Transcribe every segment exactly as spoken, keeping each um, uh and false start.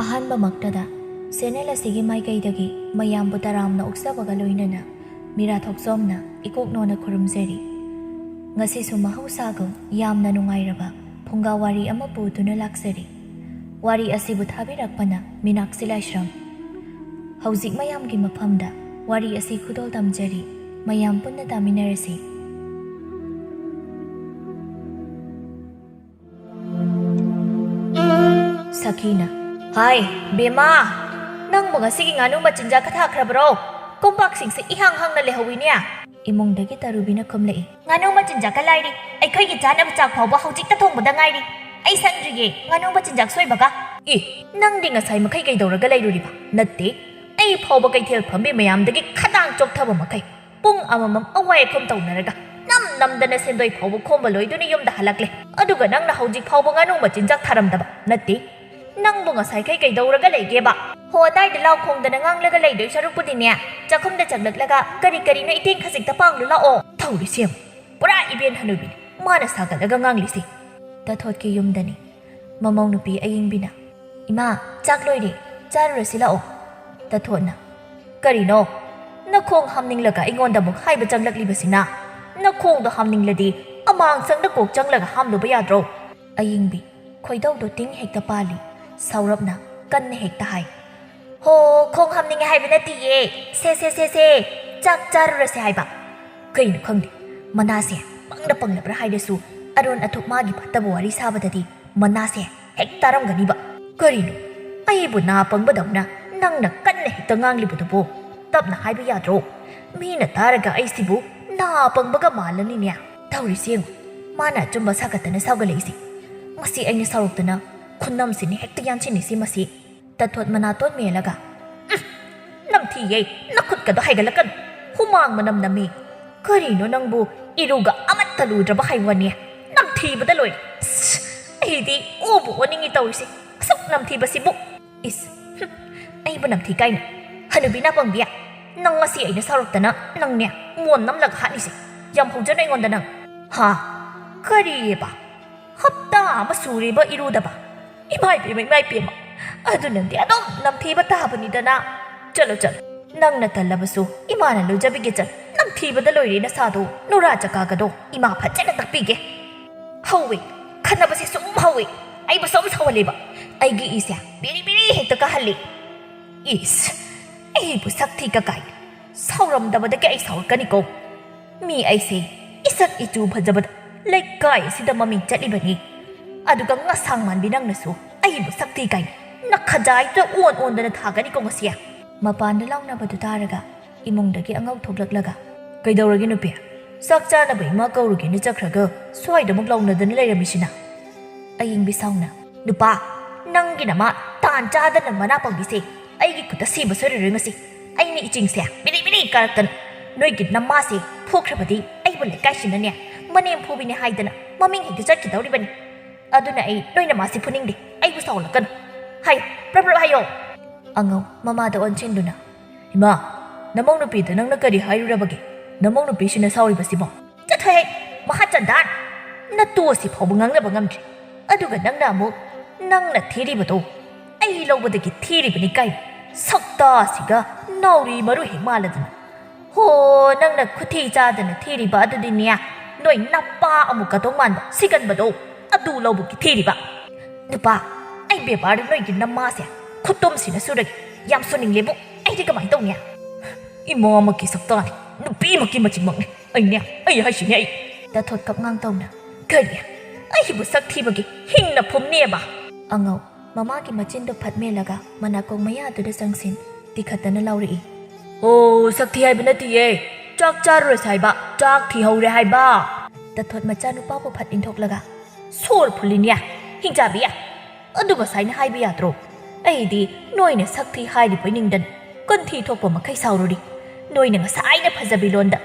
ꯑꯍꯥꯟꯕꯃꯛꯇꯗ channel ꯑꯁꯤꯒꯤ ꯃꯥꯏꯀꯩꯗꯒꯤ ꯃꯌꯥꯝꯕꯨ ꯇꯔꯥꯝꯅ ꯑꯣꯛꯆꯕꯒ ꯂꯣꯏꯅꯅ ꯃꯤꯔꯥ ꯊꯣꯛꯆꯣꯝꯅ ꯏꯀꯣꯛꯅꯣꯅ ꯈꯨꯔꯨꯝꯖꯔꯤ꯫ ꯉꯁꯤꯁꯨ ꯃꯍꯧꯁꯥꯒꯨꯝ ꯌꯥꯝꯅ ꯅꯨꯡꯉꯥꯏꯔꯕ ꯐꯨꯡꯒꯥ ꯋꯥꯔꯤ ꯑꯃ ꯄꯨꯗꯨꯅ ꯂꯥꯛꯆꯔꯤ꯫ ꯋꯥꯔꯤ ꯑꯁꯤꯕꯨ ꯊꯥꯕꯤꯔꯛꯄꯅ ꯃꯤꯅꯥꯛꯁꯤ ꯂꯥꯏꯁ꯭ꯔꯝ꯫ ꯍꯧꯖꯤꯛ ꯃꯌꯥꯝꯒꯤ ꯃꯐꯝꯗ ꯋꯥꯔꯤ ꯑꯁꯤ ꯈꯨꯗꯣꯜ ꯇꯝꯖꯔꯤ꯫ ꯃꯌꯥꯝ ꯄꯨꯟꯅ ꯇꯥꯃꯤꯟꯅꯔꯁꯤ꯫ ꯁꯈꯤꯅ, "ꯍꯥꯏ, ꯕꯦꯝꯃ, ꯅꯪꯕꯨ ꯉꯁꯤꯒꯤ ꯉꯥꯅꯨ ꯃꯆꯤꯟꯖꯥꯛꯀ ꯊꯥꯈ꯭ꯔꯕ꯭ꯔꯣ? ꯀꯣꯝꯄꯥꯛꯁꯤꯡꯁꯦ ꯏꯍꯥꯡ ꯍꯥꯡꯅ ꯂꯩꯍꯧꯋꯤꯅꯦ꯫" ꯏꯃꯨꯡꯗꯒꯤ ꯇꯔꯨꯕꯤꯅ ꯈꯨꯝꯂꯛꯏ꯫ "ꯉꯥꯅꯨ ꯃꯆꯤꯟꯖꯥꯛꯀ ꯂꯥꯏꯔꯤ, ꯑꯩꯈꯣꯏꯒꯤ ꯆꯥꯅꯕ ꯆꯥꯛ ꯐꯥꯎꯕ ꯍꯧꯖꯤꯛꯇ ꯊꯣꯡꯕꯗ ꯉꯥꯏꯔꯤ꯫ ꯑꯩ ꯁꯪꯗ꯭ꯔꯤꯌꯦ ꯉꯥꯅꯨ ꯃꯆꯤꯟꯖꯥꯛ ꯁꯣꯏꯕꯒ꯫" "ꯏ, ꯅꯪꯗꯤ ꯉꯁꯥꯏ ꯃꯈꯩ ꯀꯩꯗꯧꯔꯒ ꯂꯩꯔꯨꯔꯤꯕ?" "ꯅꯠꯇꯦ, ꯑꯩ ꯐꯥꯎꯕ ꯀꯩꯊꯦꯜ ꯐꯝꯕꯤ ꯃꯌꯥꯝꯗꯒꯤ ꯈꯗꯥꯡ ꯆꯣꯛꯊꯕ ꯃꯈꯩ ꯄꯨꯡ ꯑꯃꯃꯝ ꯑꯋꯥꯏ ꯑꯈꯨꯝ ꯇꯧꯅꯔꯒ ꯅꯝ ꯅꯝꯗꯅ ꯁꯦꯟꯗꯣꯏ ꯐꯥꯎꯕ ꯈꯣꯝꯕ ꯂꯣꯏꯗꯨꯅ ꯌꯨꯝꯗ ꯍꯜꯂꯛꯂꯦ꯫ ꯑꯗꯨꯒ ꯅꯪꯅ ꯍꯧꯖꯤꯛ ꯐꯥꯎꯕ ꯉꯥꯅꯨ ꯃꯆꯤꯟꯖꯥꯛ ꯊꯥꯔꯝꯗꯕ?" "ꯅꯠꯇꯦ, ꯅꯪꯕꯨ ꯉꯁꯥꯏꯈꯩ ꯀꯩꯗꯧꯔꯒ ꯂꯩꯒꯦꯕ?" "ꯍꯣ, ꯑꯗꯥꯏꯗ ꯂꯥꯎ ꯈꯣꯡꯗꯅ ꯉꯥꯡꯂꯒ ꯂꯩꯗꯣꯏ ꯁꯔꯨꯛꯄꯨꯗꯤꯅꯦ, ꯆꯥꯛꯈꯨꯝꯗ ꯆꯪꯂꯛꯂꯒ ꯀꯔꯤ ꯀꯔꯤꯅꯣ ꯏꯇꯦꯡ ꯈꯖꯤꯛꯇ ꯄꯥꯡꯂꯨ ꯂꯥꯛꯑꯣ꯫" "ꯇꯧꯔꯤꯁꯤ ꯌꯦꯡꯉꯨ, ꯄꯨꯔꯥ ꯏꯕꯦꯟ ꯍꯅꯨꯕꯤꯅꯤ, ꯃꯥꯅ ꯁꯥꯒꯠꯂꯒ ꯉꯥꯡꯂꯤꯁꯤ꯫" ꯇꯊꯣꯠꯀꯤ ꯌꯨꯝꯗꯅꯤ꯫ ꯃꯃꯧ ꯅꯨꯄꯤ ꯑꯌꯤꯡꯕꯤꯅ, "ꯏꯃꯥ, ꯆꯥꯛ ꯂꯣꯏꯔꯦ, ꯆꯥꯔꯨꯔꯁꯤ ꯂꯥꯛꯑꯣ꯫" ꯇꯊꯣꯠꯅ, "ꯀꯔꯤꯅꯣ? ꯅꯈꯣꯡ ꯍꯥꯝꯅꯤꯡꯂꯒ ꯑꯩꯉꯣꯟꯗ ꯑꯃꯨꯛ ꯍꯥꯏꯕ ꯆꯪꯂꯛꯂꯤꯕꯁꯤꯅ? ꯅꯈꯣꯡꯗꯣ ꯍꯥꯝꯅꯤꯡꯂꯗꯤ ꯑꯃꯥꯡꯁꯪꯗ ꯀꯣꯛ ꯆꯪꯂꯒ ꯍꯥꯝꯂꯨꯕ ꯌꯥꯗ꯭ꯔꯣ?" ꯑꯌꯤꯡꯕꯤ, ꯈꯣꯏꯗꯧꯗꯣ ꯇꯤꯡ ꯍꯦꯛꯇ ꯄꯥꯜꯂꯤ꯫ ꯁꯥꯎꯔꯞꯅ ꯀꯟꯅ ꯍꯦꯛꯇ ꯍꯥꯏ, "ꯍꯣ, ꯈꯣꯡ ꯍꯥꯝꯅꯤꯡꯉꯦ ꯍꯥꯏꯕ ꯅꯠꯇꯤꯌꯦ꯫ ꯁꯦ, ꯁꯦ, ꯁꯦ, ꯁꯦ, ꯆꯥꯛ ꯆꯥꯔꯨꯔꯁꯦ ꯍꯥꯏꯕ꯫" ꯀꯩꯅꯣ ꯈꯪꯗꯦ, ꯃꯅꯥꯁꯦ ꯄꯪꯅ ꯄꯪꯂꯕ꯭ꯔꯥ ꯍꯥꯏꯔꯁꯨ ꯑꯔꯣꯟ ꯑꯊꯨꯞ ꯃꯥꯒꯤ ꯐꯠꯇꯕ ꯋꯥꯔꯤ ꯁꯥꯕꯗꯗꯤ ꯃꯅꯥꯁꯦ ꯍꯦꯛ ꯇꯥꯔꯝꯒꯅꯤꯕ꯫ ꯀꯔꯤꯅꯣ? ꯑꯩꯕꯨ ꯅꯥ ꯄꯪꯕꯗꯧꯅ ꯅꯪꯅ ꯀꯟꯅ ꯍꯦꯛꯇ ꯉꯥꯡꯂꯤꯕꯗꯨꯕꯨ? ꯇꯞꯅ ꯍꯥꯏꯕ ꯌꯥꯗ꯭ꯔꯣ? ꯃꯤꯅ ꯇꯥꯔꯒ ꯑꯩꯁꯤꯕꯨ ꯅꯥ ꯄꯪꯕꯒ ꯃꯥꯜꯂꯅꯤꯅꯦ꯫ ꯇꯧꯔꯤꯁꯤ ꯌꯦꯡꯉꯨ, ꯃꯥꯅ ꯑꯆꯨꯝꯕ ꯁꯥꯒꯠꯇꯅ ꯁꯥꯎꯒꯠꯂꯛꯏꯁꯤ꯫ ꯃꯁꯤ ꯑꯩꯅ ꯁꯥꯎꯔꯛꯇꯅ ꯈꯨꯅꯝꯁꯤꯅ ꯍꯦꯛꯇ ꯌꯥꯟꯁꯤꯟꯅꯤꯁꯤ ꯃꯁꯤ꯫ ꯇꯊꯣꯠ ꯃꯅꯥꯇꯣꯟ ꯃꯦꯜꯂꯒ, "ꯎꯝ, ꯅꯝꯊꯤꯌꯦ, ꯅꯈꯨꯠꯀꯗꯣ ꯍꯥꯏꯒꯠꯂꯛꯀꯅꯨ, ꯍꯨꯃꯥꯡ ꯃꯅꯝ ꯅꯝꯃꯤ꯫ ꯀꯔꯤꯅꯣ ꯅꯪꯕꯨ ꯏꯔꯨꯒ ꯑꯃꯠꯇ ꯂꯨꯗ꯭ꯔꯕ ꯍꯥꯏꯕꯅꯤ? ꯅꯝꯊꯤꯕꯗ ꯂꯣꯏꯔꯦ꯫ ꯑꯁ, ꯑꯩꯗꯤ ꯑꯣꯕꯨ ꯑꯣꯅꯤꯡꯉꯤ ꯇꯧꯔꯤꯁꯦ, ꯑꯁꯨꯛ ꯅꯝꯊꯤꯕꯁꯤꯕꯨ꯫ ꯏꯁ, ꯍꯨꯝ, ꯑꯩꯕꯨ ꯅꯝꯊꯤ ꯀꯥꯏꯅ? ꯍꯅꯨꯕꯤ ꯅꯥꯄꯪꯕꯤ, ꯅꯪ ꯉꯁꯤ ꯑꯩꯅ ꯁꯥꯎꯔꯛꯇꯅ ꯅꯪꯅꯦ ꯃꯣꯟ ꯅꯝꯂꯒ ꯍꯥꯠꯂꯤꯁꯦ꯫ ꯌꯥꯝ ꯍꯧꯖꯅ ꯑꯩꯉꯣꯟꯗ ꯅꯪ꯫ ꯍꯥ? ꯀꯔꯤꯑꯕ? ꯍꯞꯇꯥ ꯑꯃ ꯁꯨꯔꯦꯕ ꯏꯔꯨꯗꯕ꯫ ꯏꯃꯥ ꯏꯕꯦꯝꯃ, ꯏꯃꯥ ꯏꯕꯦꯝꯃ, ꯑꯗꯨꯅꯗꯤ ꯑꯗꯨꯝ ꯅꯝꯊꯤꯕ ꯇꯥꯕꯅꯤꯗꯅ꯫ ꯆꯠꯂꯣ, ꯆꯠꯂꯣ, ꯅꯪꯅ ꯇꯜꯂꯕꯁꯨ ꯏꯃꯥꯅ ꯂꯨꯖꯕꯤꯒꯦ꯫ ꯆꯠ, ꯅꯝꯊꯤꯕꯗ ꯂꯣꯏꯔꯦ ꯅꯁꯥꯗꯣ꯫ ꯅꯨꯔꯥ ꯆꯀꯥꯒꯗꯣ ꯏꯃꯥ ꯐꯖꯅ ꯇꯥꯛꯄꯤꯒꯦ꯫ ꯍꯧꯋꯦ, ꯈꯠꯅꯕꯁꯦ ꯁꯨꯝ ꯍꯧꯋꯦ꯫ ꯑꯩꯕꯨ ꯁꯨꯝ ꯁꯧꯍꯜꯂꯦꯕ꯫ ꯑꯩꯒꯤ ꯏꯁꯦ ꯕꯤꯔꯤ ꯕꯤꯔꯤ ꯍꯦꯛꯇ ꯀꯥꯍꯜꯂꯤ꯫ ꯏꯁ, ꯑꯩꯕꯨ ꯁꯛ ꯊꯤ ꯀꯀꯥꯏ꯫ ꯁꯥꯎꯔꯝꯗꯕꯗꯒꯤ ꯑꯩ ꯁꯥꯎꯔꯛꯀꯅꯤꯀꯣ꯫ ꯃꯤ ꯑꯩꯁꯦ ꯏꯁꯛ ꯏꯆꯨ ꯐꯖꯕꯗ ꯂꯩꯀꯥꯏ ꯑꯁꯤꯗ ꯃꯃꯤꯡ ꯆꯠꯂꯤꯕꯅꯤ꯫ ꯑꯗꯨꯒ ꯉꯁꯥꯡ ꯃꯥꯟꯕꯤ ꯅꯪꯅꯁꯨ ꯑꯩꯕꯨ ꯁꯛ ꯊꯤ ꯀꯥꯏꯅ ꯅꯈꯖꯥꯏꯗ ꯑꯣꯟ ꯑꯣꯟꯗꯅ ꯊꯥꯒꯅꯤꯀꯣ ꯉꯁꯤ꯫ ꯃꯄꯥꯟꯗ ꯂꯥꯎꯅꯕꯗꯨ ꯇꯥꯔꯒ ꯏꯃꯨꯡꯗꯒꯤ ꯑꯉꯧ ꯊꯣꯛꯂꯛꯂꯒ, "ꯀꯩꯗꯧꯔꯒꯦ ꯅꯨꯄꯤ? ꯆꯥꯛ ꯆꯥꯅꯕ ꯏꯃꯥ ꯀꯧꯔꯨꯒꯦꯅ ꯆꯠꯈ꯭ꯔꯒ ꯁ꯭ꯋꯥꯏꯗ ꯑꯃꯨꯛ ꯂꯥꯎꯅꯗꯅ ꯂꯩꯔꯝꯃꯤꯁꯤꯅ?" ꯑꯌꯤꯡꯕꯤ ꯁꯥꯎꯅ, "ꯅꯨꯄꯥ, ꯅꯪꯒꯤ ꯅꯃꯥ ꯇꯥꯟ ꯆꯥꯗꯅ ꯃꯅꯥ ꯄꯪꯕꯤꯁꯦ ꯑꯩꯒꯤ ꯈꯨꯠꯇ ꯁꯤꯕ ꯁꯣꯏꯔꯔꯣꯏ ꯉꯁꯤ꯫ ꯑꯩꯅ ꯏꯆꯤꯡꯁꯦ ꯕꯤꯔꯤ ꯕꯤꯔꯤ ꯀꯥꯔꯛꯇꯅ ꯅꯣꯏꯒꯤ ꯅꯃꯥꯁꯦ ꯐꯨꯈ꯭ꯔꯕꯗꯤ ꯑꯩꯕꯨ ꯂꯩꯀꯥꯏꯁꯤꯅꯅꯦ ꯃꯅꯦꯝ ꯐꯨꯕꯤꯅꯦ ꯍꯥꯏꯗꯅ ꯃꯃꯤꯡ ꯍꯦꯛꯇ ꯆꯠꯈꯤꯗꯧꯔꯤꯕꯅꯤ꯫ ꯑꯗꯨꯅ ꯑꯩ ꯅꯣꯏ ꯅꯃꯥꯁꯦ ꯐꯨꯅꯤꯡꯗꯦ꯫ ꯑꯩꯕꯨ ꯁꯥꯎꯍꯜꯂꯛꯀꯅꯨ꯫ ꯍꯥꯏꯌꯣ, ꯄ꯭ꯔꯞ ꯄ꯭ꯔꯞ ꯍꯥꯏꯌꯣ꯫" ꯑꯉꯧ ꯃꯃꯥꯗ ꯑꯣꯟꯁꯤꯟꯗꯨꯅ, "ꯏꯃꯥ, ꯅꯃꯧ ꯅꯨꯄꯤꯗ ꯅꯪꯅ ꯀꯔꯤ ꯍꯥꯏꯔꯨꯔꯕꯒꯦ? ꯅꯃꯧ ꯅꯨꯄꯤꯁꯤꯅ ꯁꯥꯎꯔꯤꯕꯁꯤꯕꯣ?" "ꯆꯠꯊꯣꯍꯦ, ꯃꯍꯥꯆꯟꯗꯥꯟ! ꯅꯇꯨ ꯑꯁꯤ ꯐꯥꯎꯕ ꯉꯥꯡꯅꯕ ꯉꯝꯗ꯭ꯔꯤ꯫ ꯑꯗꯨꯒ ꯅꯪꯅ ꯑꯃꯨꯛ ꯅꯪꯅ ꯊꯤꯔꯤꯕꯗꯣ ꯑꯩ ꯂꯧꯕꯗꯒꯤ ꯊꯤꯔꯤꯕꯅꯤ ꯀꯥꯏꯅ ꯁꯛꯇꯥꯁꯤꯒ ꯅꯥꯎꯔꯤ ꯃꯔꯨ ꯍꯦꯛ ꯃꯥꯜꯂꯗꯅ꯫ ꯍꯣ, ꯅꯪꯅ ꯈꯨꯊꯤ ꯆꯥꯗꯅ ꯊꯤꯔꯤꯕ ꯑꯗꯨꯗꯤꯅꯦ, ꯅꯣꯏ ꯅꯄꯥ ꯑꯃꯨꯛ ꯀꯗꯧ ꯃꯥꯟꯕ ꯁꯤꯒꯟꯕꯗꯣ ꯑꯗꯨ ꯂꯧꯕꯒꯤ ꯊꯤꯔꯤꯕ꯫ ꯅꯨꯄꯥ, ꯑꯩ ꯕꯦꯕꯥꯔꯗ ꯅꯣꯏꯒꯤ ꯅꯃꯥꯁꯦ ꯈꯨꯇꯨꯝꯁꯤꯅ ꯁꯨꯔꯒꯦ꯫ ꯌꯥꯝ ꯁꯨꯅꯤꯡꯂꯦꯕꯨ꯫ ꯑꯩꯗꯤ ꯀꯃꯥꯏꯅ ꯇꯧꯅꯤ? ꯏꯃꯥꯃꯛꯀꯤ ꯁꯛꯇꯥꯅꯤ, ꯅꯨꯄꯤꯃꯛꯀꯤ ꯃꯆꯤꯟꯃꯛꯅꯤ꯫ ꯑꯩꯅꯦ, ꯑꯩ ꯍꯥꯏꯁꯤꯅꯦ ꯑꯩ꯫" ꯇꯥꯊꯣꯠ ꯀꯞꯉꯥꯡ ꯇꯧꯅ, "ꯀꯔꯤ? ꯑꯩꯕꯨ ꯁꯛ ꯊꯤꯕꯒꯤ ꯍꯤꯡꯅ ꯐꯨꯝꯅꯦꯕ?" ꯑꯉꯧ ꯃꯃꯥꯒꯤ ꯃꯆꯤꯟꯗꯨ ꯐꯠ ꯃꯦꯜꯂꯒ ꯃꯅꯥꯀꯣꯡ ꯃꯌꯥꯗꯨꯗ ꯆꯪꯁꯤꯟ ꯇꯤꯈꯠꯇꯅ ꯂꯥꯎꯔꯛꯏ, "ꯑꯣ, ꯁꯛ ꯊꯤ ꯍꯥꯏꯕ ꯅꯠꯇꯤꯌꯦ, ꯆꯥꯛ ꯆꯥꯔꯨꯔꯁꯦ ꯍꯥꯏꯕ, ꯆꯥꯛ ꯊꯤꯍꯧꯔꯦ ꯍꯥꯏꯕ꯫" ꯇꯥꯊꯣꯠ ꯃꯆꯥꯅꯨꯄꯥꯕꯨ ꯐꯠ ꯏꯟꯊꯣꯛꯂꯒ, "ꯁꯣꯔ ꯐꯨꯜꯂꯤꯅꯦ, ꯍꯤꯡꯆꯥꯕꯤ! ꯑꯗꯨ ꯉꯁꯥꯏꯅ ꯍꯥꯏꯕ ꯌꯥꯗ꯭ꯔꯣ? ꯑꯩꯗꯤ ꯅꯣꯏꯅ ꯁꯛ ꯊꯤ ꯍꯥꯏꯔꯤꯕꯣꯏ ꯅꯤꯡꯗꯅ ꯀꯟꯊꯤ ꯊꯣꯛꯄ ꯃꯈꯩ ꯁꯥꯎꯔꯨꯔꯤ꯫ ꯅꯣꯏꯅ ꯉꯁꯥꯏꯅ ꯐꯖꯕꯤ ꯂꯣꯟꯗ,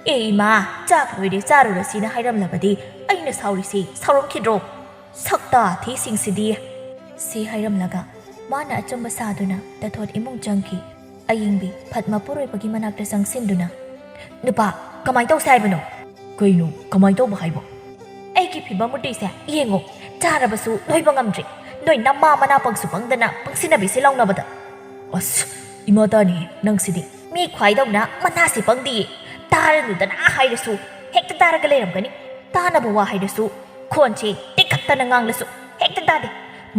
'ꯑꯦ ꯏꯃꯥ, ꯆꯥꯛ ꯂꯣꯏꯔꯦ, ꯆꯥꯔꯨꯔꯁꯤꯅ' ꯍꯥꯏꯔꯝꯂꯕꯗꯤ ꯑꯩꯅ ꯁꯥꯎꯔꯤꯁꯤ ꯁꯥꯎꯔꯝꯈꯤꯗ꯭ꯔꯣ? ꯁꯛꯇꯥ ꯊꯤꯁꯤꯡꯁꯤꯗꯤ!" ꯁꯤ ꯍꯥꯏꯔꯝꯂꯒ ꯃꯥꯅ ꯑꯆꯨꯝꯕ ꯁꯥꯗꯨꯅ ꯇꯥꯊꯣꯠ ꯏꯃꯨꯡ ꯆꯪꯈꯤ꯫ ꯑꯌꯤꯡꯕꯤ ꯐꯠ ꯃꯄꯨꯔꯣꯏꯕꯒꯤ ꯃꯅꯥꯛꯇ ꯆꯪꯁꯤꯟꯗꯨꯅ, "ꯅꯨꯄꯥ, ꯀꯃꯥꯏ ꯇꯧꯁꯦ ꯍꯥꯏꯕꯅꯣ?" "ꯀꯩꯅꯣ, ꯀꯃꯥꯏ ꯇꯧꯕ ꯍꯥꯏꯕꯣ?" "ꯑꯩꯒꯤ ꯐꯤꯕꯝ ꯃꯨꯔꯇꯤꯁꯦ ꯌꯦꯡꯉꯣ, ꯆꯥꯔꯕꯁꯨ ꯅꯣꯏꯕ ꯉꯝꯗ꯭ꯔꯤ, ꯅꯣꯏ ꯅꯃꯥ ꯃꯅꯥ ꯄꯪꯁꯨ ꯄꯪꯗꯅ ꯄꯪꯁꯤꯟꯅꯕꯤꯁꯦ ꯂꯥꯎꯅꯕꯗ꯫ ꯑꯁ, ꯏꯃꯥ ꯇꯥꯅꯤ ꯅꯪꯁꯤꯗꯤ꯫ ꯃꯤ ꯈ꯭ꯋꯥꯏꯗꯧꯅ ꯃꯅꯥꯁꯦ ꯄꯪꯗꯤꯌꯦ꯫ ꯇꯥꯔꯅꯨꯗꯅ ꯍꯥꯏꯔꯁꯨ ꯍꯦꯛꯇ ꯇꯥꯔꯒ ꯂꯩꯔꯝꯒꯅꯤ꯫ ꯇꯥꯅꯕ ꯋꯥ ꯍꯥꯏꯔꯁꯨ ꯈꯣꯟꯁꯦ ꯇꯤꯛꯈꯠꯇꯅ ꯉꯥꯡꯂꯁꯨ ꯍꯦꯛꯇ ꯇꯥꯗꯦ꯫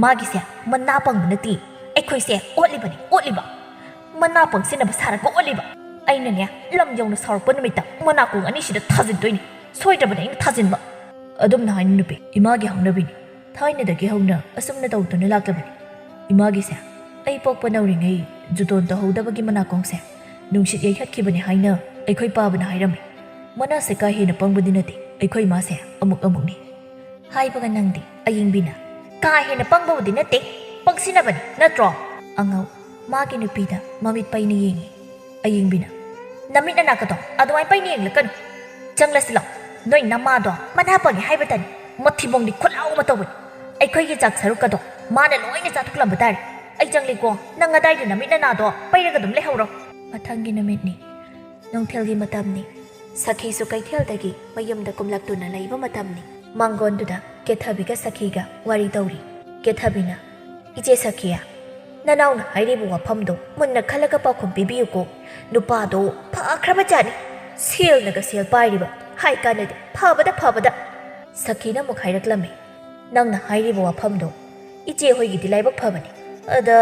ꯃꯥꯒꯤꯁꯦ ꯃꯅꯥ ꯄꯪꯕ ꯅꯠꯇꯦ, ꯑꯩꯈꯣꯏꯁꯦ ꯑꯣꯠꯂꯤꯕꯅꯤ, ꯑꯣꯠꯂꯤꯕ꯫ ꯃꯅꯥ ꯄꯪꯁꯤꯟꯅꯕ ꯁꯥꯔꯒ ꯑꯣꯠꯂꯤꯕ꯫ ꯑꯩꯅꯅꯦ, ꯂꯝ ꯌꯧꯅ ꯁꯥꯎꯔꯛꯄ ꯅꯨꯃꯤꯠꯇ ꯃꯅꯥꯀꯣꯡ ꯑꯅꯤꯁꯤꯗ ꯊꯥꯖꯤꯟꯗꯣꯏꯅꯤ꯫ ꯁꯣꯏꯗ꯭ꯔꯕꯅꯦ ꯑꯩꯅ ꯊꯥꯖꯤꯟꯕ꯫ ꯑꯗꯨꯝꯅ ꯍꯥꯏꯅꯨ ꯅꯨꯄꯤ, ꯏꯃꯥꯒꯤ ꯍꯧꯅꯕꯤꯅꯤ꯫ ꯊꯥꯏꯅꯗꯒꯤ ꯍꯧꯅ ꯑꯁꯨꯝꯅ ꯇꯧꯗꯨꯅ ꯂꯥꯛꯂꯕꯅꯤ꯫ ꯏꯃꯥꯒꯤꯁꯦ ꯑꯩ ꯄꯣꯛꯄ ꯅꯧꯔꯤꯉꯩ ꯖꯨꯇꯣꯟ ꯇꯧꯍꯧꯗꯕꯒꯤ ꯃꯅꯥꯀꯣꯡꯁꯦ ꯅꯨꯡꯁꯤꯠ ꯌꯩꯈꯠꯈꯤꯕꯅꯤ ꯍꯥꯏꯅ ꯑꯩꯈꯣꯏ ꯄꯥꯕꯅ ꯍꯥꯏꯔꯝꯃꯤ꯫ ꯃꯅꯥꯁꯦ ꯀꯥ ꯍꯦꯟꯅ ꯄꯪꯕꯗꯤ ꯅꯠꯇꯦ, ꯑꯩꯈꯣꯏ ꯏꯃꯥꯁꯦ ꯑꯃꯨꯛ ꯑꯃꯨꯛꯅꯤ꯫ ꯍꯥꯏꯕꯒ ꯅꯪꯗꯤ, ꯑꯌꯤꯡꯕꯤꯅ꯫ ꯀꯥ ꯍꯦꯟꯅ ꯄꯪꯕꯕꯨꯗꯤ ꯅꯠꯇꯦ, ꯄꯪꯁꯤꯟꯅꯕꯅꯤ ꯅꯠꯇ꯭ꯔꯣ? ꯑꯉꯧ ꯃꯥꯒꯤ ꯅꯨꯄꯤꯗ ꯃꯃꯤꯠ ꯄꯩꯅ ꯌꯦꯡꯉꯤ꯫ ꯑꯌꯤꯡꯕꯤꯅ, ꯅꯃꯤꯠ ꯅꯅꯥꯀꯗꯣ ꯑꯗꯨꯃꯥꯏꯅ ꯄꯩꯅ ꯌꯦꯡꯂꯛꯀꯅꯨ꯫ ꯆꯪꯂꯁꯤ ꯂꯥꯎ, ꯅꯣꯏ ꯅꯃꯥꯗꯣ ꯃꯅꯥ ꯄꯪꯉꯦ ꯍꯥꯏꯕꯇꯅꯤ, ꯃꯊꯤꯕꯣꯡꯗꯤ ꯈꯨꯠꯂꯥꯎ ꯑꯃ ꯇꯧꯕꯅꯤ꯫ ꯑꯩꯈꯣꯏꯒꯤ ꯆꯥꯛ ꯁꯔꯨꯛꯀꯗꯣ ꯃꯥꯅ ꯂꯣꯏꯅ ꯆꯥꯊꯣꯛꯂꯝꯕ ꯇꯥꯔꯦ꯫ ꯑꯩ ꯆꯪꯂꯤꯀꯣ, ꯅꯪ ꯑꯗꯥꯏꯗ ꯅꯃꯤꯠ ꯅꯅꯥꯗꯣ ꯄꯩꯔꯒ ꯑꯗꯨꯝ ꯂꯩꯍꯧꯔꯣ꯫ ꯃꯊꯪꯒꯤ ꯅꯨꯃꯤꯠꯅꯤ꯫ ꯅꯨꯡꯊꯤꯜꯒꯤ ꯃꯇꯝꯅꯤ꯫ ꯁꯈꯤꯁꯨ ꯀꯩꯊꯦꯜꯗꯒꯤ ꯃꯌꯨꯝꯗ ꯀꯨꯝꯂꯛꯇꯨꯅ ꯂꯩꯕ ꯃꯇꯝꯅꯤ꯫ ꯃꯥꯡꯒꯣꯟꯗꯨꯗ ꯀꯦꯊꯕꯤꯒ ꯁꯈꯤꯒ ꯋꯥꯔꯤ ꯇꯧꯔꯤ꯫ ꯀꯦꯊꯕꯤꯅ, "ꯏꯆꯦ ꯁꯈꯤ, ꯅꯅꯥꯎꯅ ꯍꯥꯏꯔꯤꯕ ꯋꯥꯐꯝꯗꯣ ꯃꯨꯟꯅ ꯈꯜꯂꯒ ꯄꯥꯎꯈꯨꯝ ꯄꯤꯕꯤꯌꯨꯀꯣ꯫ ꯅꯨꯄꯥꯗꯣ ꯐꯈ꯭ꯔꯕ ꯖꯥꯠꯅꯤ꯫ ꯁꯦꯜꯅꯒ ꯁꯦꯜ ꯄꯥꯏꯔꯤꯕ꯫ ꯍꯥꯏ ꯀꯥꯟꯅꯗꯦ꯫ ꯐꯕꯗ ꯐꯕꯗ꯫" ꯁꯈꯤꯅ ꯑꯃꯨꯛ ꯍꯥꯏꯔꯛꯂꯝꯃꯤ꯫ "ꯅꯪꯅ ꯍꯥꯏꯔꯤꯕ ꯋꯥꯐꯝꯗꯣ ꯏꯆꯦ ꯍꯣꯏꯒꯤꯗꯤ ꯂꯥꯏꯕꯛ ꯐꯕꯅꯤ꯫ ꯑꯗ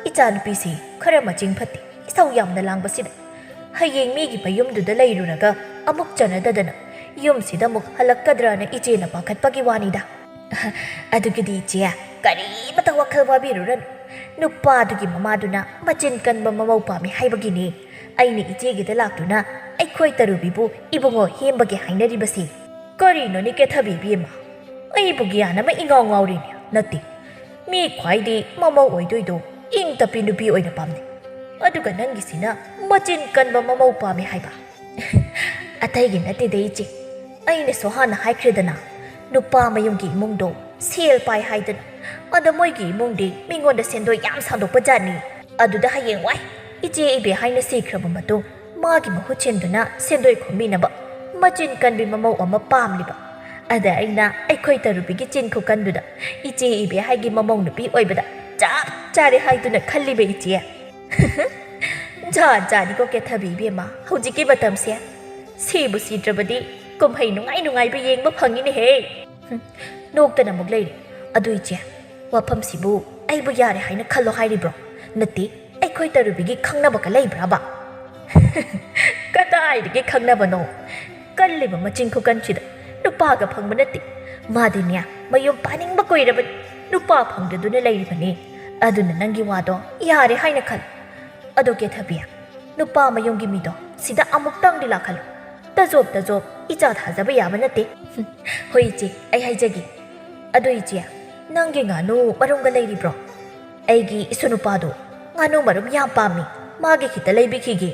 ꯏꯆꯥꯅꯨꯄꯤꯁꯤ ꯈꯔ ꯃꯆꯤꯡ ꯐꯠꯇꯦ, ꯏꯁꯧ ꯌꯥꯝꯅ ꯂꯥꯡꯕꯁꯤꯗ꯫ ꯍꯌꯦꯡ ꯃꯤꯒꯤ ꯃꯌꯨꯝꯗꯨꯗ ꯂꯩꯔꯨꯔꯒ ꯑꯃꯨꯛ ꯆꯟꯅꯗꯗꯅ ꯌꯨꯝꯁꯤꯗ ꯑꯃꯨꯛ ꯍꯜꯂꯛꯀꯗ꯭ꯔꯅ ꯏꯆꯦꯅ ꯄꯥꯈꯠꯄꯒꯤ ꯋꯥꯅꯤꯗ꯫" "ꯑꯗꯨꯒꯤꯗꯤ ꯏꯆꯦ, ꯀꯔꯤꯃꯇ ꯋꯥꯈꯜ ꯋꯥꯕꯤꯔꯨꯔꯅꯨ꯫ ꯅꯨꯄꯥꯗꯨꯒꯤ ꯃꯃꯥꯗꯨꯅ ꯃꯆꯤꯟ ꯀꯟꯕ ꯃꯃꯧ ꯄꯥꯝꯃꯤ ꯍꯥꯏꯕꯒꯤꯅꯤ ꯑꯩꯅ ꯏꯆꯦꯒꯤꯗ ꯂꯥꯛꯇꯨꯅ ꯑꯩꯈꯣꯏ ꯇꯔꯨꯕꯤꯕꯨ ꯏꯕꯨꯡꯉꯣ ꯍꯦꯝꯕꯒꯦ ꯍꯥꯏꯅꯔꯤꯕꯁꯤ꯫" "ꯀꯔꯤꯅꯣꯅꯦ ꯀꯦꯊꯕꯤ ꯏꯕꯦꯝꯃ? ꯑꯩꯕꯨ ꯒ꯭ꯌꯥꯟ ꯑꯃ ꯏꯉꯥꯎ ꯉꯥꯎꯔꯦꯅꯦ꯫ ꯅꯠꯇꯦ, ꯃꯤ ꯈ꯭ꯋꯥꯏꯗꯤ ꯃꯃꯧ ꯑꯣꯏꯗꯣꯏꯗꯣ ꯏꯪ ꯇꯞꯄꯤ ꯅꯨꯄꯤ ꯑꯣꯏꯅ ꯄꯥꯝꯅꯩ꯫ ꯑꯗꯨꯒ ꯅꯪꯒꯤꯁꯤꯅ ꯃꯆꯤꯟ ꯀꯟꯕ ꯃꯃꯧ ꯄꯥꯝꯃꯤ ꯍꯥꯏꯕ꯫" "ꯑꯇꯩꯒꯤ ꯅꯠꯇꯦꯗ ꯏꯆꯦ, ꯑꯩꯅꯁꯨ ꯍꯥꯟꯅ ꯍꯥꯏꯈ꯭ꯔꯦꯗꯅ, ꯅꯨꯄꯥ ꯃꯌꯨꯝꯒꯤ ꯏꯃꯨꯡꯗꯣ ꯁꯦꯜ ꯄꯥꯏ ꯍꯥꯏꯗꯅ꯫ ꯑꯗ ꯃꯣꯏꯒꯤ ꯏꯃꯨꯡꯗꯤ ꯃꯤꯉꯣꯟꯗ ꯁꯦꯟꯗꯣꯏ ꯌꯥꯝ ꯁꯥꯟꯗꯣꯛꯄ ꯖꯥꯠꯅꯤ꯫ ꯑꯗꯨꯗ ꯍꯌꯦꯡꯋꯥꯏ ꯏꯆꯦ ꯏꯕꯦ ꯍꯥꯏꯅ ꯁꯤꯈ꯭ꯔꯕ ꯃꯇꯨꯡ ꯃꯥꯒꯤ ꯃꯍꯨꯠ ꯁꯤꯟꯗꯨꯅ ꯁꯦꯟꯗꯣꯏ ꯈꯣꯝꯃꯤꯅꯕ ꯃꯆꯤꯟ ꯀꯟꯕꯤ ꯃꯃꯧ ꯑꯃ ꯄꯥꯝꯂꯤꯕ꯫ ꯑꯗ ꯑꯩꯅ ꯑꯩꯈꯣꯏ ꯇꯔꯨꯕꯤꯒꯤ ꯆꯤꯟ ꯈꯨꯀꯟꯗꯨꯗ ꯏꯆꯦ ꯏꯕꯦꯍꯥꯏꯒꯤ ꯃꯃꯧ ꯅꯨꯄꯤ ꯑꯣꯏꯕꯗ ꯆꯞ ꯆꯥꯔꯦ ꯍꯥꯏꯗꯨꯅ ꯈꯜꯂꯤꯕ ꯏꯆꯦ꯫ ꯖꯥꯠ ꯖꯥꯠꯅꯤꯀꯣ ꯀꯦꯊꯕꯤ ꯏꯕꯦꯝꯃ, ꯍꯧꯖꯤꯛꯀꯤ ꯃꯇꯝꯁꯦ꯫ ꯁꯤꯕꯨ ꯁꯤꯗ꯭ꯔꯕꯗꯤ ꯀꯨꯝꯍꯩ ꯅꯨꯡꯉꯥꯏ ꯅꯨꯡꯉꯥꯏꯕ ꯌꯦꯡꯕ ꯐꯪꯉꯤꯅꯦꯍꯦ꯫ ꯍꯨꯝ, ꯅꯣꯛꯇꯅ ꯑꯃꯨꯛ ꯂꯩꯔꯦ꯫ ꯑꯗꯨ ꯏꯆꯦ, ꯋꯥꯐꯝꯁꯤꯕꯨ ꯑꯩꯕꯨ ꯌꯥꯔꯦ ꯍꯥꯏꯅ ꯈꯜꯂꯣ ꯍꯥꯏꯔꯤꯕ꯭ꯔꯣ? ꯅꯠꯇꯦ, ꯑꯩꯈꯣꯏ ꯇꯔꯨꯕꯤꯒꯤ ꯈꯪꯅꯕꯒ ꯂꯩꯕ꯭ꯔꯥꯕ? ꯀꯗꯥꯏꯗꯒꯤ ꯈꯪꯅꯕꯅꯣ? ꯀꯜꯂꯤꯕ ꯃꯆꯤꯟ ꯈꯨꯀꯟꯁꯤꯗ ꯅꯨꯄꯥꯒ ꯐꯪꯕ ꯅꯠꯇꯦ꯫ ꯃꯥꯗꯤꯅꯦ, ꯃꯌꯨꯝ ꯄꯥꯅꯤꯡꯕ ꯀꯨꯏꯔꯕꯅꯤ, ꯅꯨꯄꯥ ꯐꯪꯗꯗꯨꯅ ꯂꯩꯔꯤꯕꯅꯤ꯫ ꯑꯗꯨꯅ ꯅꯪꯒꯤ ꯋꯥꯗꯣ ꯌꯥꯔꯦ ꯍꯥꯏꯅ ꯈꯜꯂꯨ꯫ ꯑꯗꯣ ꯀꯦꯊꯕꯤ, ꯅꯨꯄꯥ ꯃꯌꯨꯝꯒꯤ ꯃꯤꯗꯣ ꯁꯤꯗ ꯑꯃꯨꯛꯇꯪꯗꯤ ꯂꯥꯛꯍꯜꯂꯨ꯫ ꯇꯖꯣꯞ ꯇꯖꯣꯞ ꯏꯆꯥ ꯊꯥꯖꯕ ꯌꯥꯕ ꯅꯠꯇꯦ꯫ ꯍꯣꯏ ꯏꯆꯦ, ꯑꯩ ꯍꯥꯏꯖꯒꯦ꯫ ꯑꯗꯣ ꯏꯆꯦ, ꯅꯪꯒꯤ ꯉꯥꯅꯨ ꯃꯔꯨꯝꯒ ꯂꯩꯔꯤꯕ꯭ꯔꯣ? ꯑꯩꯒꯤ ꯏꯁꯨ ꯅꯨꯄꯥꯗꯣ ꯉꯥꯅꯨ ꯃꯔꯨꯝ ꯌꯥꯝ ꯄꯥꯝꯃꯤ, ꯃꯥꯒꯤ ꯈꯤꯇ ꯂꯩꯕꯤꯈꯤꯒꯦ꯫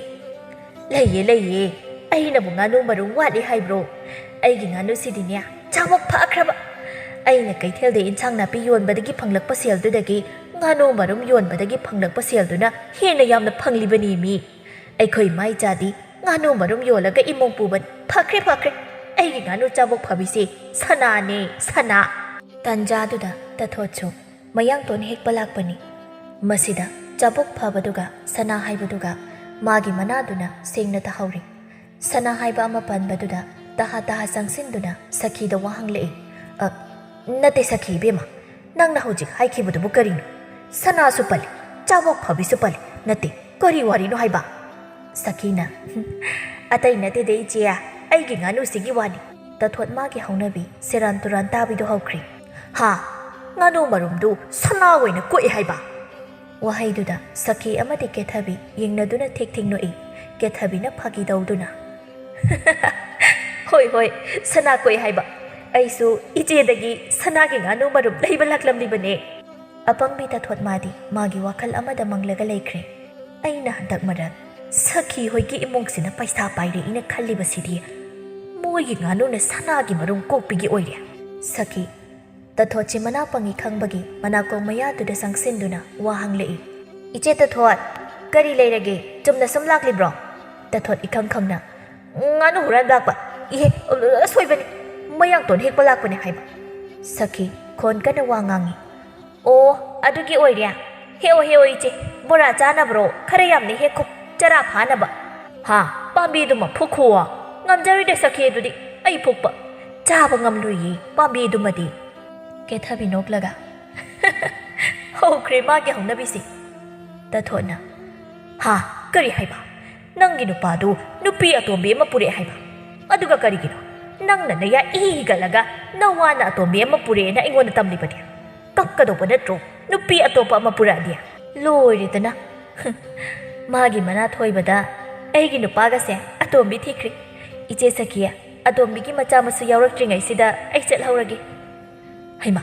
ꯂꯩꯌꯦ, ꯂꯩꯌꯦ, ꯑꯩꯅꯕꯨ ꯉꯥꯅꯨ ꯃꯔꯨꯝ ꯋꯥꯠꯂꯤ ꯍꯥꯏꯕ꯭ꯔꯣ? ꯑꯩꯒꯤ ꯉꯥꯅꯨꯁꯤꯗꯤꯅꯦ, ꯆꯥꯕꯣꯛ ꯐꯈ꯭ꯔꯕ꯫ ꯑꯩꯅ ꯀꯩꯊꯦꯜꯗ ꯏꯟꯁꯥꯡ ꯅꯥꯄꯤ ꯌꯣꯟꯕꯗꯒꯤ ꯐꯪꯂꯛꯄ ꯁꯦꯜꯗꯨꯗꯒꯤ ꯉꯥꯅꯨ ꯃꯔꯨꯝ ꯌꯣꯟꯕꯗꯒꯤ ꯐꯪꯂꯛꯄ ꯁꯦꯜꯗꯨꯅ ꯍꯦꯟꯅ ꯌꯥꯝꯅ ꯐꯪꯂꯤꯕꯅꯤ ꯃꯤ꯫ ꯑꯩꯈꯣꯏ ꯏꯃꯥ ꯏꯆꯥꯗꯤ ꯉꯥꯅꯨ ꯃꯔꯨꯝ ꯌꯣꯜꯂꯒ ꯏꯃꯨꯡ ꯄꯨꯕꯅꯤ꯫ ꯐꯈ꯭ꯔꯦ, ꯐꯈ꯭ꯔꯦ, ꯑꯩꯒꯤ ꯉꯥꯅꯨ ꯆꯥꯕꯣꯛ ꯐꯕꯤꯁꯦ ꯁꯅꯥꯅꯦ, ꯁꯅꯥ꯫ ꯇꯟꯖꯥꯗꯨꯗ ꯇꯊꯣꯠꯁꯨ ꯃꯌꯥꯡꯇꯣꯟ ꯍꯦꯛꯄ ꯂꯥꯛꯄꯅꯤ꯫ ꯃꯁꯤꯗ ꯆꯥꯕꯣꯛ ꯐꯕꯗꯨꯒ ꯁꯅꯥ ꯍꯥꯏꯕꯗꯨꯒ ꯃꯥꯒꯤ ꯃꯅꯥꯗꯨꯅ ꯁꯦꯡꯅ ꯇꯥꯍꯧꯔꯤ꯫ ꯁꯅꯥ ꯍꯥꯏꯕ ꯑꯃ ꯄꯟꯕꯗꯨꯗ ꯇꯍꯥ ꯇꯍꯥ ꯆꯪꯁꯤꯟꯗꯨꯅ ꯁꯈꯤꯗ ꯋꯥ ꯍꯪꯂꯛꯏ꯫ "ꯑ, ꯅꯠꯇꯦ ꯁꯈꯤ ꯏꯕꯦꯝꯃ, ꯅꯪꯅ ꯍꯧꯖꯤꯛ ꯍꯥꯏꯈꯤꯕꯗꯨꯕꯨ ꯀꯔꯤꯅꯣ? ꯁꯅꯥꯁꯨ ꯄꯜꯂꯤ, ꯆꯥꯕꯣꯛ ꯐꯕꯤꯁꯨ ꯄꯜꯂꯤ, ꯅꯠꯇꯦ, ꯀꯔꯤ ꯋꯥꯔꯤꯅꯣ ꯍꯥꯏꯕ?" ꯁꯈꯤꯅ, "ꯑꯇꯩ ꯅꯠꯇꯦꯗ ꯏꯆꯦ, ꯑꯩꯒꯤ ꯉꯥꯅꯨꯁꯤꯒꯤ ꯋꯥꯅꯤ꯫" ꯇꯊꯣꯠ ꯃꯥꯒꯤ ꯍꯧꯅꯕꯤ ꯁꯦꯔꯥꯟ ꯇꯨꯔꯥꯟ ꯇꯥꯕꯤꯗꯣ ꯍꯧꯈ꯭ꯔꯦ꯫ "ꯍꯥ? ꯉꯥꯅꯨ ꯃꯔꯨꯝꯗꯨ ꯁꯅꯥ ꯑꯣꯏꯅ ꯀꯣꯛꯑꯦ ꯍꯥꯏꯕ?" ꯋꯥꯍꯩꯗꯨꯗ ꯁꯈꯤ ꯑꯃꯗꯤ ꯀꯦꯊꯕꯤ ꯌꯦꯡꯅꯗꯨꯅ ꯊꯤꯛ ꯊꯤꯛ ꯅꯣꯛꯏ꯫ ꯀꯦꯊꯕꯤꯅ ꯐꯥꯒꯤ ꯇꯧꯗꯨꯅ, "ꯍꯣꯏ, ꯍꯣꯏ, ꯁꯅꯥ ꯀꯣꯛꯑꯦ ꯍꯥꯏꯕ꯫ ꯑꯩꯁꯨ ꯏꯆꯦꯗꯒꯤ ꯁꯅꯥꯒꯤ ꯉꯥꯅꯨ ꯃꯔꯨꯝ ꯂꯩꯕ ꯂꯥꯛꯂꯝꯂꯤꯕꯅꯦ꯫" ꯑꯄꯪꯕꯤ ꯇꯊꯣꯠ ꯃꯥꯗꯤ ꯃꯥꯒꯤ ꯋꯥꯈꯜ ꯑꯃꯗ ꯃꯪꯂꯒ ꯂꯩꯈ꯭ꯔꯦ꯫ "ꯑꯩꯅ ꯍꯟꯗꯛ ꯃꯔꯛ ꯁꯈꯤ ꯍꯣꯏꯒꯤ ꯏꯃꯨꯡꯁꯤꯅ ꯄꯩꯁꯥ ꯄꯥꯏꯔꯦ ꯏꯅ ꯈꯜꯂꯤꯕꯁꯤꯗꯤ ꯃꯣꯏꯒꯤ ꯉꯥꯅꯨꯅ ꯁꯅꯥꯒꯤ ꯃꯔꯨꯝ ꯀꯣꯛꯄꯤꯒꯤ ꯑꯣꯏꯔꯦ꯫" ꯁꯈꯤ ꯇꯊꯣꯠꯁꯤ ꯃꯅꯥ ꯄꯪꯉꯤ ꯈꯪꯕꯒꯤ ꯃꯅꯥꯀꯣꯡ ꯃꯌꯥꯗꯨꯗ ꯆꯪꯁꯤꯟꯗꯨꯅ ꯋꯥ ꯍꯪꯂꯛꯏ꯫ "ꯏꯆꯦ ꯇꯊꯣꯠ, ꯀꯔꯤ ꯂꯩꯔꯒꯦ? ꯆꯨꯝꯅ ꯁꯨꯝ ꯂꯥꯛꯂꯤꯕ꯭ꯔꯣ?" ꯇꯊꯣꯠ ꯏꯈꯪ ꯈꯪꯅ, "ꯉꯥꯅꯨ ꯍꯨꯔꯥꯟꯕ ꯂꯥꯛꯄ꯫ ꯏꯍꯦ, ꯑꯁꯣꯏꯕꯅꯤ꯫ ꯃꯌꯥꯡꯇꯣꯟ ꯍꯦꯛꯄ ꯂꯥꯛꯄꯅꯦ ꯍꯥꯏꯕ꯫ ꯁꯈꯤ ꯈꯣꯟ ꯀꯟꯅ ꯋꯥ ꯉꯥꯡꯉꯤ꯫ ꯑꯣ, ꯑꯗꯨꯒꯤ ꯑꯣꯏꯔꯦ꯫ ꯍꯦꯛꯑꯣ, ꯍꯦꯛꯑꯣ ꯏꯆꯦ, ꯕꯣꯔꯥ ꯆꯥꯅꯕ꯭ꯔꯣ? ꯈꯔ ꯌꯥꯝꯅ ꯍꯦꯛꯈꯣ, ꯆꯔꯥ ꯐꯥꯅꯕ꯫ ꯍꯥ? ꯄꯥꯝꯕꯤꯗꯨꯃ ꯐꯨꯛꯈꯨꯋꯣ꯫ ꯉꯝꯖꯔꯣꯏꯗ ꯁꯈꯤ, ꯑꯗꯨꯗꯤ ꯑꯩ ꯐꯨꯛꯄ꯫ ꯆꯥꯕ ꯉꯝꯂꯣꯏꯌꯦ ꯄꯥꯝꯕꯤꯗꯨꯃꯗꯤ꯫ ꯀꯦꯊꯕꯤ ꯅꯣꯛꯂꯒ, ꯍꯧꯈ꯭ꯔꯦ ꯃꯥꯒꯤ ꯍꯧꯅꯕꯤꯁꯤ꯫ ꯇꯊꯣꯠꯅ, ꯍꯥ? ꯀꯔꯤ ꯍꯥꯏꯕ? ꯅꯪꯒꯤ ꯅꯨꯄꯥꯗꯨ ꯅꯨꯄꯤ ꯑꯇꯣꯝꯕꯤ ꯑꯃ ꯄꯨꯔꯛꯑꯦ ꯍꯥꯏꯕ? ꯑꯗꯨꯒ ꯀꯔꯤꯒꯤꯅꯣ ꯅꯪꯅ ꯅꯌꯥ ꯏ ꯍꯤꯒꯠꯂꯒ ꯅꯋꯥꯅ ꯑꯇꯣꯝꯕꯤ ꯑꯃ ꯄꯨꯔꯛꯑꯦꯅ ꯑꯩꯉꯣꯟꯗ ꯇꯝꯂꯤꯕꯗꯤ? ꯀꯞꯀꯗꯧꯕ ꯅꯠꯇ꯭ꯔꯣ ꯅꯨꯄꯤ ꯑꯇꯣꯞꯄ ꯑꯃ ꯄꯨꯔꯛꯑꯗꯤ? ꯂꯣꯏꯔꯦꯗꯅ꯫ ꯃꯥꯒꯤ ꯃꯅꯥ ꯊꯣꯏꯕꯗ ꯑꯩꯒꯤ ꯅꯨꯄꯥꯒꯁꯦ ꯑꯇꯣꯝꯕꯤ ꯊꯤꯈ꯭ꯔꯦ꯫ ꯏꯆꯦ ꯁꯈꯤ, ꯑꯇꯣꯝꯕꯤꯒꯤ ꯃꯆꯥ ꯃꯁꯨ ꯌꯥꯎꯔꯛꯇ꯭ꯔꯤꯉꯩꯁꯤꯗ ꯑꯩ ꯆꯠꯍꯧꯔꯒꯦ꯫ ꯍꯩꯃꯥ,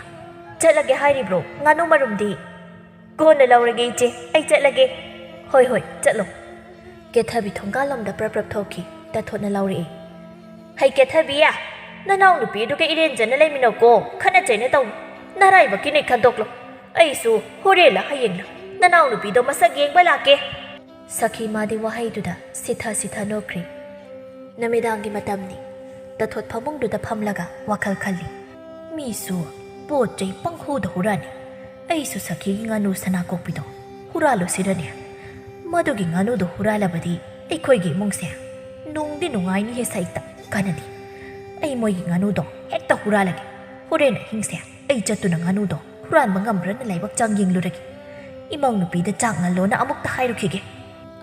ꯆꯠꯂꯒꯦ ꯍꯥꯏꯔꯤꯕ꯭ꯔꯣ? ꯉꯥꯅꯨ ꯃꯔꯨꯝꯗꯤ? ꯀꯣꯟꯅ ꯂꯧꯔꯒꯦ ꯏꯆꯦ, ꯑꯩ ꯆꯠꯂꯒꯦ꯫ ꯍꯣꯏ, ꯍꯣꯏ, ꯆꯠꯂꯣ꯫ ꯀꯦꯊꯕꯤ ꯊꯣꯡꯒꯥꯜꯂꯣꯝꯗ ꯄ꯭ꯔꯞ ꯄ꯭ꯔꯞ ꯊꯣꯛꯈꯤ꯫ ꯇꯊꯣꯠꯅ ꯂꯥꯎꯔꯛꯏ, ꯍꯩ ꯀꯦꯊꯕꯤ, ꯅꯅꯥꯎꯅꯨꯄꯤꯗꯨꯒ ꯏꯔꯦꯟꯖꯅ ꯂꯩꯃꯤꯟꯅꯧꯀꯣ, ꯈꯠꯅ ꯆꯩꯅ ꯇꯧꯅꯨ꯫ ꯅꯔꯥꯏꯕꯛꯀꯤꯅꯦ ꯈꯟꯗꯣꯛꯂꯣ꯫ ꯑꯩꯁꯨ ꯍꯣꯔꯦꯟꯂ ꯍꯌꯦꯡꯂ ꯅꯅꯥꯎꯅꯨꯄꯤꯗꯣ ꯃꯁꯛ ꯌꯦꯡꯕ ꯂꯥꯛꯀꯦ꯫ ꯁꯈꯤ ꯃꯥꯗꯤ ꯋꯥꯍꯩꯗꯨꯗ ꯁꯤꯊ ꯁꯤꯊ ꯅꯣꯛꯈ꯭ꯔꯤ꯫ ꯅꯨꯃꯤꯗꯥꯡꯒꯤ ꯃꯇꯝꯅꯤ꯫ ꯇꯊꯣꯠ ꯐꯃꯨꯡꯗꯨꯗ ꯐꯝꯂꯒ ꯋꯥꯈꯜ ꯈꯜꯂꯤ꯫ ꯃꯤꯁꯨ ꯄꯣꯠ ꯆꯩ ꯄꯪꯍꯨꯗ ꯍꯨꯔꯥꯟꯅꯤ꯫ ꯑꯩꯁꯨ ꯁꯈꯤꯒꯤ ꯉꯥꯅꯨ ꯁꯅꯥ ꯀꯣꯛꯄꯤꯗꯣ ꯍꯨꯔꯥꯜꯂꯨꯁꯤꯔꯅꯦ? ꯃꯗꯨꯒꯤ ꯉꯥꯅꯨꯗꯣ ꯍꯨꯔꯥꯜꯂꯕꯗꯤ ꯑꯩꯈꯣꯏꯒꯤ ꯏꯃꯨꯡꯁꯦ ꯅꯨꯡꯗꯤ ꯅꯨꯡꯉꯥꯏꯅꯤꯍꯦ ꯁꯩꯇ꯫ ꯀꯥꯟꯅꯗꯦ꯫ ꯑꯩ ꯃꯣꯏꯒꯤ ꯉꯥꯅꯨꯗꯣ ꯍꯦꯛꯇ ꯍꯨꯔꯥꯜꯂꯒꯦ꯫ ꯍꯣꯔꯦꯟ ꯑꯍꯤꯡꯁꯦ ꯑꯩ ꯆꯠꯇꯨꯅ ꯉꯥꯅꯨꯗꯣ ꯍꯨꯔꯥꯟꯕ ꯉꯝꯕ꯭ꯔꯅ ꯂꯥꯏꯕꯛ ꯆꯥꯡ ꯌꯦꯡꯂꯨꯔꯒꯦ꯫ ꯏꯃꯧ ꯅꯨꯄꯤꯗ ꯆꯥꯛ ꯉꯜꯂꯣꯅ ꯑꯃꯨꯛꯇ ꯍꯥꯏꯔꯨꯈꯤꯒꯦ꯫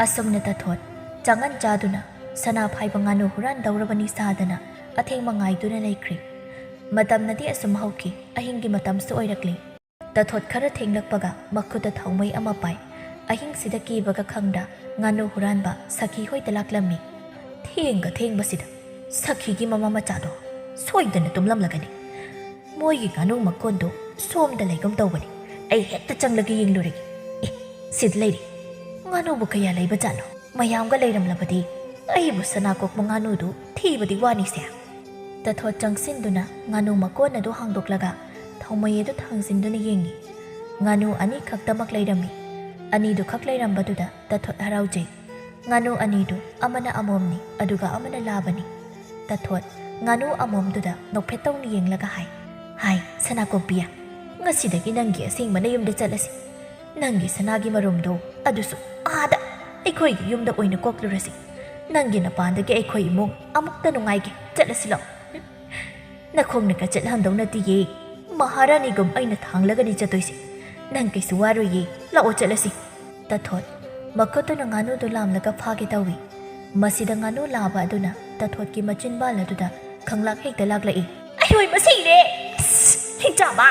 ꯑꯁꯨꯝꯅ ꯇꯊꯣꯠ ꯆꯥꯉꯟ ꯆꯥꯗꯨꯅ ꯁꯅꯥ ꯐꯥꯏꯕ ꯉꯥꯅꯨ ꯍꯨꯔꯥꯟꯗꯧꯔꯕꯅꯤ ꯁꯥꯗꯅ ꯑꯊꯦꯡꯕ ꯉꯥꯏꯗꯨꯅ ꯂꯩꯈ꯭ꯔꯦ꯫ ꯃꯇꯝꯅꯗꯤ ꯑꯁꯨꯝ ꯍꯧꯈꯤ꯫ ꯑꯍꯤꯡꯒꯤ ꯃꯇꯝꯁꯨ ꯑꯣꯏꯔꯛꯂꯦ꯫ ꯇꯊꯣꯠ ꯈꯔ ꯊꯦꯡꯂꯛꯄꯒ ꯃꯈꯨꯠꯇ ꯊꯥꯎꯃꯩ ꯑꯃ ꯄꯥꯏ꯫ ꯑꯍꯤꯡꯁꯤꯗ ꯀꯤꯕꯒ ꯈꯪꯗ ꯉꯥꯅꯨ ꯍꯨꯔꯥꯟꯕ ꯁꯈꯤ ꯍꯣꯏꯗ ꯂꯥꯛꯂꯝꯃꯤ꯫ ꯊꯦꯡꯒ ꯊꯦꯡꯕꯁꯤꯗ ꯁꯈꯤꯒꯤ ꯃꯃꯥ ꯃꯆꯥꯗꯣ ꯁꯣꯏꯗꯅ ꯇꯨꯝꯂꯝꯂꯒꯅꯤ꯫ ꯃꯣꯏꯒꯤ ꯉꯥꯅꯨ ꯃꯀꯣꯟꯗꯣ ꯁꯣꯝꯗ ꯂꯩꯒꯨꯝ ꯇꯧꯕꯅꯤ꯫ ꯑꯩ ꯍꯦꯛꯇ ꯆꯪꯂꯒ ꯌꯦꯡꯂꯨꯔꯒꯦ꯫ ꯑꯦ, ꯁꯤꯗ ꯂꯩꯔꯦ꯫ ꯉꯥꯅꯨꯕꯨ ꯀꯌꯥ ꯂꯩꯕꯖꯥꯠꯅꯣ? ꯃꯌꯥꯝꯒ ꯂꯩꯔꯝꯂꯕꯗꯤ ꯑꯩꯕꯨ ꯁꯅꯥ ꯀꯣꯛꯄ ꯉꯥꯅꯨꯗꯨ ꯊꯤꯕꯗꯤ ꯋꯥꯅꯤꯁꯦ꯫ ꯇꯊꯣꯠ ꯆꯪꯁꯤꯟꯗꯨꯅ ꯉꯥꯅꯨ ꯃꯀꯣꯟ ꯑꯗꯨ ꯍꯥꯡꯗꯣꯛꯂꯒ ꯊꯥꯎꯃꯩ ꯑꯗꯨ ꯊꯥꯡꯖꯤꯟꯗꯨꯅ ꯌꯦꯡꯉꯤ꯫ ꯉꯥꯅꯨ ꯑꯅꯤꯈꯛꯇꯃꯛ ꯂꯩꯔꯝꯃꯤ꯫ ꯑꯅꯤꯗꯨꯈꯛ ꯂꯩꯔꯝꯕꯗꯨꯗ ꯇꯊꯣꯠ ꯍꯔꯥꯎꯖꯩ꯫ ꯉꯥꯅꯨ ꯑꯅꯤꯗꯨ ꯑꯃꯅ ꯑꯃꯣꯝꯅꯤ, ꯑꯗꯨꯒ ꯑꯃꯅ ꯂꯥꯕꯅꯤ꯫ ꯇꯊꯣꯠ ꯉꯥꯅꯨ ꯑꯃꯣꯝꯗꯨꯗ ꯅꯣꯛꯐꯦꯠꯇꯧꯅ ꯌꯦꯡꯂꯒ ꯍꯥꯏ, "ꯍꯥꯏ, ꯁꯅꯥꯀꯣꯛꯄꯤꯌꯥ, ꯉꯁꯤꯗꯒꯤ ꯅꯪꯒꯤ ꯑꯁꯦꯡꯕ ꯅꯌꯨꯝꯗ ꯆꯠꯂꯁꯤ꯫ ꯅꯪꯒꯤ ꯁꯅꯥꯒꯤ ꯃꯔꯨꯝꯗꯣ ꯑꯗꯨꯁꯨ ꯑꯥꯗ ꯑꯩꯈꯣꯏꯒꯤ ꯌꯨꯝꯗ ꯑꯣꯏꯅ ꯀꯣꯛꯂꯨꯔꯁꯤ꯫ ꯅꯪꯒꯤ ꯅꯄꯥꯟꯗꯒꯤ ꯑꯩꯈꯣꯏ ꯏꯃꯨꯡ ꯑꯃꯨꯛꯇ ꯅꯨꯡꯉꯥꯏꯒꯦ꯫ ꯆꯠꯂꯁꯤ ꯂꯥꯛꯑꯣ꯫ ꯍꯨꯝ, ꯅꯈꯣꯡꯅ ꯀꯆꯠꯍꯟꯗꯧ ꯅꯠꯇꯤꯌꯦ꯫ ꯃꯍꯥꯔꯥꯅꯤꯒꯨꯝ ꯑꯩꯅ ꯊꯥꯡꯂꯒꯅꯤ ꯆꯠꯇꯣꯏꯁꯦ꯫ ꯅꯪ ꯀꯩꯁꯨ ꯋꯥꯔꯣꯏꯌꯦ꯫ ꯂꯥꯛꯑꯣ ꯆꯠꯂꯁꯤ꯫" ꯇꯊꯣꯠ ꯃꯈꯨꯠꯇꯨꯅ ꯉꯥꯅꯨꯗꯨ ꯂꯥꯝꯂꯒ ꯐꯥꯒꯦ ꯇꯧꯏ꯫ ꯃꯁꯤꯗ ꯉꯥꯅꯨ ꯂꯥꯕ ꯑꯗꯨꯅ ꯇꯊꯣꯠꯀꯤ ꯃꯆꯤꯟꯕꯥꯜ ꯑꯗꯨꯗ ꯈꯪꯂꯥꯛ ꯍꯦꯛꯇ ꯂꯥꯛꯂꯛꯏ꯫ "ꯑꯩꯍꯣꯏ, ꯃꯁꯤꯔꯦ! ꯑꯁ, ꯍꯤꯡꯆꯥꯕ!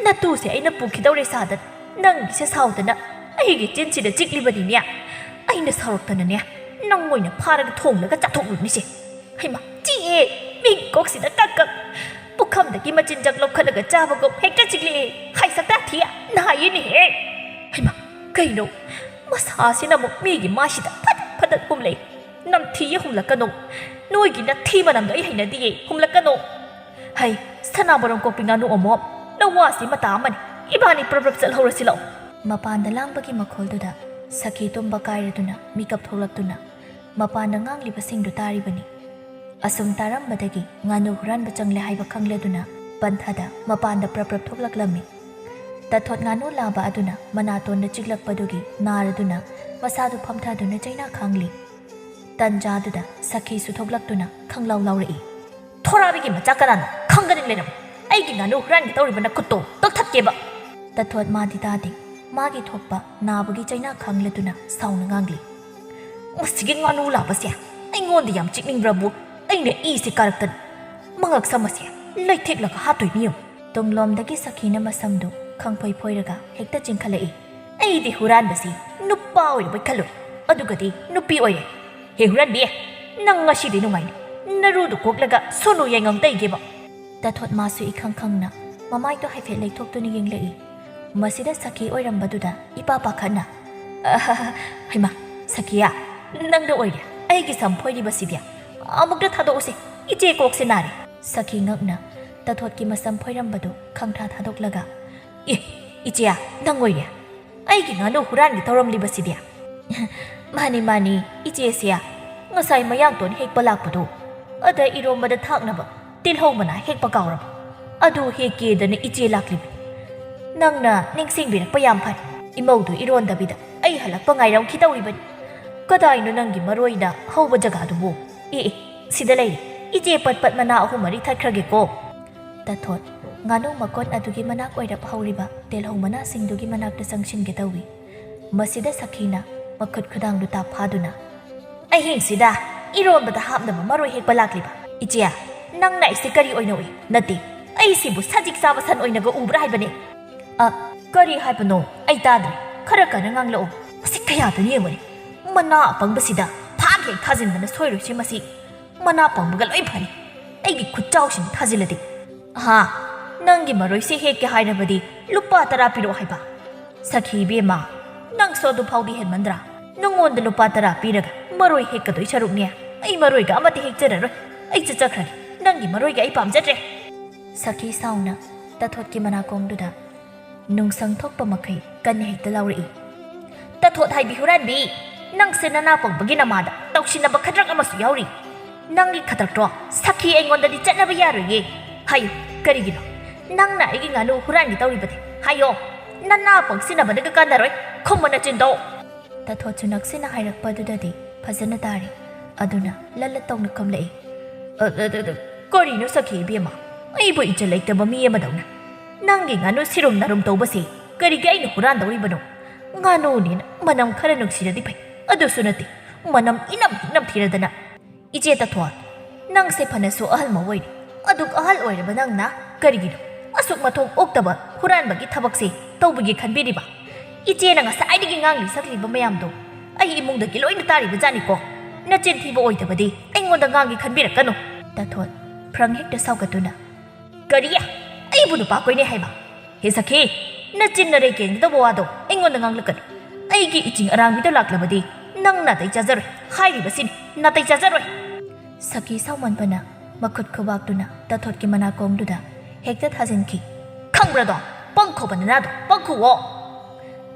ꯅꯇꯨꯁꯦ ꯑꯩꯅ ꯄꯨꯈꯤꯗꯧꯔꯦ ꯁꯥꯗꯅ, ꯅꯪꯒꯤꯁꯦ ꯁꯥꯎꯗꯅ ꯑꯩꯒꯤ ꯆꯤꯟꯁꯤꯗ ꯆꯤꯛꯂꯤꯕꯅꯤꯅꯦ꯫ ꯑꯩꯅ ꯁꯥꯎꯔꯛꯇꯅꯅꯦ, ꯅꯪ ꯑꯣꯏꯅ ꯐꯥꯔꯒ ꯊꯣꯡꯂꯒ ꯆꯥꯊꯣꯛꯂꯨꯅꯤꯁꯦ꯫ ꯍꯩꯃꯥ, ꯆꯤꯛꯑꯦ! ꯃꯤ ꯀꯣꯛꯁꯤꯗ ꯀꯛ ꯀꯛ! ꯄꯨꯈꯝꯗꯒꯤ ꯃꯆꯤꯟꯖꯥꯛ ꯂꯧꯈꯠꯂꯒ ꯆꯥꯕꯒꯨꯝ ꯍꯦꯛꯇ ꯆꯤꯛꯂꯛꯑꯦ꯫ ꯍꯥꯏ ꯁꯛꯇꯥ ꯊꯤ, ꯅꯥꯏꯌꯦꯅꯦꯍꯦ! ꯍꯩꯃꯥ, ꯀꯩꯅꯣ? ꯃꯁꯥꯁꯤꯅ ꯑꯃꯨꯛ ꯃꯤꯒꯤ ꯃꯥꯏꯁꯤꯗ ꯐꯗꯠ ꯐꯗꯠ ꯍꯨꯝꯂꯛꯏ꯫ ꯅꯝꯊꯤꯌꯦ, ꯍꯨꯝꯂꯛꯀꯅꯨ꯫ ꯅꯣꯏꯒꯤ ꯅꯊꯤ ꯃꯅꯝꯗꯣ ꯑꯩ ꯍꯩꯅꯗꯤꯌꯦ, ꯍꯨꯝꯂꯛꯀꯅꯨ꯫" "ꯍꯩ, ꯁꯅꯥ ꯃꯔꯨꯝ ꯀꯣꯛꯄꯤ ꯉꯥꯅꯨ ꯑꯃꯣꯝ, ꯅꯋꯥꯁꯤ ꯃꯇꯥ ꯑꯃꯅꯤ꯫ ꯏꯕꯥꯅꯤ ꯄ꯭ꯔꯞ ꯄ꯭ꯔꯞ ꯆꯠꯍꯧꯔꯁꯤ ꯂꯥꯛꯑꯣ꯫" ꯃꯄꯥꯟꯗ ꯂꯥꯡꯕꯒꯤ ꯃꯈꯣꯜꯗꯨꯗ ꯁꯈꯤ ꯇꯨꯝꯕ ꯀꯥꯏꯔꯗꯨꯅ ꯃꯤꯀꯞ ꯊꯣꯛꯂꯛꯇꯨꯅ ꯃꯄꯥꯟꯗ ꯉꯥꯡꯂꯤꯕꯁꯤꯡꯗꯨ ꯇꯥꯔꯤꯕꯅꯤ꯫ ꯑꯁꯨꯝ ꯇꯥꯔꯝꯕꯗꯒꯤ ꯉꯥꯅꯨ ꯍꯨꯔꯥꯟꯕ ꯆꯪꯂꯦ ꯍꯥꯏꯕ ꯈꯪꯂꯗꯨꯅ ꯄꯟꯊꯗ ꯃꯄꯥꯟꯗ ꯄ꯭ꯔꯞ ꯄ꯭ꯔꯞ ꯊꯣꯛꯂꯛꯂꯝꯃꯤ꯫ ꯇꯊꯣꯠ ꯉꯥꯅꯨ ꯂꯥꯕ ꯑꯗꯨꯅ ꯃꯅꯥꯇꯣꯟꯗ ꯆꯤꯛꯂꯛꯄꯗꯨꯒꯤ ꯅꯥꯔꯗꯨꯅ ꯃꯁꯥꯗꯨ ꯐꯝꯊꯗꯨꯅ ꯆꯩꯅꯥ ꯈꯥꯡꯂꯤ꯫ ꯇꯟꯖꯥꯗꯨꯗ ꯁꯈꯤꯁꯨ ꯊꯣꯛꯂꯛꯇꯨꯅ ꯈꯪꯂꯥꯎ ꯂꯥꯎꯔꯛꯏ꯫ "ꯊꯣꯔꯥꯕꯤꯒꯤ ꯃꯆꯥ ꯀꯅꯥꯅꯣ? ꯈꯪꯒꯅꯤ ꯂꯩꯔꯝꯃꯨ꯫ ꯑꯩꯒꯤ ꯉꯥꯅꯨ ꯍꯨꯔꯥꯟꯒꯦ ꯇꯧꯔꯤꯕ ꯅꯈꯨꯠꯇꯣ ꯀꯛꯊꯠꯀꯦꯕ!" ꯇꯊꯣꯠ ꯃꯥꯗꯤ ꯇꯥꯗꯦ꯫ ꯃꯥꯒꯤ ꯊꯣꯛꯄ ꯅꯥꯕꯒꯤ ꯆꯩꯅꯥ ꯈꯥꯡꯂꯗꯨꯅ ꯁꯥꯎꯅ ꯉꯥꯡꯂꯤ꯫ "ꯃꯁꯤꯒꯤ ꯉꯥꯅꯨ ꯂꯥꯕꯁꯦ ꯑꯩꯉꯣꯟꯗ ꯌꯥꯝ ꯆꯤꯛꯅꯤꯡꯕ꯭ꯔꯕꯨ? ꯑꯩꯅ ꯏꯁꯦ ꯀꯥꯔꯛꯇꯅ ꯃꯉꯛ ꯁꯝ ꯑꯁꯦ ꯂꯩꯊꯦꯛꯂꯒ ꯍꯥꯠꯇꯣꯏꯅꯤ ꯌꯦꯡꯉꯨ꯫" ꯇꯨꯡꯂꯣꯝꯗꯒꯤ ꯁꯈꯤꯅ ꯃꯁꯝꯗꯨ ꯈꯪꯐꯣꯏ ꯐꯣꯏꯔꯒ ꯍꯦꯛꯇ ꯆꯤꯡꯈꯠꯂꯛꯏ꯫ "ꯑꯩꯗꯤ ꯍꯨꯔꯥꯟꯕꯁꯤ ꯅꯨꯄꯥ ꯑꯣꯏꯔꯕꯣꯏ ꯈꯜꯂꯨꯔꯦ, ꯑꯗꯨꯒꯗꯤ ꯅꯨꯄꯤ ꯑꯣꯏꯔꯦ꯫ ꯍꯦ ꯍꯨꯔꯥꯟꯕꯤ, ꯅꯪ ꯉꯁꯤꯗꯤ ꯅꯨꯡꯉꯥꯏꯅꯤ꯫ ꯅꯔꯨꯗꯨ ꯀꯣꯛꯂꯒ ꯁꯣꯅꯨ ꯌꯥꯏꯉꯪ ꯇꯩꯒꯦꯕ꯫" ꯇꯊꯣꯠ ꯃꯥꯁꯨ ꯏꯈꯪ ꯈꯪꯅ ꯃꯃꯥꯏꯗꯣ ꯍꯥꯏꯐꯦꯠ ꯂꯩꯊꯣꯛꯇꯨꯅ ꯌꯦꯡꯂꯛꯏ꯫ ꯃꯁꯤꯗ ꯁꯈꯤ ꯑꯣꯏꯔꯝꯕꯗꯨꯗ ꯏꯄꯥ ꯄꯥꯈꯠꯅ, "ꯑꯍ, ꯍꯩꯃꯥ, ꯁꯈꯤꯌꯥ, ꯅꯪꯅ ꯑꯣꯏꯔꯦ ꯑꯩꯒꯤ ꯁꯝ ꯐꯣꯏꯔꯤꯕꯁꯤꯗꯤ꯫ ꯑꯃꯨꯛꯇ ꯊꯥꯗꯣꯛꯎꯁꯦ, ꯏꯆꯦ ꯀꯣꯛꯁꯦ ꯅꯥꯔꯦ꯫" ꯁꯈꯤ ꯉꯛꯅ ꯇꯊꯣꯠꯀꯤ ꯃꯁꯝ ꯐꯣꯏꯔꯝꯕꯗꯨ ꯈꯪꯊꯥ ꯊꯥꯗꯣꯛꯂꯒ, "ꯑꯦ, ꯏꯆꯦ, ꯅꯪ ꯑꯣꯏꯔꯦ ꯑꯩꯒꯤ ꯉꯥꯅꯨ ꯍꯨꯔꯥꯟꯒꯦ ꯇꯧꯔꯝꯂꯤꯕꯁꯤꯗꯤ?" "ꯃꯥꯅꯤ, ꯃꯥꯅꯤ, ꯏꯆꯦꯁꯦ ꯉꯁꯥꯏ ꯃꯌꯥꯡꯇꯣꯟ ꯍꯦꯛꯄ ꯂꯥꯛꯄꯗꯣ, ꯑꯗ ꯏꯔꯣꯝꯕꯗ ꯊꯥꯛꯅꯕ ꯇꯤꯜꯍꯧ ꯃꯅꯥ ꯍꯦꯛꯄ ꯀꯥꯎꯔꯕ? ꯑꯗꯨ ꯍꯦꯛꯀꯦꯗꯅ ꯏꯆꯦ ꯂꯥꯛꯂꯤꯕꯅꯤ꯫ ꯅꯪꯅ ꯅꯤꯡꯁꯤꯡꯕꯤꯔꯛꯄ ꯌꯥꯝ ꯐꯔꯦ꯫ ꯏꯃꯧꯗꯨ ꯏꯔꯣꯟꯗꯕꯤꯗ ꯑꯩ ꯍꯜꯂꯛꯄ ꯉꯥꯏꯔꯝꯈꯤꯗꯧꯔꯤꯕꯅꯤ꯫ ꯀꯗꯥꯏꯅꯣ ꯅꯪꯒꯤ ꯃꯔꯣꯏꯅ ꯍꯧꯕ ꯖꯒꯥꯗꯨꯕꯨ? ꯑꯦ ꯑꯦ, ꯁꯤꯗ ꯂꯩꯔꯦ꯫ ꯏꯆꯦ ꯄꯠ ꯄꯠ ꯃꯅꯥ ꯑꯍꯨꯝ ꯃꯔꯤ ꯊꯠꯈ꯭ꯔꯒꯦꯀꯣ꯫ ꯇꯥꯊꯣꯠ, ꯉꯥꯅꯨ ꯃꯀꯣꯟ ꯑꯗꯨꯒꯤ ꯃꯅꯥꯛ ꯑꯣꯏꯔꯞ ꯍꯧꯔꯤꯕ ꯇꯤꯜꯍꯧ ꯃꯅꯥꯁꯤꯡꯗꯨꯒꯤ ꯃꯅꯥꯛꯇ ꯆꯪꯁꯤꯟꯒꯦ ꯇꯧꯏ꯫ ꯃꯁꯤꯗ ꯁꯈꯤꯅ ꯃꯈꯨꯠ ꯈꯨꯗꯥꯡꯗꯨ ꯇꯥꯞ ꯐꯥꯗꯨꯅ, "ꯑꯍꯤꯡꯁꯤꯗ ꯏꯔꯣꯟꯕꯗ ꯍꯥꯞꯅꯕ ꯃꯔꯣꯏ ꯍꯦꯛꯄ ꯂꯥꯛꯂꯤꯕ? ꯏꯆꯦ, ꯅꯪꯅ ꯑꯩꯁꯦ ꯀꯔꯤ ꯑꯣꯏꯅ ꯎꯏ? ꯅꯠꯇꯦ, ꯑꯩꯁꯤꯕꯨ ꯁꯖꯤꯛ ꯆꯥꯕ ꯁꯟ ꯑꯣꯏꯅꯒ ꯎꯕ꯭ꯔꯥ ꯍꯥꯏꯕꯅꯦ?" "ꯑ, ꯀꯔꯤ ꯍꯥꯏꯕꯅꯣ? ꯑꯩ ꯇꯥꯗ꯭ꯔꯦ꯫ ꯈꯔ ꯀꯟꯅ ꯉꯥꯡꯂꯛꯑꯣ꯫ ꯃꯁꯤ ꯀꯌꯥꯗꯅ ꯌꯦꯡꯉꯨꯅꯦ꯫ ꯃꯅꯥ ꯑꯄꯪꯕꯁꯤꯗ ꯊꯥꯡ ꯍꯦꯛ ꯊꯥꯖꯤꯟꯕꯅ ꯁꯣꯏꯔꯣꯏꯁꯦ ꯃꯁꯤ꯫ ꯃꯅꯥ ꯄꯪꯕꯒ ꯂꯣꯏ ꯐꯅꯤ꯫ ꯑꯩꯒꯤ ꯈꯨꯠꯆꯥꯎꯁꯤꯡ ꯊꯥꯖꯤꯜꯂꯗꯤ꯫ ꯑꯍꯥ, ꯅꯪꯒꯤ ꯃꯔꯣꯏꯁꯦ ꯍꯦꯛꯀꯦ ꯍꯥꯏꯔꯕꯗꯤ ꯂꯨꯄꯥ ꯇꯔꯥ ꯄꯤꯔꯛꯑꯣ ꯍꯥꯏꯕ? ꯁꯈꯤ ꯏꯕꯦꯝꯃ, ꯅꯪꯁꯨ ꯑꯗꯨ ꯐꯥꯎꯗꯤ ꯍꯦꯟꯃꯟꯗ꯭ꯔꯥ? ꯅꯉꯣꯟꯗ ꯂꯨꯄꯥ ꯇꯔꯥ ꯄꯤꯔꯒ ꯃꯔꯣꯏ ꯍꯦꯛꯀꯗꯣꯏ ꯁꯔꯨꯛꯅꯦ, ꯑꯩ ꯃꯔꯣꯏꯒ ꯑꯃꯠꯇ ꯍꯦꯛꯆꯔꯔꯣꯏ꯫ ꯑꯩ ꯆꯠꯆꯈ꯭ꯔꯒꯦ꯫ ꯅꯪꯒꯤ ꯃꯔꯣꯏꯒ ꯑꯩ ꯄꯥꯝꯖꯗ꯭ꯔꯦ꯫ ꯁꯈꯤ ꯁꯥꯎꯅ ꯇꯥꯊꯣꯠꯀꯤ ꯃꯅꯥꯀꯣꯡꯗꯨꯗ ꯅꯨꯡꯁꯪ ꯊꯣꯛꯄ ꯃꯈꯩ ꯀꯟꯅ ꯍꯦꯛꯇ ꯂꯥꯎꯔꯛꯏ꯫ "ꯇꯥꯊꯣꯠ ꯍꯥꯏꯕꯤ ꯍꯨꯔꯥꯟꯕꯤ, ꯅꯪꯁꯦ ꯅꯅꯥ ꯄꯪꯕꯒꯤ ꯅꯃꯥꯗ ꯇꯧꯁꯤꯟꯅꯕ ꯈꯗ꯭ꯔꯛ ꯑꯃꯁꯨ ꯌꯥꯎꯔꯤ꯫ ꯅꯪꯒꯤ ꯈꯗ꯭ꯔꯛꯇꯣ ꯁꯈꯤ ꯑꯩꯉꯣꯟꯗꯗꯤ ꯆꯠꯅꯕ ꯌꯥꯔꯣꯏꯌꯦ꯫ ꯍꯥꯏꯌꯨ, ꯀꯔꯤꯒꯤꯅꯣ? ꯅꯪꯅ ꯑꯩꯒꯤ ꯉꯥꯅꯨ ꯍꯨꯔꯥꯟꯒꯦ ꯇꯧꯔꯤꯕꯗꯤ? ꯍꯥꯏꯌꯣ, ꯅꯅꯥ ꯄꯪꯁꯤꯟꯅꯕꯅꯒ ꯀꯥꯟꯅꯔꯣꯏ꯫ ꯈꯨꯝꯃꯨ ꯅꯆꯤꯟꯗꯣ!" ꯇꯥꯊꯣꯠꯁꯨ ꯅꯛꯁꯤꯟꯅ ꯍꯥꯏꯔꯛꯄꯗꯨꯗꯗꯤ ꯐꯖꯅ ꯇꯥꯔꯦ꯫ ꯑꯗꯨꯅ ꯂꯜꯂ ꯇꯧꯅ ꯈꯨꯝꯂꯛꯏ꯫ "ꯑ, ꯑ, ꯑ, ꯑ, ꯀꯔꯤꯅꯣ ꯁꯈꯤ ꯏꯕꯦꯝꯃ? ꯑꯩꯕꯨ ꯏꯆꯜ ꯂꯩꯇꯕ ꯃꯤ ꯑꯃꯗꯧꯅ ꯅꯪꯒꯤ ꯉꯥꯅꯨ ꯁꯤꯔꯨꯝ ꯅꯥꯔꯨꯝ ꯇꯧꯕꯁꯦ ꯀꯔꯤꯒꯤ ꯑꯩꯅ ꯍꯨꯔꯥꯟꯗꯧꯔꯤꯕꯅꯣ? ꯉꯥꯅꯨꯅꯦꯅ ꯃꯅꯝ ꯈꯔ ꯅꯨꯡꯁꯤꯔꯗꯤ ꯐꯩ, ꯑꯗꯨꯁꯨ ꯅꯠꯇꯦ, ꯃꯅꯝ ꯏꯅꯝ ꯍꯦꯛ ꯅꯝꯊꯤꯔꯗꯅ꯫ ꯏꯆꯦ ꯇꯥꯊꯣꯠ, ꯅꯪꯁꯦ ꯐꯅꯁꯨ ꯑꯍꯜ ꯃꯧ ꯑꯣꯏꯔꯦ, ꯑꯗꯨꯛ ꯑꯍꯜ ꯑꯣꯏꯔꯕ ꯅꯪꯅ ꯀꯔꯤꯒꯤꯅꯣ ꯑꯁꯨꯛ ꯃꯊꯣꯡ ꯑꯣꯛꯇꯕ ꯍꯨꯔꯥꯟꯕꯒꯤ ꯊꯕꯛꯁꯦ ꯇꯧꯕꯒꯤ ꯈꯟꯕꯤꯔꯤꯕ? ꯏꯆꯦꯅ ꯉꯁꯥꯏꯗꯒꯤ ꯉꯥꯡꯂꯤ ꯁꯛꯂꯤꯕ ꯃꯌꯥꯝꯗꯣ ꯑꯩ ꯏꯃꯨꯡꯗꯒꯤ ꯂꯣꯏꯅ ꯇꯥꯔꯤꯕ ꯖꯥꯠꯅꯤꯀꯣ꯫ ꯅꯆꯤꯟ ꯊꯤꯕ ꯑꯣꯏꯗꯕꯗꯤ ꯑꯩꯉꯣꯟꯗ ꯉꯥꯡꯒꯦ ꯈꯟꯕꯤꯔꯛꯀꯅꯨ꯫" ꯇꯥꯊꯣꯠ, ꯐ꯭ꯔꯪ ꯍꯦꯛꯇ ꯁꯥꯎꯒꯠꯇꯨꯅ, "ꯀꯔꯤ? ꯑꯩꯕꯨ ꯅꯨꯄꯥ ꯀꯣꯏꯅꯩ ꯍꯥꯏꯕ? ꯍꯦ ꯁꯈꯤ, ꯅꯆꯤꯟ ꯅꯔꯩ ꯀꯦꯟꯒꯗꯧꯕ ꯋꯥꯗꯣ ꯑꯩꯉꯣꯟꯗ ꯉꯥꯡꯂꯛꯀꯅꯨ꯫ ꯑꯩꯒꯤ ꯏꯆꯤꯡ ꯑꯔꯥꯡꯕꯤꯗ ꯂꯥꯛꯂꯕꯗꯤ ꯅꯪ ꯅꯥꯇꯩ ꯆꯥꯖꯔꯣꯏ ꯍꯥꯏꯔꯤꯕꯁꯤꯅꯤ, ꯅꯥꯇꯩ ꯆꯥꯖꯔꯣꯏ!" ꯁꯈꯤ ꯁꯥꯎꯃꯟꯕꯅ ꯃꯈꯨꯠ ꯈꯨꯕꯥꯛꯇꯨꯅ ꯇꯥꯊꯣꯠꯀꯤ ꯃꯅꯥꯀꯣꯡꯗꯨꯗ ꯍꯦꯛꯇ ꯊꯥꯖꯤꯟꯈꯤ꯫ "ꯈꯪꯕ꯭ꯔꯗꯣ? ꯄꯪꯈꯣꯕ ꯅꯅꯥꯗꯣ ꯄꯪꯈꯨꯋꯣ!"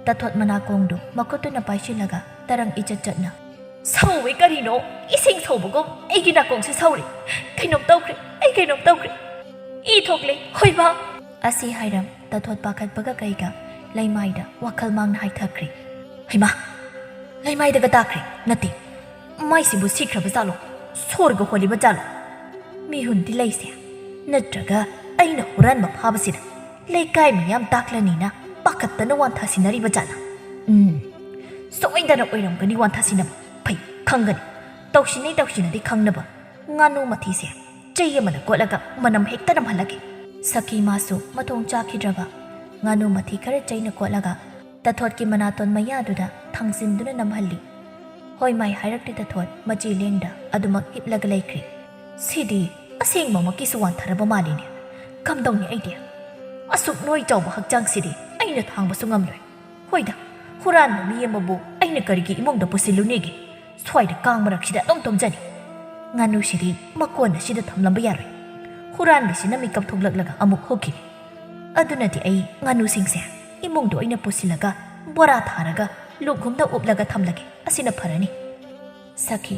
ꯇꯥꯊꯣꯠ ꯃꯅꯥꯀꯣꯡꯗꯨ ꯃꯈꯨꯠꯇꯨꯅ ꯄꯥꯏꯁꯤꯜꯂꯒ ꯇꯔꯪ ꯏꯆꯠ ꯆꯠꯅ, "ꯁꯧꯋꯦ ꯀꯔꯤꯅꯣ? ꯏꯁꯤꯡ ꯁꯧꯕꯒꯨꯝ ꯑꯩꯒꯤ ꯅꯥꯀꯣꯡꯁꯦ ꯁꯧꯔꯦ꯫ ꯀꯩꯅꯣꯝ ꯇꯧꯈ꯭ꯔꯦ, ꯑꯩ ꯀꯩꯅꯣꯝ ꯇꯧꯈ꯭ꯔꯦ꯫ ꯏ ꯊꯣꯛꯂꯦ, ꯍꯣꯏꯕ!" ꯑꯁꯤ ꯍꯥꯏꯔꯝ ꯇꯥꯊꯣꯠ ꯄꯥꯈꯠꯄꯒ ꯀꯩꯒ ꯂꯩꯃꯥꯏꯗ ꯋꯥꯈꯜ ꯃꯥꯡꯅ ꯍꯥꯏꯊꯈ꯭ꯔꯦ꯫ "ꯍꯩꯃꯥ! ꯂꯩꯃꯥꯏꯗꯒ ꯇꯥꯈ꯭ꯔꯦ꯫ ꯅꯠꯇꯦ, ꯃꯥꯏꯁꯤꯕꯨ ꯁꯤꯈ꯭ꯔꯕ ꯖꯥꯠꯂꯣ? ꯁꯣꯔꯒ ꯍꯣꯜꯂꯤꯕ ꯖꯥꯠꯂꯣ? ꯃꯤꯍꯨꯟꯗꯤ ꯂꯩꯁꯦ꯫ ꯅꯠꯇ꯭ꯔꯒ ꯑꯩꯅ ꯍꯨꯔꯥꯟꯕ ꯐꯥꯕꯁꯤꯗ ꯂꯩꯀꯥꯏ ꯃꯤꯌꯥꯝ ꯇꯥꯛꯂꯅꯤꯅ ꯄꯥꯈꯠꯇꯅ ꯋꯥꯟꯊꯥꯁꯤꯟꯅꯔꯤꯕ ꯖꯥꯠꯂ? ꯎꯝ, ꯁꯣꯏꯗꯅ ꯑꯣꯏꯔꯝꯒꯅꯤ ꯋꯥꯟꯊꯥꯁꯤꯟꯅꯕ꯫ ꯐꯩ, ꯈꯪꯒꯅꯤ꯫ ꯇꯧꯁꯤꯟꯅꯩ ꯇꯧꯁꯤꯟꯅꯗꯦ ꯈꯪꯅꯕ ꯉꯥꯅꯨ ꯃꯊꯤꯁꯦ ꯆꯩ ꯑꯃꯅ ꯀꯣꯠꯂꯒ ꯃꯅꯝ ꯍꯦꯛꯇ ꯅꯝꯍꯜꯂꯒꯦ꯫" ꯁꯈꯤ ꯃꯥꯁꯨ ꯃꯊꯣꯡ ꯆꯥꯈꯤꯗ꯭ꯔꯕ ꯉꯥꯅꯨ ꯃꯊꯤ ꯈꯔ ꯆꯩꯅ ꯀꯣꯠꯂꯒ ꯇꯥꯊꯣꯠꯀꯤ ꯃꯅꯥꯇꯣꯟ ꯃꯌꯥꯗꯨꯗ ꯊꯥꯡꯖꯤꯟꯗꯨꯅ ꯅꯝꯍꯜꯂꯤ꯫ ꯍꯣꯏ ꯃꯥꯏ ꯍꯥꯏꯔꯛꯇꯦ ꯇꯥꯊꯣꯠ ꯃꯆꯤ ꯂꯦꯡꯗ ꯑꯗꯨꯃꯛ ꯍꯤꯞꯂꯒ ꯂꯩꯈ꯭ꯔꯦ꯫ "ꯁꯤꯗꯤ ꯑꯁꯦꯡꯕꯃꯛꯀꯤꯁꯨ ꯋꯥꯟꯊꯔꯕ ꯃꯥꯜꯂꯤꯅꯦ꯫ ꯀꯝꯗꯧꯅꯤ ꯑꯩꯗꯤ? ꯑꯁꯨꯛ ꯅꯣꯏ ꯆꯥꯎꯕ ꯍꯛꯆꯥꯡꯁꯤꯗꯤ ꯑꯩꯅ ꯊꯥꯡꯕꯁꯨ ꯉꯝꯂꯣꯏ꯫ ꯍꯣꯏꯗ, ꯍꯨꯔꯥꯟꯕ ꯃꯤ ꯑꯃꯕꯨ ꯑꯩꯅ ꯀꯔꯤꯒꯤ ꯏꯃꯨꯡꯗ ꯄꯨꯁꯤꯜꯂꯨꯅꯦꯒꯦ? ꯁ꯭ꯋꯥꯏꯗ ꯀꯥꯡ ꯃꯔꯛꯁꯤꯗ ꯑꯗꯨꯝ ꯇꯨꯝꯖꯅꯤ꯫ ꯉꯥꯅꯨꯁꯤꯗꯤ ꯃꯀꯣꯟ ꯑꯁꯤꯗ ꯊꯝꯂꯝꯕ ꯌꯥꯔꯣꯏ꯫" ꯍꯨꯔꯥꯟꯕꯤꯁꯤꯅ ꯃꯤꯀꯞ ꯊꯣꯛꯂꯛꯂꯒ ꯑꯃꯨꯛ ꯍꯧꯈꯤꯅꯤ꯫ "ꯑꯗꯨꯅꯗꯤ ꯑꯩ ꯉꯥꯅꯨꯁꯤꯡꯁꯦ ꯏꯃꯨꯡꯗ ꯑꯣꯏꯅ ꯄꯨꯁꯤꯜꯂꯒ ꯕꯣꯔꯥ ꯊꯥꯔꯒ ꯂꯨꯛꯍꯨꯝꯗ ꯎꯞꯂꯒ ꯊꯝꯂꯒꯦ꯫ ꯑꯁꯤꯅ ꯐꯔꯅꯤ꯫" ꯁꯈꯤ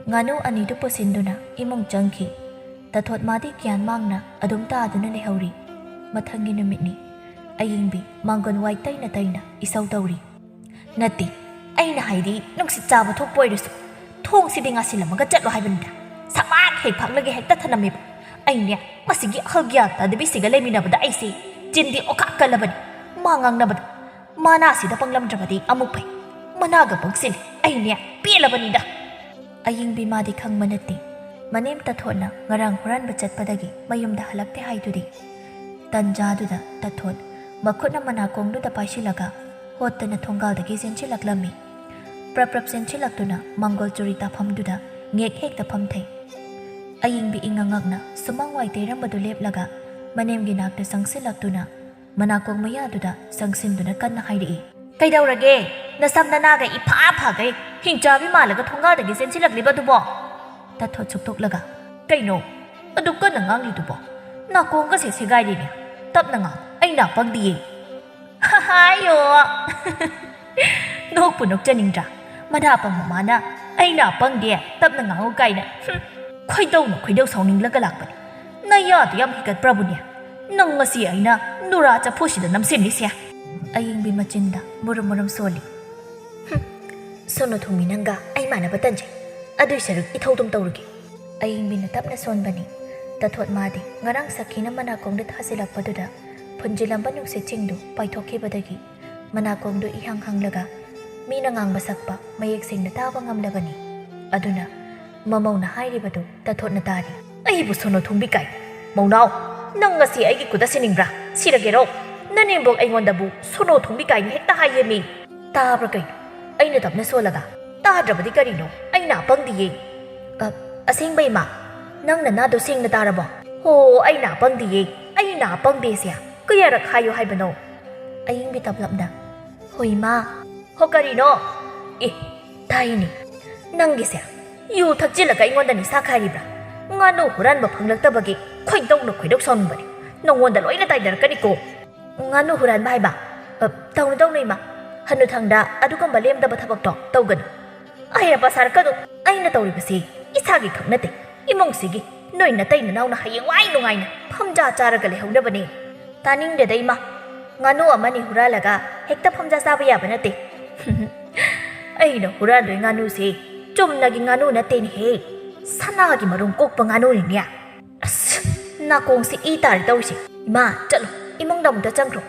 ꯉꯥꯅꯨ ꯑꯅꯤꯗꯨ ꯄꯨꯁꯤꯟꯗꯨꯅ ꯏꯃꯨꯡ ꯆꯪꯈꯤ꯫ ꯇꯥꯊꯣꯠ ꯃꯥꯗꯤ ꯒ꯭ꯌꯥꯟ ꯃꯥꯡꯅ ꯑꯗꯨꯝ ꯇꯥꯗꯨꯅ ꯂꯩꯍꯧꯔꯤ꯫ ꯃꯊꯪꯒꯤ ꯅꯨꯃꯤꯠꯅꯤ꯫ ꯑꯌꯤꯡꯕꯤ ꯃꯥꯡꯒꯣꯟ ꯋꯥꯏ ꯇꯩꯅ ꯇꯩꯅ ꯏꯁꯧ ꯇꯧꯔꯤ꯫ "ꯅꯠꯇꯦ, ꯑꯩꯅ ꯍꯥꯏꯗꯤ ꯅꯨꯡꯁꯤꯠ ꯆꯥꯕ ꯊꯣꯛꯄ ꯑꯣꯏꯔꯁꯨ ꯊꯣꯡꯁꯤꯗꯤ ꯉꯥꯁꯤꯜꯂꯝꯃꯒ ꯆꯠꯂꯣ ꯍꯥꯏꯕꯅꯤꯗ꯫ ꯁꯃꯥꯛ ꯍꯦꯛ ꯐꯥꯛꯂꯒ ꯍꯦꯛꯇ ꯊꯅꯝꯃꯦꯕ꯫ ꯑꯩꯅꯦ ꯃꯁꯤꯒꯤ ꯑꯍꯜ ꯒ꯭ꯌꯥꯟ ꯇꯥꯗꯕꯤꯁꯤꯒ ꯂꯩꯃꯤꯟꯅꯕꯗ ꯑꯩꯁꯦ ꯆꯤꯟꯗꯤ ꯑꯣꯈꯥꯛ ꯀꯜꯂꯕꯅꯤ꯫ ꯃꯥ ꯉꯥꯡꯅꯕꯗ ꯃꯅꯥꯁꯤꯗ ꯄꯪꯂꯝꯗ꯭ꯔꯕꯗꯤ ꯑꯃꯨꯛ ꯐꯩ꯫ ꯃꯅꯥꯒ ꯄꯪꯁꯤꯜꯂꯤ꯫ ꯑꯩꯅꯦ ꯄꯦꯜꯂꯕꯅꯤꯗ꯫" ꯑꯌꯤꯡꯕꯤ ꯃꯥꯗꯤ ꯈꯪꯕ ꯅꯠꯇꯦ꯫ ꯃꯅꯦꯝ ꯇꯥꯊꯣꯠꯅ ꯉꯔꯥꯡ ꯍꯨꯔꯥꯟꯕ ꯆꯠꯄꯗꯒꯤ ꯃꯌꯨꯝꯗ ꯍꯜꯂꯛꯇꯦ ꯍꯥꯏꯗꯨꯗꯤ꯫ ꯇꯟꯖꯥꯗꯨꯗ ꯇꯥꯊꯣꯠ ꯃꯈꯨꯠꯅ ꯃꯅꯥꯀꯣꯡꯗꯨꯗ ꯄꯥꯏꯁꯤꯜꯂꯒ ꯍꯣꯠꯇꯅ ꯊꯣꯡꯒꯥꯜꯗꯒꯤ ꯆꯦꯟꯁꯤꯜꯂꯛꯂꯝꯃꯤ꯫ ꯄ꯭ꯔꯞ ꯄ꯭ꯔꯞ ꯆꯦꯟꯁꯤꯜꯂꯛꯇꯨꯅ ꯃꯥꯡꯒꯣꯜ ꯆꯨꯔꯤ ꯇꯥꯐꯝꯗꯨꯗ ꯉꯦꯛ ꯍꯦꯛꯇ ꯐꯝꯊꯩ꯫ ꯑꯌꯤꯡꯕꯤ ꯏꯉꯛ ꯉꯛꯅ ꯁꯨꯃꯥꯡ ꯋꯥꯏ ꯇꯩꯔꯝꯕꯗꯨ ꯂꯦꯞꯂꯒ ꯃꯅꯦꯝꯒꯤ ꯅꯥꯛꯇ ꯆꯪꯁꯤꯜꯂꯛꯇꯨꯅ ꯃꯅꯥꯀꯣꯡ ꯃꯌꯥꯗꯨꯗ ꯆꯪꯁꯤꯟꯗꯨꯅ ꯀꯟꯅ ꯍꯥꯏꯔꯛꯏ꯫ "ꯀꯩꯗꯧꯔꯒꯦ? ꯅꯁꯝ ꯅꯅꯥꯒ ꯏꯐꯥ ꯐꯥꯒꯩ ꯍꯤꯡꯆꯥꯕꯤ ꯃꯥꯜꯂꯒ ꯊꯣꯡꯒꯥꯜꯗꯒꯤ ꯆꯦꯟꯁꯤꯜꯂꯛꯂꯤꯕ ꯑꯗꯨꯕꯣ?" ꯇꯥꯊꯣꯠ ꯁꯨꯛꯇꯣꯛꯂꯒ, "ꯀꯩꯅꯣ? ꯑꯗꯨ ꯀꯟꯅ ꯉꯥꯡꯂꯤꯗꯨꯕꯣ? ꯅꯥꯀꯣꯡꯒꯁꯦ ꯁꯦꯒꯥꯏꯔꯤꯅꯦ꯫ ꯇꯞꯅ ꯉꯥꯡ, ꯑꯩ ꯅꯥ ꯄꯪꯗꯤꯌꯦ꯫" "ꯍꯥꯏꯌꯣ!" ꯅꯣꯛꯄꯨ ꯅꯣꯛꯆꯅꯤꯡꯗ꯭ꯔꯥ? ꯃꯅꯥ ꯄꯪꯕ ꯃꯥꯅ "ꯑꯩꯅ ꯄꯪꯗꯦ, ꯇꯞꯅ ꯉꯥꯡꯉꯨ" ꯀꯥꯏꯅ꯫ ꯍꯨꯝ, ꯈꯣꯏꯗꯧꯅ ꯈꯣꯏꯗꯧ ꯁꯥꯎꯅꯤꯡꯂꯒ ꯂꯥꯛꯄꯅꯤ꯫ ꯅꯌꯥꯗꯨ ꯌꯥꯝ ꯍꯤꯒꯠꯄ꯭ꯔꯕꯨꯅꯦ? ꯅꯪ ꯉꯁꯤ ꯑꯩꯅ ꯅꯨꯔꯥ ꯆꯐꯨꯁꯤꯗ ꯅꯝꯁꯤꯟꯅꯤꯁꯦ꯫ ꯑꯌꯤꯡꯕꯤ ꯃꯆꯤꯟꯗ ꯃꯨꯔꯨꯝ ꯃꯨꯔꯨꯝ ꯁꯣꯜꯂꯤ꯫ "ꯍꯨꯝ, ꯁꯣꯅꯣ ꯊꯨꯡꯕꯤ ꯅꯪꯒ ꯑꯩ ꯃꯥꯟꯅꯕ ꯇꯟꯖꯩ꯫ ꯑꯗꯨꯏ ꯁꯔꯨꯛ ꯏꯊꯧ ꯑꯗꯨꯝ ꯇꯧꯔꯨꯒꯦ"꯫ ꯑꯌꯤꯡꯕꯤꯅ ꯇꯞꯅ ꯁꯣꯟꯕꯅꯤ꯫ ꯇꯊꯣꯠ ꯃꯥꯗꯤ ꯉꯔꯥꯡ ꯁꯈꯤꯅ ꯃꯅꯥꯀꯣꯡꯗ ꯊꯥꯖꯤꯜꯂꯛꯄꯗꯨꯗ ꯐꯨꯟꯖꯤꯜꯂꯝꯕ ꯅꯨꯡꯁꯤꯠꯁꯤꯡꯗꯨ ꯄꯥꯏꯊꯣꯛꯈꯤꯕꯗꯒꯤ ꯃꯅꯥꯀꯣꯡꯗꯨ ꯏꯍꯥꯡ ꯍꯥꯡꯂꯒ ꯃꯤꯅ ꯉꯥꯡꯕ ꯁꯛꯄ ꯃꯌꯦꯛ ꯁꯦꯡꯅ ꯇꯥꯕ ꯉꯝꯂꯕꯅꯤ꯫ ꯑꯗꯨꯅ ꯃꯃꯧꯅ ꯍꯥꯏꯔꯤꯕꯗꯨ ꯇꯊꯣꯠꯅ ꯇꯥꯔꯤ꯫ "ꯑꯩꯕꯨ ꯁꯣꯅꯣ ꯊꯨꯡꯕꯤ ꯀꯥꯏ? ꯃꯧꯅꯥꯎ, ꯅꯪ ꯉꯁꯤ ꯑꯩꯒꯤ ꯈꯨꯠꯇ ꯁꯤꯅꯤꯡꯕ꯭ꯔꯥ? ꯁꯤꯔꯒꯦꯔꯣ? ꯅꯅꯦꯝꯕꯣꯛ ꯑꯩꯉꯣꯟꯗꯕꯨ ꯁꯣꯅꯣ ꯊꯨꯡꯕꯤ ꯀꯥꯏꯅ ꯍꯦꯛꯇ ꯍꯥꯏꯌꯦꯃꯤ꯫ ꯇꯥꯕ꯭ꯔꯥ ꯀꯩꯅꯣ? ꯑꯩꯅ ꯇꯞꯅ ꯁꯣꯜꯂꯒ, ꯇꯥꯗ꯭ꯔꯕꯗꯤ ꯀꯔꯤꯅꯣ? ꯑꯩꯅ ꯑꯄꯪꯗꯤꯌꯦ"꯫ "ꯑ, ꯑꯁꯦꯡꯕ ꯏꯃꯥ, ꯅꯪ ꯅꯅꯥꯗꯣ ꯁꯦꯡꯅ ꯇꯥꯔꯕꯣ?" "ꯍꯣ, ꯑꯩꯅ ꯑꯄꯪꯗꯤꯌꯦ, ꯑꯩꯅ ꯑꯄꯪꯗꯦꯁꯦ ꯀꯌꯥꯔꯛ ꯍꯥꯏꯌꯣ ꯍꯥꯏꯕꯅꯣ?" ꯑꯌꯤꯡꯕꯤ ꯇꯞꯂꯞꯅ꯫ "ꯍꯣ ꯏꯃꯥ"꯫ "ꯍꯣ ꯀꯔꯤꯅꯣ? ꯑꯦ, ꯇꯥꯏꯅꯦ꯫ ꯅꯪꯒꯤꯁꯦ ꯌꯨ ꯊꯛꯆꯤꯜꯂꯒ ꯑꯩꯉꯣꯟꯗ ꯅꯤꯁꯥ ꯈꯥꯏꯔꯤꯕ꯭ꯔꯥ? ꯉꯥꯅꯨ ꯍꯨꯔꯥꯟꯕ ꯐꯪꯂꯛꯇꯕꯒꯤ ꯈꯣꯏꯗꯧꯅ ꯈꯣꯏꯗꯧ ꯁꯥꯎꯅꯤꯡꯕꯅꯤ꯫ ꯅꯉꯣꯟꯗ ꯂꯣꯏꯅ ꯇꯥꯏꯅꯔꯛꯀꯅꯤꯀꯣ"꯫ "ꯉꯥꯅꯨ ꯍꯨꯔꯥꯟꯕ ꯍꯥꯏꯕ? ꯑ, ꯇꯧꯅꯨ, ꯇꯧꯅꯨ ꯏꯃꯥ꯫ ꯍꯟꯅꯨꯊꯪꯗ ꯑꯗꯨꯒꯨꯝꯕ ꯂꯦꯝꯗꯕ ꯊꯕꯛꯇꯣ ꯇꯧꯒꯅꯨ꯫ ꯑꯍꯩ ꯑꯄꯥ ꯁꯥꯔꯛꯀꯅꯨ꯫ ꯑꯩꯅ ꯇꯧꯔꯤꯕꯁꯤ ꯏꯁꯥꯒꯤ ꯈꯛ ꯅꯠꯇꯦ, ꯏꯃꯨꯡꯁꯤꯒꯤ꯫ ꯅꯣꯏ ꯅꯇꯩ ꯅꯅꯥꯎꯅ ꯍꯌꯦꯡꯋꯥꯏ ꯅꯨꯡꯉꯥꯏꯅ ꯐꯝꯖꯥ ꯆꯥꯔꯒ ꯂꯩꯍꯧꯅꯕꯅꯦ"꯫ "ꯇꯥꯅꯤꯡꯗꯦꯗ ꯏꯃꯥ꯫ ꯉꯥꯅꯨ ꯑꯃꯅꯤ ꯍꯨꯔꯥꯜꯂꯒ ꯍꯦꯛꯇ ꯐꯝꯖꯥ ꯆꯥꯕ ꯌꯥꯕ ꯅꯠꯇꯦ"꯫ "ꯑꯩꯅ ꯍꯨꯔꯥꯟꯗꯣꯏ ꯉꯥꯅꯨꯁꯦ ꯆꯨꯝꯅꯒꯤ ꯉꯥꯅꯨ ꯅꯠꯇꯦꯅꯦꯍꯦ, ꯁꯅꯥꯒꯤ ꯃꯔꯨꯝ ꯀꯣꯛꯄ ꯉꯥꯅꯨꯅꯤꯅꯦ"꯫ ꯑꯁ, ꯅꯥꯀꯣꯡꯁꯤ ꯏ ꯇꯥꯔꯦ ꯇꯧꯔꯤꯁꯦ꯫ "ꯏꯃꯥ, ꯆꯠꯂꯣ, ꯏꯃꯨꯡꯗ ꯑꯃꯨꯛꯇ ꯆꯪꯈ꯭ꯔꯣ꯫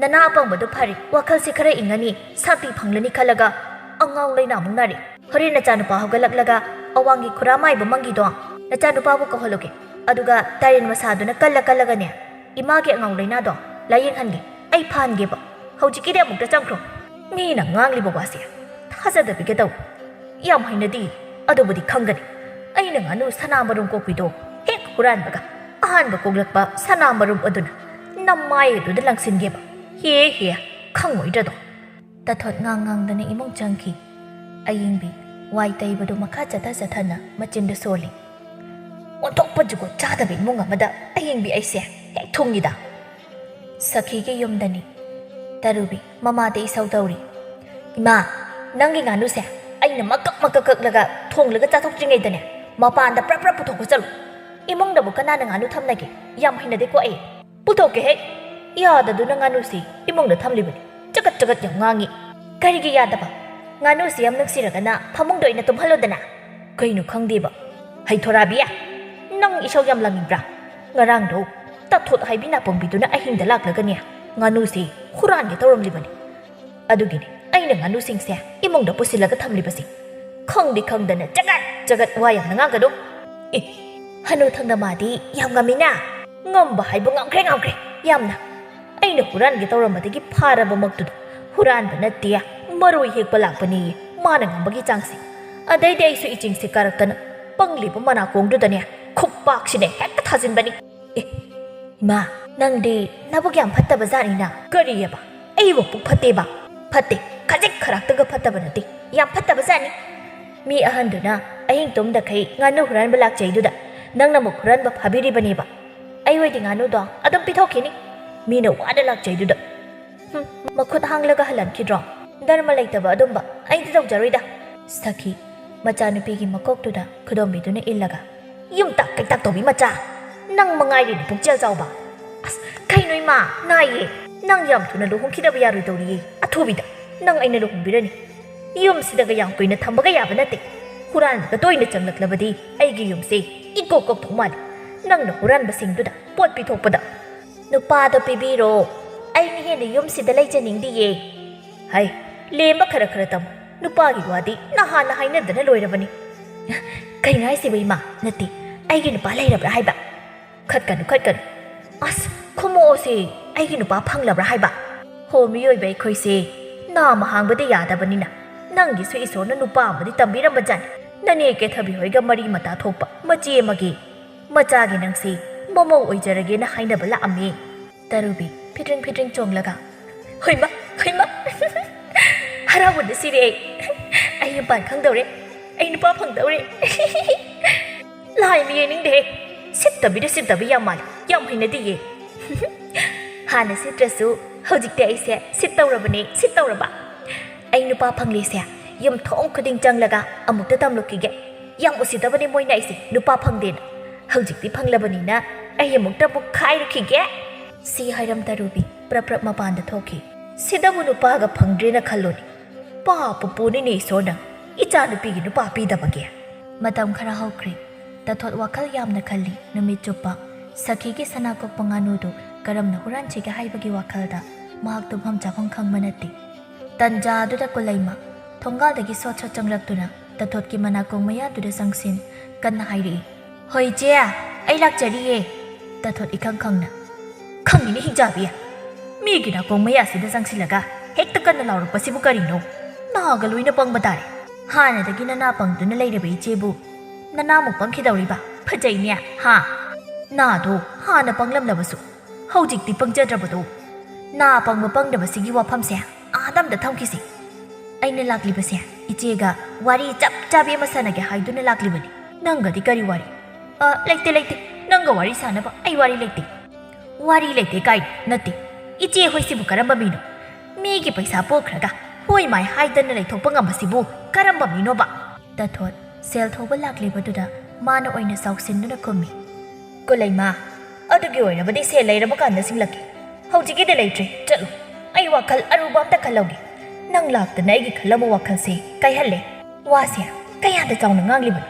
ꯅꯅꯥ ꯑꯄꯪꯕꯗꯣ ꯐꯔꯦ, ꯋꯥꯈꯜꯁꯤ ꯈꯔ ꯏꯪꯉꯅꯤ, ꯁꯥꯟꯇꯤ ꯐꯪꯂꯅꯤ ꯈꯜꯂꯒ ꯑꯉꯥꯎ ꯂꯩꯅꯥ ꯑꯃꯨꯛ ꯅꯥꯔꯦ꯫ ꯍꯣꯔꯦꯟ ꯅꯆꯥꯅꯨꯄꯥ ꯍꯧꯒꯠꯂꯛꯂꯒ ꯑꯋꯥꯡꯒꯤ ꯈꯨꯔꯥ ꯃꯥꯏꯕ ꯃꯪꯒꯤꯗꯣ ꯅꯆꯥꯅꯨꯄꯥꯕꯨ ꯀꯧꯍꯜꯂꯨꯒꯦ꯫ ꯑꯗꯨꯒ ꯇꯥꯏꯔꯦꯟ ꯃꯁꯥꯗꯨꯅ ꯀꯜꯂ ꯀꯜꯂꯒꯅꯦ, ꯏꯃꯥꯒꯤ ꯑꯉꯥꯎ ꯂꯩꯅꯥꯗꯣ ꯂꯥꯏꯌꯦꯡꯍꯟꯒꯦ꯫ ꯑꯩ ꯐꯍꯟꯒꯦꯕ꯫ ꯍꯧꯖꯤꯛꯀꯤꯗꯤ ꯑꯃꯨꯛꯇ ꯆꯪꯈ꯭ꯔꯣ"꯫ ꯃꯤꯅ ꯉꯥꯡꯂꯤꯕ ꯋꯥꯁꯦ ꯊꯥꯖꯗꯕꯤꯒ ꯇꯧ꯫ ꯌꯥꯝ ꯍꯩꯅꯗꯦ꯫ ꯑꯗꯨꯕꯨꯗꯤ ꯈꯪꯒꯅꯤ꯫ ꯑꯩꯅ ꯉꯥꯅꯨ ꯁꯅꯥ ꯃꯔꯨꯝ ꯀꯣꯛꯄꯤꯗꯣ ꯍꯦꯛ ꯍꯨꯔꯥꯟꯕꯒ ꯑꯍꯥꯟꯕ ꯀꯣꯛꯂꯛꯄ ꯁꯅꯥ ꯃꯔꯨꯝ ꯑꯗꯨꯅ ꯅꯃꯥꯏ ꯑꯗꯨꯗ ꯂꯪꯁꯤꯟꯒꯦꯕ꯫ ꯍꯦ ꯍꯦ, ꯈꯪꯉꯣꯏꯗ꯭ꯔꯗꯣ꯫ ꯇꯊꯣꯠ ꯉꯥꯡ ꯉꯥꯡꯗꯅ ꯏꯃꯨꯡ ꯆꯪꯈꯤ꯫ ꯑꯌꯤꯡꯕꯤ ꯋꯥꯏ ꯇꯩꯕꯗꯨ ꯃꯈꯥ ꯆꯠꯊ ꯆꯠꯊꯅ ꯃꯆꯤꯟꯗ ꯁꯣꯜꯂꯤ꯫ "ꯑꯣꯟꯊꯣꯛꯄ ꯖꯨꯒꯣꯠ ꯆꯥꯗꯕ ꯏꯃꯨꯡ ꯑꯃꯗ ꯑꯌꯤꯡꯕꯤ ꯑꯩꯁꯦ ꯍꯦꯛ ꯊꯨꯡꯉꯤꯗ"꯫ ꯁꯈꯤꯒꯤ ꯌꯨꯝꯗꯅꯤ꯫ ꯇꯔꯨꯕꯤ ꯃꯃꯥꯗ ꯏꯁꯧ ꯇꯧꯔꯤ꯫ "ꯏꯃꯥ, ꯅꯪꯒꯤ ꯉꯥꯅꯨꯁꯦ ꯑꯩꯅ ꯃꯀꯛ ꯃꯀꯛ ꯀꯛꯂꯒ ꯊꯣꯡꯂꯒ ꯆꯥꯊꯣꯛꯇ꯭ꯔꯤꯉꯩꯗꯅꯦ, ꯃꯄꯥꯟꯗ ꯄ꯭ꯔꯞ ꯄ꯭ꯔꯞ ꯄꯨꯊꯣꯛꯄ ꯆꯠꯂꯨ꯫ ꯏꯃꯨꯡꯗꯕꯨ ꯀꯅꯥꯅ ꯉꯥꯅꯨ ꯊꯝꯅꯒꯦ? ꯌꯥꯝ ꯍꯩꯅꯗꯦꯀꯣ ꯑꯩ꯫ ꯄꯨꯊꯣꯛꯀꯦ ꯍꯦꯛ꯫ ꯌꯥꯗꯗꯨꯅ ꯉꯥꯅꯨꯁꯤ ꯏꯃꯨꯡꯗ ꯊꯝꯂꯤꯕꯅꯤ꯫ ꯆꯒꯠ ꯆꯒꯠ ꯌꯥꯝ ꯉꯥꯡꯉꯤ꯫ ꯀꯔꯤꯒꯤ ꯌꯥꯗꯕ? ꯉꯥꯅꯨꯁꯤ ꯌꯥꯝ ꯅꯨꯡꯁꯤꯔꯒꯅ ꯐꯃꯨꯡꯗ ꯑꯣꯏꯅ ꯇꯨꯝꯍꯜꯂꯣꯗꯅ꯫ ꯀꯩꯅꯣ ꯈꯪꯗꯦꯕ꯫ ꯍꯩꯊꯣꯔꯥꯕꯤ, ꯅꯪ ꯏꯁꯧ ꯌꯥꯝ ꯂꯥꯡꯅꯤꯡꯕ꯭ꯔꯥ? ꯉꯔꯥꯡꯗꯣ ꯇꯥꯊꯣꯠ ꯍꯥꯏꯕꯤ ꯅꯥꯄꯣꯝꯕꯤꯗꯨꯅ ꯑꯍꯤꯡꯗ ꯂꯥꯛꯂꯒꯅꯦ, ꯉꯥꯅꯨꯁꯤ ꯍꯨꯔꯥꯟꯒꯦ ꯇꯧꯔꯝꯂꯤꯕꯅꯤ꯫ ꯑꯗꯨꯒꯤꯅꯤ ꯑꯩꯅ ꯉꯥꯅꯨꯁꯤꯡꯁꯦ ꯏꯃꯨꯡꯗ ꯄꯨꯁꯤꯜꯂꯒ ꯊꯝꯂꯤꯕꯁꯦ꯫ ꯈꯪꯗꯤ ꯈꯪꯗꯅ ꯆꯒꯠ ꯆꯒꯠ ꯋꯥ ꯌꯥꯝꯅ ꯉꯥꯡꯒꯅꯨ꯫ ꯑꯦ, ꯍꯅꯨ ꯊꯪꯗ ꯃꯥꯗꯤ ꯌꯥꯝ ꯉꯝꯃꯤꯅ꯫ ꯉꯝꯕ ꯍꯥꯏꯕꯨ ꯉꯝꯈ꯭ꯔꯦ, ꯉꯝꯈ꯭ꯔꯦ ꯌꯥꯝꯅ꯫ ꯑꯩꯅ ꯍꯨꯔꯥꯟꯒꯦ ꯇꯧꯔꯝꯕꯗꯒꯤ ꯐꯥꯔꯕꯃꯛꯇꯨꯗ ꯍꯨꯔꯥꯟꯕ ꯅꯠꯇꯦ, ꯃꯔꯣꯏ ꯍꯦꯛꯄ ꯂꯥꯛꯄꯅꯦꯌꯦ ꯃꯥꯅ ꯉꯝꯕꯒꯤ ꯆꯥꯡꯁꯦ꯫ ꯑꯗꯩꯗꯤ ꯑꯩꯁꯨ ꯏꯆꯤꯡꯁꯦ ꯀꯥꯔꯛꯇꯅ ꯄꯪꯂꯤꯕ ꯃꯅꯥꯀꯣꯡꯗꯨꯗꯅꯦ ꯈꯨꯄꯥꯛꯁꯤꯅ ꯍꯦꯛꯇ ꯊꯥꯖꯤꯟꯕꯅꯤ꯫ ꯑꯦ, ꯏꯃꯥ, ꯅꯪꯗꯤ ꯅꯕꯨꯛ ꯌꯥꯝ ꯐꯠꯇꯕ ꯖꯥꯠꯅꯤꯅ꯫ ꯀꯔꯤꯑꯕ? ꯑꯩꯕꯨ ꯄꯨꯛ ꯐꯠꯇꯦꯕ? ꯐꯠꯇꯦ, ꯈꯖꯤꯛ ꯈꯔꯥꯛꯇꯒ ꯐꯠꯇꯕ ꯅꯠꯇꯦ, ꯌꯥꯝ ꯐꯠꯇꯕ ꯖꯥꯠꯅꯤ꯫ ꯃꯤ ꯑꯍꯟꯗꯨꯅ ꯑꯍꯤꯡ ꯇꯨꯝꯗꯈꯩ ꯉꯥꯅꯨ ꯍꯨꯔꯥꯟꯕ ꯂꯥꯛꯆꯩꯗꯨꯗ ꯅꯪꯅ ꯑꯃꯨꯛ ꯍꯨꯔꯥꯟꯕ ꯐꯥꯕꯤꯔꯤꯕꯅꯦꯕ꯫ ꯑꯩ ꯑꯣꯏꯗꯤ ꯉꯥꯅꯨꯗꯣ ꯑꯗꯨꯝ ꯄꯤꯊꯣꯛꯈꯤꯅꯤ, ꯃꯤꯅ ꯋꯥꯅ ꯂꯥꯛꯆꯩꯗꯨꯗ꯫ ꯍꯨꯝ, ꯃꯈꯨꯠ ꯍꯥꯡꯂꯒ ꯍꯜꯍꯟꯈꯤꯗ꯭ꯔꯣ? ꯙꯔꯃ ꯂꯩꯇꯕ ꯑꯗꯨꯝꯕ ꯑꯩꯗꯤ ꯇꯧꯖꯔꯣꯏꯗ꯫ ꯁꯈꯤ, ꯃꯆꯥꯅꯨꯄꯤꯒꯤ ꯃꯀꯣꯛꯇꯨꯗ ꯈꯨꯗꯣꯝꯕꯤꯗꯨꯅ ꯏꯜꯂꯒ, ꯌꯨꯝꯇꯥꯛ ꯀꯩꯇꯥꯛ ꯇꯧꯕꯤ ꯃꯆꯥ, ꯅꯪ ꯃꯉꯥꯏꯔꯦꯅꯦ ꯄꯨꯛꯆꯦꯜ ꯆꯥꯎꯕ꯫ ꯑꯁ, ꯀꯩꯅꯣ ꯏꯃꯥ, ꯅꯥꯏꯌꯦ꯫ ꯅꯪ ꯌꯥꯝ ꯊꯨꯅ ꯂꯨꯍꯣꯡꯈꯤꯗꯕ ꯌꯥꯔꯣꯏꯗꯧꯔꯤꯌꯦ꯫ ꯑꯊꯨꯕꯤꯗ ꯅꯪ ꯑꯩꯅ ꯂꯨꯍꯣꯡꯕꯤꯔꯅꯤ꯫ ꯌꯨꯝꯁꯤꯗꯒ ꯌꯥꯝ ꯀꯨꯏꯅ ꯊꯝꯕꯒ ꯌꯥꯕ ꯅꯠꯇꯦ꯫ ꯍꯨꯔꯥꯟꯕꯒ ꯇꯣꯏꯅ ꯆꯪꯂꯛꯂꯕꯗꯤ ꯑꯩꯒꯤ ꯌꯨꯝꯁꯦ ꯏꯀꯣꯛ ꯀꯣꯛꯊꯣꯛ ꯃꯥꯜꯂꯤ, ꯅꯪꯅ ꯍꯨꯔꯥꯟꯕꯁꯤꯡꯗꯨꯗ ꯄꯣꯠ ꯄꯤꯊꯣꯛꯄꯗ꯫ ꯅꯨꯄꯥꯗꯣ ꯄꯤꯕꯤꯔꯣ, ꯑꯩꯅ ꯍꯦꯟꯅ ꯌꯨꯝꯁꯤꯗ ꯂꯩꯖꯅꯤꯡꯗꯤꯌꯦ꯫ ꯍꯩ, ꯂꯦꯝꯕ ꯈꯔ ꯈꯔ ꯇꯝꯃꯨ꯫ ꯅꯨꯄꯥꯒꯤ ꯋꯥꯗꯤ ꯅꯍꯥꯟꯅ ꯍꯥꯏꯅꯗꯅ ꯂꯣꯏꯔꯕꯅꯤ꯫ ꯀꯩꯅꯣ ꯍꯥꯏꯁꯤꯕꯨ ꯏꯃꯥ? ꯅꯠꯇꯦ, ꯑꯩꯒꯤ ꯅꯨꯄꯥ ꯂꯩꯔꯕ꯭ꯔꯥ ꯍꯥꯏꯕ? ꯈꯠꯀꯅꯨ, ꯈꯠꯀꯅꯨ꯫ ꯑꯁ, ꯈꯨꯝꯃꯛꯑꯣꯁꯦ, ꯑꯩꯒꯤ ꯅꯨꯄꯥ ꯐꯪꯂꯕ꯭ꯔꯥ ꯍꯥꯏꯕ? ꯍꯣ, ꯃꯤꯑꯣꯏꯕ ꯑꯩꯈꯣꯏꯁꯦ ꯅꯥꯃ ꯍꯥꯡꯕꯗꯤ ꯌꯥꯗꯕꯅꯤꯅ, ꯅꯪꯒꯤꯁꯨ ꯏꯁꯣꯔꯅ ꯅꯨꯄꯥ ꯑꯃꯗꯤ ꯇꯝꯕꯤꯔꯝꯕ ꯖꯥꯠꯅꯤ꯫ ꯅꯅꯦ ꯀꯦꯊꯕꯤ ꯍꯣꯏꯒ ꯃꯔꯤ ꯃꯇꯥ ꯊꯣꯛꯄ ꯃꯆꯦ ꯑꯃꯒꯤ ꯃꯆꯥꯒꯤ ꯅꯪꯁꯤ ꯃꯃꯧ ꯑꯣꯏꯖꯔꯒꯦꯅ ꯍꯥꯏꯅꯕ ꯂꯥꯛꯑꯝꯃꯤ꯫ ꯇꯔꯨꯕꯤ ꯐꯤꯗ꯭ꯔꯤꯡ ꯐꯤꯗ꯭ꯔꯤꯡ ꯆꯣꯡꯂꯒ, "ꯍꯣꯏꯃ, ꯍꯣꯏꯃ, ꯍꯔꯥꯎꯕꯗ ꯁꯤꯔꯦ ꯑꯩ꯫ ꯑꯩ ꯌꯨꯝ ꯄꯥꯟ ꯈꯪꯗꯧꯔꯦ꯫ ꯑꯩ ꯅꯨꯄꯥ ꯐꯪꯗꯧꯔꯦ꯫ ꯂꯥꯏ ꯃꯤ ꯌꯦꯡꯅꯤꯡꯗꯦꯍꯦ꯫ ꯁꯤꯠꯇꯕꯤꯗ ꯁꯤꯠꯇꯕꯤ ꯌꯥꯝ ꯃꯥꯜꯂꯤ꯫ ꯌꯥꯝ ꯍꯩꯅꯗꯤꯌꯦ꯫" ꯍꯥꯟꯅ ꯁꯤꯠꯇ꯭ꯔꯁꯨ ꯍꯧꯖꯤꯛꯇꯤ ꯑꯩꯁꯦ ꯁꯤꯠꯇꯧꯔꯕꯅꯦ, ꯁꯤꯠꯇꯧꯔꯕ꯫ ꯑꯩ ꯅꯨꯄꯥ ꯐꯪꯂꯦꯁꯦ ꯌꯨꯝꯊꯣꯡ ꯈꯨꯗꯤꯡ ꯆꯪꯂꯒ ꯑꯃꯨꯛꯇ ꯇꯝꯂꯨꯈꯤꯒꯦ꯫ ꯌꯥꯝ ꯎꯁꯤꯠꯇꯕꯅꯤ ꯃꯣꯏꯅ ꯑꯩꯁꯦ ꯅꯨꯄꯥ ꯐꯪꯗꯦꯅ꯫ ꯍꯧꯖꯤꯛꯇꯤ ꯐꯪꯂꯕꯅꯤꯅ ꯑꯩ ꯑꯃꯨꯛꯇ ꯑꯃꯨꯛ ꯈꯥꯏꯔꯨꯈꯤꯒꯦ꯫ ꯁꯤ ꯍꯥꯏꯔꯝ ꯇꯔꯨꯕꯤ ꯄ꯭ꯔꯞ ꯄ꯭ꯔꯞ ꯃꯄꯥꯟꯗ ꯊꯣꯛꯈꯤ꯫ ꯁꯤꯗꯕꯨ ꯅꯨꯄꯥꯒ ꯐꯪꯗ꯭ꯔꯦꯅ ꯈꯜꯂꯨꯅꯦ꯫ ꯄꯥꯞꯄꯨ ꯄꯨꯅꯤꯅꯦ ꯏꯁꯣꯔꯅ ꯏꯆꯥꯅꯨꯄꯤꯒꯤ ꯅꯨꯄꯥ ꯄꯤꯗꯕꯒꯤ꯫ ꯃꯇꯝ ꯈꯔ ꯍꯧꯈ꯭ꯔꯦ꯫ ꯇꯥꯊꯣꯠ ꯋꯥꯈꯜ ꯌꯥꯝꯅ ꯈꯜꯂꯤ꯫ ꯅꯨꯃꯤꯠ ꯆꯨꯞꯄ ꯁꯈꯤꯒꯤ ꯁꯅꯥ ꯀꯣꯛꯄ ꯉꯥꯅꯨꯗꯨ ꯀꯔꯝꯅ ꯍꯨꯔꯥꯟꯁꯤꯒꯦ ꯍꯥꯏꯕꯒꯤ ꯋꯥꯈꯜꯗ ꯃꯍꯥꯛ ꯇꯨꯝꯐꯝ ꯆꯥꯐꯝ ꯈꯪꯕ ꯅꯠꯇꯦ꯫ ꯇꯟꯖꯥ ꯑꯗꯨꯗ ꯀꯨꯂꯩꯃ ꯊꯣꯡꯒꯥꯜꯗꯒꯤ ꯁꯣꯠ ꯁꯣꯠ ꯆꯪꯂꯛꯇꯨꯅ ꯇꯥꯊꯣꯠꯀꯤ ꯃꯅꯥꯀꯣꯡ ꯃꯌꯥꯗꯨꯗ ꯆꯪꯁꯤꯟ ꯀꯟꯅ ꯍꯥꯏꯔꯛꯏ, "ꯍꯣꯏ ꯏꯆꯦ, ꯑꯩ ꯂꯥꯛꯆꯔꯤꯌꯦ"꯫ ꯇꯥꯊꯣꯠ ꯏꯈꯪ ꯈꯪꯅ, "ꯈꯪꯉꯤꯅꯦ ꯍꯤꯡꯆꯥꯕꯤ, ꯃꯤꯒꯤ ꯅꯥꯀꯣꯡ ꯃꯌꯥꯁꯤꯗ ꯆꯪꯁꯤꯜꯂꯒ ꯍꯦꯛꯇ ꯀꯟꯅ ꯂꯥꯎꯔꯛꯄꯁꯤꯕꯨ ꯀꯔꯤꯅꯣ? ꯅꯥꯒ ꯂꯣꯏꯅ ꯄꯪꯕ ꯇꯥꯔꯦ꯫ ꯍꯥꯟꯅꯗꯒꯤ ꯅꯅꯥ ꯄꯪꯗꯨꯅ ꯂꯩꯔꯕ ꯏꯆꯦꯕꯨ ꯅꯅꯥꯃꯨꯛ ꯄꯪꯈꯤꯗꯧꯔꯤꯕ? ꯐꯖꯩꯅꯦ, ꯍꯥ? ꯅꯥꯗꯣ ꯍꯥꯟꯅ ꯄꯪꯂꯝꯂꯕꯁꯨ ꯍꯧꯖꯤꯛꯇꯤ ꯄꯪꯖꯗ꯭ꯔꯕꯗꯣ꯫ ꯅꯥ ꯄꯪꯕ ꯄꯪꯗꯕꯁꯤꯒꯤ ꯋꯥꯐꯝꯁꯦ ꯑꯥꯗ ꯑꯝꯇ ꯊꯝꯈꯤꯁꯤ꯫ ꯑꯩꯅ ꯂꯥꯛꯂꯤꯕꯁꯦ ꯏꯆꯦꯒ ꯋꯥꯔꯤ ꯆꯞ ꯆꯥꯕꯤ ꯑꯃ ꯁꯥꯟꯅꯒꯦ ꯍꯥꯏꯗꯨꯅ ꯂꯥꯛꯂꯤꯕꯅꯤ꯫ ꯅꯪꯒꯗꯤ ꯀꯔꯤ ꯋꯥꯔꯤ?" "ꯑ, ꯂꯩꯇꯦ, ꯂꯩꯇꯦ꯫ ꯅꯪꯒ ꯋꯥꯔꯤ ꯁꯥꯟꯅꯕ ꯑꯩ ꯋꯥꯔꯤ ꯂꯩꯇꯦ"꯫ "ꯋꯥꯔꯤ ꯂꯩꯇꯦ ꯀꯥꯏ ꯅꯠꯇꯦ꯫ ꯏꯆꯦ ꯍꯣꯏꯁꯤꯕꯨ ꯀꯔꯝꯕ ꯃꯤꯅꯣ? ꯃꯤꯒꯤ ꯄꯩꯁꯥ ꯄꯨꯈ꯭ꯔꯒ ꯍꯣꯏ ꯃꯥꯏ ꯍꯥꯏꯗꯅ ꯂꯩꯊꯣꯛꯄ ꯉꯝꯕꯁꯤꯕꯨ ꯀꯔꯝꯕ ꯃꯤꯅꯣꯕ?" ꯇꯥꯊꯣꯠ ꯁꯦꯜ ꯊꯧꯕ ꯂꯥꯛꯂꯤꯕꯗꯨꯗ ꯃꯥꯅ ꯑꯣꯏꯅ ꯆꯥꯎꯁꯤꯟꯗꯨꯅ ꯈꯨꯝꯃꯤ꯫ "ꯀꯨꯂꯩꯃ, ꯑꯗꯨꯒꯤ ꯑꯣꯏꯔꯕꯗꯤ ꯁꯦꯜ ꯂꯩꯔꯕ ꯀꯥꯟꯗ ꯁꯤꯡꯂꯛꯀꯦ꯫ ꯍꯧꯖꯤꯛꯀꯤꯗꯤ ꯂꯩꯇ꯭ꯔꯦ, ꯆꯠꯂꯣ꯫ ꯑꯩ ꯋꯥꯈꯜ ꯑꯔꯨꯕ ꯑꯝꯇ ꯈꯜꯍꯧꯒꯦ꯫ ꯅꯪ ꯂꯥꯛꯇꯅ ꯑꯩꯒꯤ ꯈꯜꯂꯝꯕ ꯋꯥꯈꯜꯁꯦ ꯀꯥꯏꯍꯜꯂꯦ꯫ ꯋꯥꯁꯦ ꯀꯌꯥꯗ ꯆꯥꯎꯅ ꯉꯥꯡꯂꯤꯕꯅꯣ?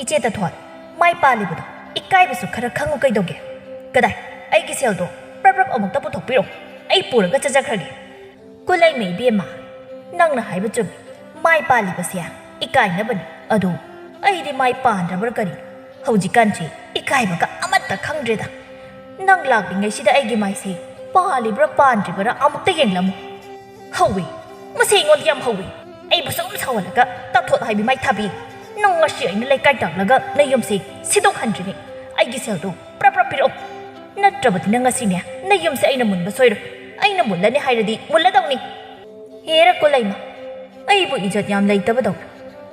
ꯏꯆꯦ ꯇꯥꯊꯣꯠ, ꯃꯥꯏ ꯄꯥꯜꯂꯤꯕꯗꯣ ꯏꯀꯥꯏꯕꯁꯨ ꯈꯔ ꯈꯪꯉꯨ ꯀꯩꯗꯧꯒꯦ? ꯀꯗꯥꯏ? ꯑꯩꯒꯤ ꯁꯦꯜꯗꯣ ꯄ꯭ꯔꯞ ꯄ꯭ꯔꯞ ꯑꯃꯨꯛꯇ ꯄꯨꯊꯣꯛꯄꯤꯔꯛꯎ꯫ ꯑꯩ ꯄꯨꯔꯒ ꯆꯠꯆꯈ꯭ꯔꯒꯦ"꯫ "ꯀꯨꯂꯩꯃ ꯏꯕꯦꯝꯃ, ꯅꯪꯅ ꯍꯥꯏꯕ ꯆꯨꯝꯃꯤ꯫ ꯃꯥꯏ ꯄꯥꯜꯂꯤꯕꯁꯦ ꯏꯀꯥꯏꯅꯕꯅꯤ꯫ ꯑꯗꯣ ꯑꯩꯗꯤ ꯃꯥꯏ ꯄꯥꯟꯗ꯭ꯔꯕ꯭ꯔꯥ ꯀꯔꯤ? ꯍꯧꯖꯤꯛꯀꯥꯟꯁꯦ ꯏꯀꯥꯏꯕꯒ ꯑꯃꯠꯇ ꯈꯪꯗ꯭ꯔꯦꯗ꯫ ꯅꯪ ꯂꯥꯛꯂꯤꯉꯩꯁꯤꯗ ꯑꯩꯒꯤ ꯃꯥꯏꯁꯦ ꯄꯥꯜꯂꯤꯕ꯭ꯔꯥ ꯄꯥꯟꯗ꯭ꯔꯤꯕ꯭ꯔꯥ ꯑꯃꯨꯛꯇ ꯌꯦꯡꯂꯝꯃꯨ"꯫ "ꯍꯧꯋꯤ꯫ ꯃꯁꯤ ꯑꯩꯉꯣꯟꯗ ꯌꯥꯝ ꯍꯧꯋꯤ꯫ ꯑꯩꯕꯨ ꯁꯨꯝ ꯁꯥꯎꯍꯜꯂꯒ ꯇꯥꯊꯣꯠ ꯍꯥꯏꯕꯤ ꯃꯥꯏ ꯊꯥꯕꯤ꯫ ꯅꯪ ꯉꯁꯤ ꯑꯩꯅ ꯂꯩꯀꯥꯏ ꯇꯥꯛꯂꯒ ꯅꯌꯨꯝꯁꯦ ꯁꯤꯗꯣꯛꯍꯟꯗ꯭ꯔꯤꯉꯩ ꯑꯩꯒꯤ ꯁꯦꯜꯗꯣ ꯄ꯭ꯔꯞ ꯄ꯭ꯔꯞ ꯄꯤꯔꯛꯑꯣ꯫ ꯅꯠꯇ꯭ꯔꯕꯗꯤ ꯅꯪ ꯉꯁꯤꯅꯦ ꯅꯌꯨꯝꯁꯦ ꯑꯩꯅ ꯃꯨꯟꯕ ꯁꯣꯏꯔꯣꯏ꯫ ꯑꯩꯅ ꯃꯨꯜꯂꯅꯤ ꯍꯥꯏꯔꯗꯤ ꯃꯨꯜꯂꯗꯧꯅꯤ"꯫ "ꯍꯦꯔ ꯀꯨꯂꯩꯃ, ꯑꯩꯕꯨ ꯏꯖꯠ ꯌꯥꯝ ꯂꯩꯇꯕꯗꯧꯅ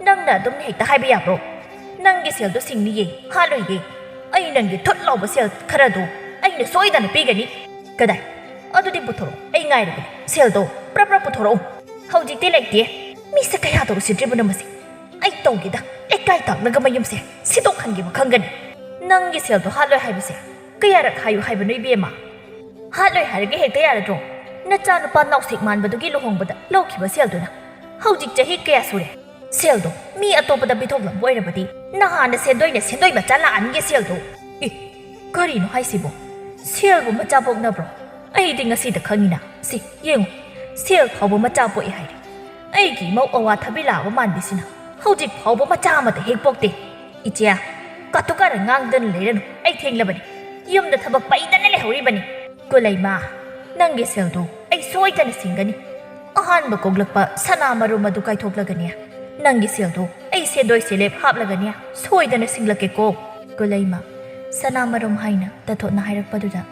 ꯅꯪꯅ ꯑꯗꯨꯝ ꯍꯦꯛꯇ ꯍꯥꯏꯕ ꯌꯥꯕ꯭ꯔꯣ? ꯅꯪꯒꯤ ꯁꯦꯜꯗꯣ ꯁꯤꯡꯅꯤꯌꯦ, ꯍꯥꯠꯂꯣꯏꯌꯦ꯫ ꯑꯩ ꯅꯪꯒꯤ ꯊꯨꯠ ꯂꯥꯎꯕ ꯁꯦꯜ ꯈꯔꯗꯣ ꯑꯩꯅ ꯁꯣꯏꯗꯅ ꯄꯤꯒꯅꯤ"꯫ "ꯀꯗꯥꯏ? ꯑꯗꯨꯗꯤ ꯄꯨꯊꯣꯔꯛꯑꯣ, ꯑꯩ ꯉꯥꯏꯔꯒꯦ꯫ ꯁꯦꯜꯗꯣ ꯄ꯭ꯔꯞ ꯄ꯭ꯔꯞ ꯄꯨꯊꯣꯔꯛꯑꯣ"꯫ "ꯍꯧꯖꯤꯛꯇꯤ ꯂꯩꯇꯦ"꯫ ꯃꯤꯁꯦ ꯀꯌꯥꯗ ꯎꯁꯤꯠꯇ꯭ꯔꯤꯕꯅꯣ ꯃꯁꯤ? ꯑꯩ ꯇꯧꯒꯦꯗ, ꯂꯩꯀꯥꯏ ꯇꯥꯛꯅꯒ ꯃꯌꯨꯝꯁꯦ ꯁꯤꯗꯣꯛꯍꯟꯈꯤꯕ ꯈꯪꯒꯅꯤ꯫ ꯅꯪꯒꯤ ꯁꯦꯜꯗꯣ ꯍꯥꯠꯂꯣꯏ ꯍꯥꯏꯕꯁꯦ ꯀꯌꯥꯔꯛ ꯍꯥꯏꯌꯨ ꯍꯥꯏꯕꯅꯣ ꯏꯕꯦꯝꯃ? ꯍꯥꯠꯂꯣꯏ ꯍꯥꯏꯔꯒ ꯍꯦꯛꯇ ꯌꯥꯔꯗ꯭ꯔꯣ? ꯅꯆꯥꯅꯨꯄꯥ ꯅꯥꯎꯁꯦꯛ ꯃꯥꯟꯕꯗꯨꯒꯤ ꯂꯨꯍꯣꯡꯕꯗ ꯂꯧꯈꯤꯕ ꯁꯦꯜꯗꯨꯅ ꯍꯧꯖꯤꯛ ꯆꯍꯤ ꯀꯌꯥ ꯁꯨꯔꯦ? ꯁꯦꯜꯗꯣ ꯃꯤ ꯑꯇꯣꯞꯄꯗ ꯄꯤꯊꯣꯛꯂꯝꯕ ꯑꯣꯏꯔꯕꯗꯤ ꯅꯍꯥꯟꯅ ꯁꯦꯟꯗꯣꯏꯅ ꯁꯦꯟꯗꯣꯏ ꯃꯆꯥ ꯂꯥꯛꯑꯅꯤꯌꯦ ꯁꯦꯜꯗꯣ꯫ ꯑꯦ, ꯀꯔꯤꯅꯣ ꯍꯥꯏꯁꯤꯕꯣ? ꯁꯦꯜꯕꯨ ꯃꯆꯥ ꯄꯣꯛꯅꯕ꯭ꯔꯣ? ꯑꯩꯗꯤ ꯉꯁꯤꯗ ꯈꯪꯉꯤꯅ꯫ ꯁꯤ ꯌꯦꯡꯉꯨ, ꯁꯦꯜ ꯐꯥꯎꯕ ꯃꯆꯥ ꯄꯣꯛꯏ ꯍꯥꯏꯔꯦ꯫ ꯑꯩꯒꯤ ꯏꯃꯧ ꯑꯋꯥꯊꯕꯤ ꯂꯥꯛꯑꯕ ꯃꯥꯟꯕꯤꯁꯤꯅ ꯍꯧꯖꯤꯛ ꯐꯥꯎꯕ ꯃꯆꯥ ꯑꯃꯠꯇ ꯍꯦꯛ ꯄꯣꯛꯇꯦ꯫ ꯏꯆꯦ, ꯀꯥꯇꯨ ꯀꯥꯔꯟ ꯉꯥꯡꯗꯅ ꯂꯩꯔꯅꯨ, ꯑꯩ ꯊꯦꯡꯂꯕꯅꯤ꯫ ꯌꯨꯝꯗ ꯊꯕꯛ ꯄꯩꯗꯅ ꯂꯩꯍꯧꯔꯤꯕꯅꯤ꯫ ꯀꯨꯂꯩꯃ, ꯅꯪꯒꯤ ꯁꯦꯜꯗꯣ ꯑꯩ ꯁꯣꯏꯗꯅ ꯁꯤꯡꯒꯅꯤ꯫ ꯑꯍꯥꯟꯕ ꯀꯣꯛꯂꯛꯄ ꯁꯅꯥ ꯃꯔꯨꯝ ꯑꯗꯨ ꯀꯥꯏꯊꯣꯛꯂꯒꯅꯦ, ꯅꯪꯒꯤ ꯁꯦꯜꯗꯣ ꯑꯩ ꯁꯦꯟꯗꯣꯏ ꯁꯦꯂꯦꯞ ꯍꯥꯞꯂꯒꯅꯦ ꯁꯣꯏꯗꯅ ꯁꯤꯡꯂꯛꯀꯦꯀꯣ꯫ ꯀꯨꯂꯩꯃ, ꯁꯅꯥ ꯃꯔꯨꯝ ꯍꯥꯏꯅ ꯇꯥꯊꯣꯠꯅ ꯍꯥꯏꯔꯛꯄꯗꯨꯗ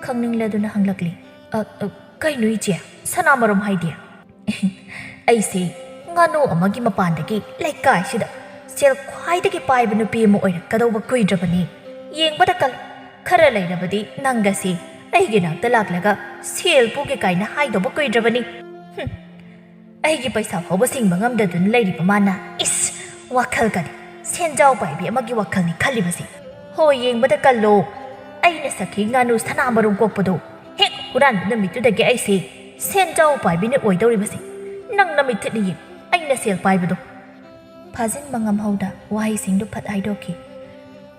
ꯈꯪꯅꯤꯡꯂꯗꯨꯅ ꯍꯪꯂꯛꯂꯤ꯫ "ꯑ, ꯑ, ꯀꯩꯅꯣ ꯏꯆꯦ, ꯁꯅꯥ ꯃꯔꯨꯝ ꯍꯥꯏꯗꯤ?" "ꯑꯩꯁꯦ ꯉꯥꯅꯨ ꯑꯃꯒꯤ ꯃꯄꯥꯟꯗꯒꯤ ꯂꯩꯀꯥꯏꯁꯤꯗ ꯁꯦꯜ ꯈ꯭ꯋꯥꯏꯗꯒꯤ ꯄꯥꯏꯕ ꯅꯨꯄꯤ ꯑꯃ ꯑꯣꯏꯔꯛꯀꯗꯧꯕ ꯀꯨꯏꯗ꯭ꯔꯕꯅꯤ꯫ ꯌꯦꯡꯕꯗ ꯀꯜ-, ꯈꯔ ꯂꯩꯔꯕꯗꯤ ꯅꯪꯒꯁꯤ ꯑꯩꯒꯤ ꯅꯥꯛꯇ ꯂꯥꯛꯂꯒ ꯁꯦꯜ ꯄꯨꯒꯦ ꯀꯥꯏꯅ ꯍꯥꯏꯗꯧꯕ ꯀꯨꯏꯗ꯭ꯔꯕꯅꯤ꯫ ꯍꯨꯝ, ꯑꯩꯒꯤ ꯄꯩꯁꯥ ꯐꯥꯎꯕ ꯁꯤꯡꯕ ꯉꯝꯗꯗꯨꯅ ꯂꯩꯔꯤꯕ ꯃꯥꯅ, ꯏꯁ, ꯋꯥꯈꯜꯒꯗꯤ ꯁꯦꯟꯖꯥꯎ ꯄꯥꯏꯕꯤ ꯑꯃꯒꯤ ꯋꯥꯈꯜꯅꯤ ꯈꯜꯂꯤꯕꯁꯦ꯫ ꯍꯣꯏ, ꯌꯦꯡꯕꯗ ꯀꯜꯂꯣ, ꯑꯩꯅ ꯁꯈꯤ ꯉꯥꯅꯨ ꯁꯅꯥ ꯃꯔꯨꯝ ꯀꯣꯛꯄꯗꯣ ꯍꯦꯛ ꯍꯨꯔꯥꯟꯕ ꯅꯨꯃꯤꯠꯇꯨꯗꯒꯤ ꯑꯩꯁꯦ ꯁꯦꯟꯖꯥꯎ ꯄꯥꯏꯕꯤꯅ ꯑꯣꯏꯗꯧꯔꯤꯕꯁꯦ꯫ ꯅꯪ ꯅꯃꯤꯠ ꯊꯤꯠꯅ ꯌꯦꯡꯉꯨ, ꯑꯩꯅ ꯁꯦꯜ ꯄꯥꯏꯕꯗꯣ꯫" ꯐꯥꯖꯤꯟꯕ ꯉꯝꯍꯧꯗ ꯋꯥꯍꯩꯁꯤꯡꯗꯨ ꯐꯠ ꯍꯥꯏꯗꯣꯛꯈꯤ꯫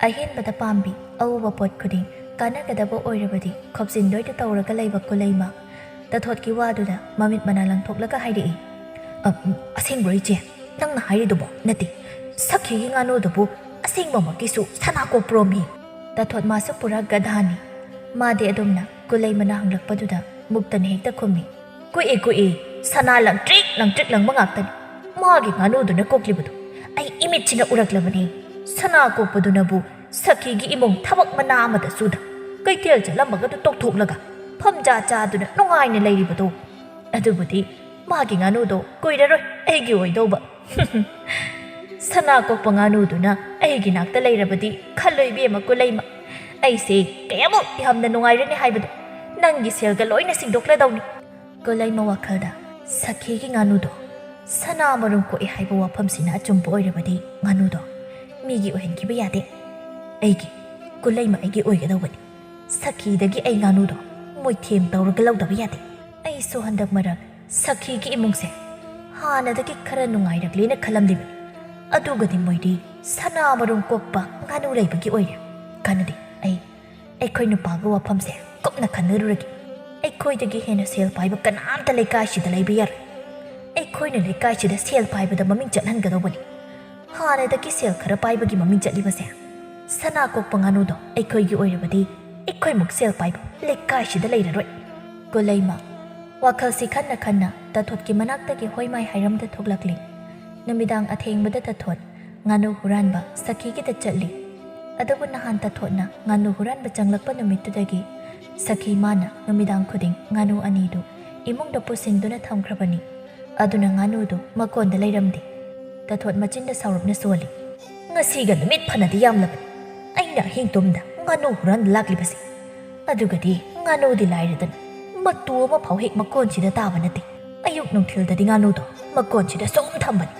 ꯑꯍꯦꯟꯕꯗ ꯄꯥꯝꯕꯤ ꯑꯎꯕ ꯄꯣꯠ ꯈꯨꯗꯤꯡ ꯀꯥꯟꯅꯒꯗꯕ ꯑꯣꯏꯔꯕꯗꯤ ꯈꯣꯞꯆꯤꯟꯗꯣꯏꯗ ꯇꯧꯔꯒ ꯂꯩꯕ ꯀꯨꯂꯩꯃ ꯇꯥꯊꯣꯠꯀꯤ ꯋꯥꯗꯨꯗ ꯃꯃꯤꯠ ꯃꯅꯥ ꯂꯪꯊꯣꯛꯂꯒ ꯍꯥꯏꯔꯛꯏ꯫ "ꯑ, ꯑꯁꯦꯡꯕ꯭ꯔꯣ ꯏꯆꯦ? ꯅꯪꯅ ꯍꯥꯏꯔꯤꯗꯨꯕꯣ?" "ꯅꯠꯇꯦ, ꯁꯈꯤꯒꯤ ꯉꯥꯅꯨꯗꯨꯕꯨ ꯑꯁꯦꯡꯕꯃꯛꯀꯤꯁꯨ ꯁꯅꯥ ꯀꯣꯛꯄ꯭ꯔꯣꯃꯤ?" ꯇꯥꯊꯣꯠ ꯃꯥꯁꯨ ꯄꯨꯔꯥ ꯒꯙꯥꯅꯤ꯫ ꯃꯥꯗꯤ ꯑꯗꯨꯝꯅ ꯀꯨꯂꯩꯃꯅ ꯍꯪꯂꯛꯄꯗꯨꯗ ꯃꯨꯛꯇꯅ ꯍꯦꯛꯇ ꯈꯨꯝꯃꯤ꯫ "ꯀꯣꯛꯏ, ꯀꯣꯛꯏ, ꯁꯅꯥ ꯂꯪꯇ꯭ꯔꯤꯛ ꯂꯪꯇ꯭ꯔꯤꯛ ꯂꯪꯕ ꯉꯥꯛꯇꯅꯤ ꯃꯥꯒꯤ ꯉꯥꯅꯨꯗꯨꯅ ꯀꯣꯛꯂꯤꯕꯗꯨ꯫ ꯑꯩ ꯏꯃꯤꯠꯁꯤꯅ ꯎꯔꯛꯂꯕꯅꯤ꯫ ꯁꯅꯥ ꯀꯣꯛꯄꯗꯨꯅꯕꯨ ꯁꯈꯤꯒꯤ ꯏꯃꯨꯡ ꯊꯕꯛ ꯃꯅꯥ ꯑꯃꯗ ꯁꯨꯗ, ꯀꯩꯊꯦꯜ ꯆꯠꯂꯝꯕꯒꯗꯨ ꯇꯣꯛꯊꯣꯛꯂꯒ ꯐꯝꯖꯥ ꯆꯥꯗꯨꯅ ꯅꯨꯡꯉꯥꯏꯅ ꯂꯩꯔꯤꯕꯗꯣ꯫ ꯑꯗꯨꯕꯨꯗꯤ ꯃꯥꯒꯤ ꯉꯥꯅꯨꯗꯣ ꯀꯨꯏꯔꯔꯣꯏ ꯑꯩꯒꯤ ꯑꯣꯏꯗꯧꯕ꯫" "ꯁꯅꯥ ꯀꯣꯛꯄ ꯉꯥꯅꯨꯗꯨꯅ ꯑꯩꯒꯤ ꯅꯥꯛꯇ ꯂꯩꯔꯕꯗꯤ ꯈꯜꯂꯣ ꯏꯕꯦꯝꯃ ꯀꯨꯂꯩꯃ, ꯑꯩꯁꯦ ꯀꯌꯥꯃꯨꯛ ꯌꯥꯝꯅ ꯅꯨꯡꯉꯥꯏꯔꯅꯤ ꯍꯥꯏꯕꯗꯣ꯫ ꯅꯪꯒꯤ ꯁꯦꯜꯒ ꯂꯣꯏꯅ ꯁꯤꯡꯗꯣꯛꯂꯗꯧꯅꯤ꯫" ꯀꯨꯂꯩꯃ ꯋꯥꯈꯜꯗ, "ꯁꯈꯤꯒꯤ ꯉꯥꯅꯨꯗꯣ ꯁꯅꯥ ꯃꯔꯨꯝ ꯀꯣꯛꯏ ꯍꯥꯏꯕ ꯋꯥꯐꯝꯁꯤꯅ ꯑꯆꯨꯝꯕ ꯑꯣꯏꯔꯕꯗꯤ ꯉꯥꯅꯨꯗꯣ ꯃꯤꯒꯤ ꯑꯣꯏꯍꯟꯈꯤꯕ ꯌꯥꯗꯦ꯫ ꯑꯩꯒꯤ, ꯀꯨꯂꯩꯃ ꯑꯩꯒꯤ ꯑꯣꯏꯒꯗꯧꯕꯅꯤ꯫ ꯁꯈꯤꯗꯒꯤ ꯑꯩ ꯉꯥꯅꯨꯗꯣ ꯃꯣꯏꯊꯦꯝ ꯇꯧꯔꯒ ꯂꯧꯗꯕ ꯌꯥꯗꯦ꯫ ꯑꯩꯁꯨ ꯍꯟꯗꯛ ꯃꯔꯛ ꯁꯈꯤꯒꯤ ꯏꯃꯨꯡꯁꯦ ꯍꯥꯟꯅꯗꯒꯤ ꯈꯔ ꯅꯨꯡꯉꯥꯏꯔꯛꯂꯦꯅ ꯈꯜꯂꯝꯂꯤꯕꯅꯤ꯫ ꯑꯗꯨꯒꯗꯤ ꯃꯣꯏꯗꯤ ꯁꯅꯥ ꯃꯔꯨꯝ ꯀꯣꯛꯄ ꯉꯥꯅꯨ ꯂꯩꯕꯒꯤ ꯑꯣꯏꯔꯦ꯫ ꯀꯥꯟꯅꯗꯦ꯫ ꯑꯩ, ꯑꯩꯈꯣꯏ ꯅꯨꯄꯥꯒ ꯋꯥꯐꯝꯁꯦ ꯀꯨꯞꯅ ꯈꯟꯅꯔꯨꯔꯒꯦ꯫ ꯑꯩꯈꯣꯏꯗꯒꯤ ꯍꯦꯟꯅ ꯁꯦꯜ ꯄꯥꯏꯕ ꯀꯅꯥꯝꯇ ꯂꯩꯀꯥꯏꯁꯤꯗ ꯂꯩꯕ ꯌꯥꯔꯣꯏ꯫ ꯑꯩꯈꯣꯏꯅ ꯂꯩꯀꯥꯏꯁꯤꯗ ꯁꯦꯜ ꯄꯥꯏꯕꯗ ꯃꯃꯤꯡ ꯆꯠꯍꯟꯒꯗꯧꯕꯅꯤ꯫ ꯍꯥꯟꯅꯗꯒꯤ ꯁꯦꯜ ꯈꯔ ꯄꯥꯏꯕꯒꯤ ꯃꯃꯤꯡ ꯆꯠꯂꯤꯕꯁꯦ꯫ ꯁꯅꯥ ꯀꯣꯛꯄ ꯉꯥꯅꯨꯗꯣ ꯑꯩꯈꯣꯏꯒꯤ ꯑꯣꯏꯔꯕꯗꯤ ꯑꯩꯈꯣꯏꯃꯨꯛ ꯁꯦꯜ ꯄꯥꯏꯕ ꯂꯩꯀꯥꯏꯁꯤꯗ ꯂꯩꯔꯔꯣꯏ꯫ ꯀꯨꯂꯩꯃ꯫ ꯋꯥꯈꯜꯁꯤ ꯈꯟꯅ ꯈꯟꯅ ꯇꯥꯊꯣꯠꯀꯤ ꯃꯅꯥꯛꯇꯒꯤ ꯍꯣꯏꯃꯥꯏ ꯍꯥꯏꯔꯝꯗ ꯊꯣꯛꯂꯛꯂꯤ꯫ ꯅꯨꯃꯤꯗꯥꯡ ꯑꯊꯦꯡꯕꯗ ꯇꯥꯊꯣꯠ ꯉꯥꯅꯨ ꯍꯨꯔꯥꯟꯕ ꯁꯈꯤꯒꯤꯗ ꯆꯠꯂꯤ꯫ ꯑꯗꯨꯕꯨ ꯅꯍꯥꯟ ꯇꯥꯊꯣꯠꯅ ꯉꯥꯅꯨ ꯍꯨꯔꯥꯟꯕ ꯆꯪꯂꯛꯄ ꯅꯨꯃꯤꯠꯇꯨꯗꯒꯤ ꯁꯈꯤ ꯃꯥꯅ ꯅꯨꯃꯤꯗꯥꯡ ꯈꯨꯗꯤꯡ ꯉꯥꯅꯨ ꯑꯅꯤꯗꯨ ꯏꯃꯨꯡꯗ ꯄꯨꯁꯤꯟꯗꯨꯅ ꯊꯝꯈ꯭ꯔꯕꯅꯤ꯫ ꯑꯗꯨꯅ ꯉꯥꯅꯨꯗꯨ ꯃꯀꯣꯟꯗ ꯂꯩꯔꯝꯗꯦ꯫ ꯇꯥꯊꯣꯠ ꯃꯆꯤꯟꯗ ꯁꯥꯎꯔꯞꯅ ꯁꯣꯜꯂꯤ꯫ ꯉꯁꯤꯒ ꯅꯨꯃꯤꯠ ꯐꯅꯗꯤ ꯌꯥꯝꯂꯕꯅꯤ꯫ ꯑꯩꯅ ꯑꯍꯤꯡ ꯇꯨꯝꯗ ꯉꯥꯅꯨ ꯍꯨꯔꯥꯟꯕ ꯂꯥꯛꯂꯤꯕꯁꯤ꯫ ꯑꯗꯨꯒꯗꯤ ꯉꯥꯅꯨꯗꯤ ꯂꯥꯏꯔꯗꯅ ꯃꯇꯨ ꯑꯃ ꯐꯥꯎ ꯍꯦꯛ ꯃꯀꯣꯟꯁꯤꯗ ꯇꯥꯕ ꯅꯠꯇꯦ꯫ ꯑꯌꯨꯛ ꯅꯨꯡꯊꯤꯜꯗꯗꯤ ꯉꯥꯅꯨꯗꯣ ꯃꯀꯣꯟꯁꯤꯗ ꯁꯨꯝ ꯊꯝꯕꯅꯤ꯫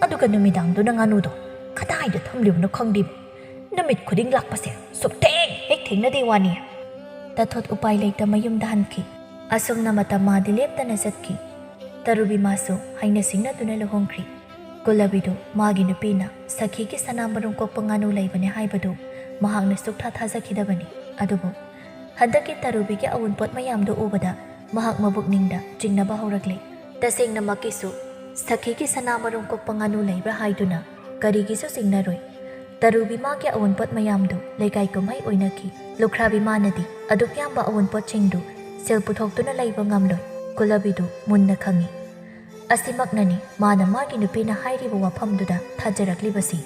ꯑꯗꯨꯒ ꯅꯨꯃꯤꯗꯥꯡꯗꯨꯅ ꯉꯥꯅꯨꯗꯣ ꯀꯗꯥꯏꯗ ꯊꯝꯂꯤꯕꯅꯣ ꯈꯪꯗꯦꯕ꯫ ꯅꯨꯃꯤꯠ ꯈꯨꯗꯤꯡ ꯂꯥꯛꯄꯁꯦ ꯁꯨꯛꯊꯦꯡ ꯍꯦꯛ ꯊꯦꯡꯅꯗꯦ ꯋꯥꯅꯤ꯫ ꯇꯥꯊꯣꯠ ꯎꯄꯥꯏ ꯂꯩꯇ ꯃꯌꯨꯝꯗ ꯍꯟꯈꯤ꯫ ꯑꯁꯨꯝꯅ ꯃꯇꯝ ꯃꯥꯗꯤ ꯂꯦꯞꯇꯅ ꯆꯠꯈꯤ꯫ ꯇꯔꯨꯕꯤ ꯃꯥꯁꯨ ꯍꯩꯅ ꯁꯤꯡꯅꯗꯨꯅ ꯂꯨꯍꯣꯡꯈ꯭ꯔꯤ꯫ ꯀꯨꯂꯕꯤꯗꯨ ꯃꯥꯒꯤ ꯅꯨꯄꯤꯅ ꯁꯈꯤꯒꯤ ꯁꯅꯥ ꯃꯔꯨꯝ ꯀꯣꯛꯄ ꯉꯥꯅꯨ ꯂꯩꯕꯅꯤ ꯍꯥꯏꯕꯗꯨ ꯃꯍꯥꯛꯅ ꯁꯨꯛꯊꯥ ꯊꯥꯖꯈꯤꯗꯕꯅꯤ꯫ ꯑꯗꯨꯕꯨ ꯍꯟꯗꯛꯀꯤ ꯇꯔꯨꯕꯤꯒꯤ ꯑꯋꯨꯟꯄꯣꯠ ꯃꯌꯥꯝꯗꯨ ꯎꯕꯗ ꯃꯍꯥꯛ ꯃꯕꯨꯛꯅꯤꯡꯗ ꯆꯤꯡꯅꯕ ꯍꯧꯔꯛꯂꯦ꯫ ꯇꯁꯦꯡꯅꯃꯛꯀꯤꯁꯨ ꯁꯈꯤꯒꯤ ꯁꯅꯥ ꯃꯔꯨꯝ ꯀꯣꯛꯄ ꯉꯥꯅꯨ ꯂꯩꯕ꯭ꯔꯥ ꯍꯥꯏꯗꯨꯅ ꯀꯔꯤꯒꯤꯁꯨ ꯆꯤꯡꯅꯔꯣꯏ꯫ ꯇꯔꯨꯕꯤ ꯃꯥꯒꯤ ꯑꯋꯨꯟꯄꯣꯠ ꯃꯌꯥꯝꯗꯨ ꯂꯩꯀꯥꯏ ꯀꯨꯝꯍꯩ ꯑꯣꯏꯅꯈꯤ꯫ ꯂꯨꯈ꯭ꯔꯥꯕꯤ ꯃꯥꯅꯗꯤ ꯑꯗꯨꯛ ꯌꯥꯝꯕ ꯑꯋꯨꯟꯄꯣꯠꯁꯤꯡꯗꯨ ꯁꯦꯜ ꯄꯨꯊꯣꯛꯇꯨꯅ ꯂꯩꯕ ꯉꯝꯂꯣꯏ꯫ ꯀꯨꯂꯕꯤꯗꯨ ꯃꯨꯟꯅ ꯈꯪꯏ꯫ ꯑꯁꯤꯃꯛꯅꯅꯤ ꯃꯥꯅ ꯃꯥꯒꯤ ꯅꯨꯄꯤꯅ ꯍꯥꯏꯔꯤꯕ ꯋꯥꯐꯝꯗꯨꯗ ꯊꯥꯖꯔꯛꯂꯤꯕꯁꯤ꯫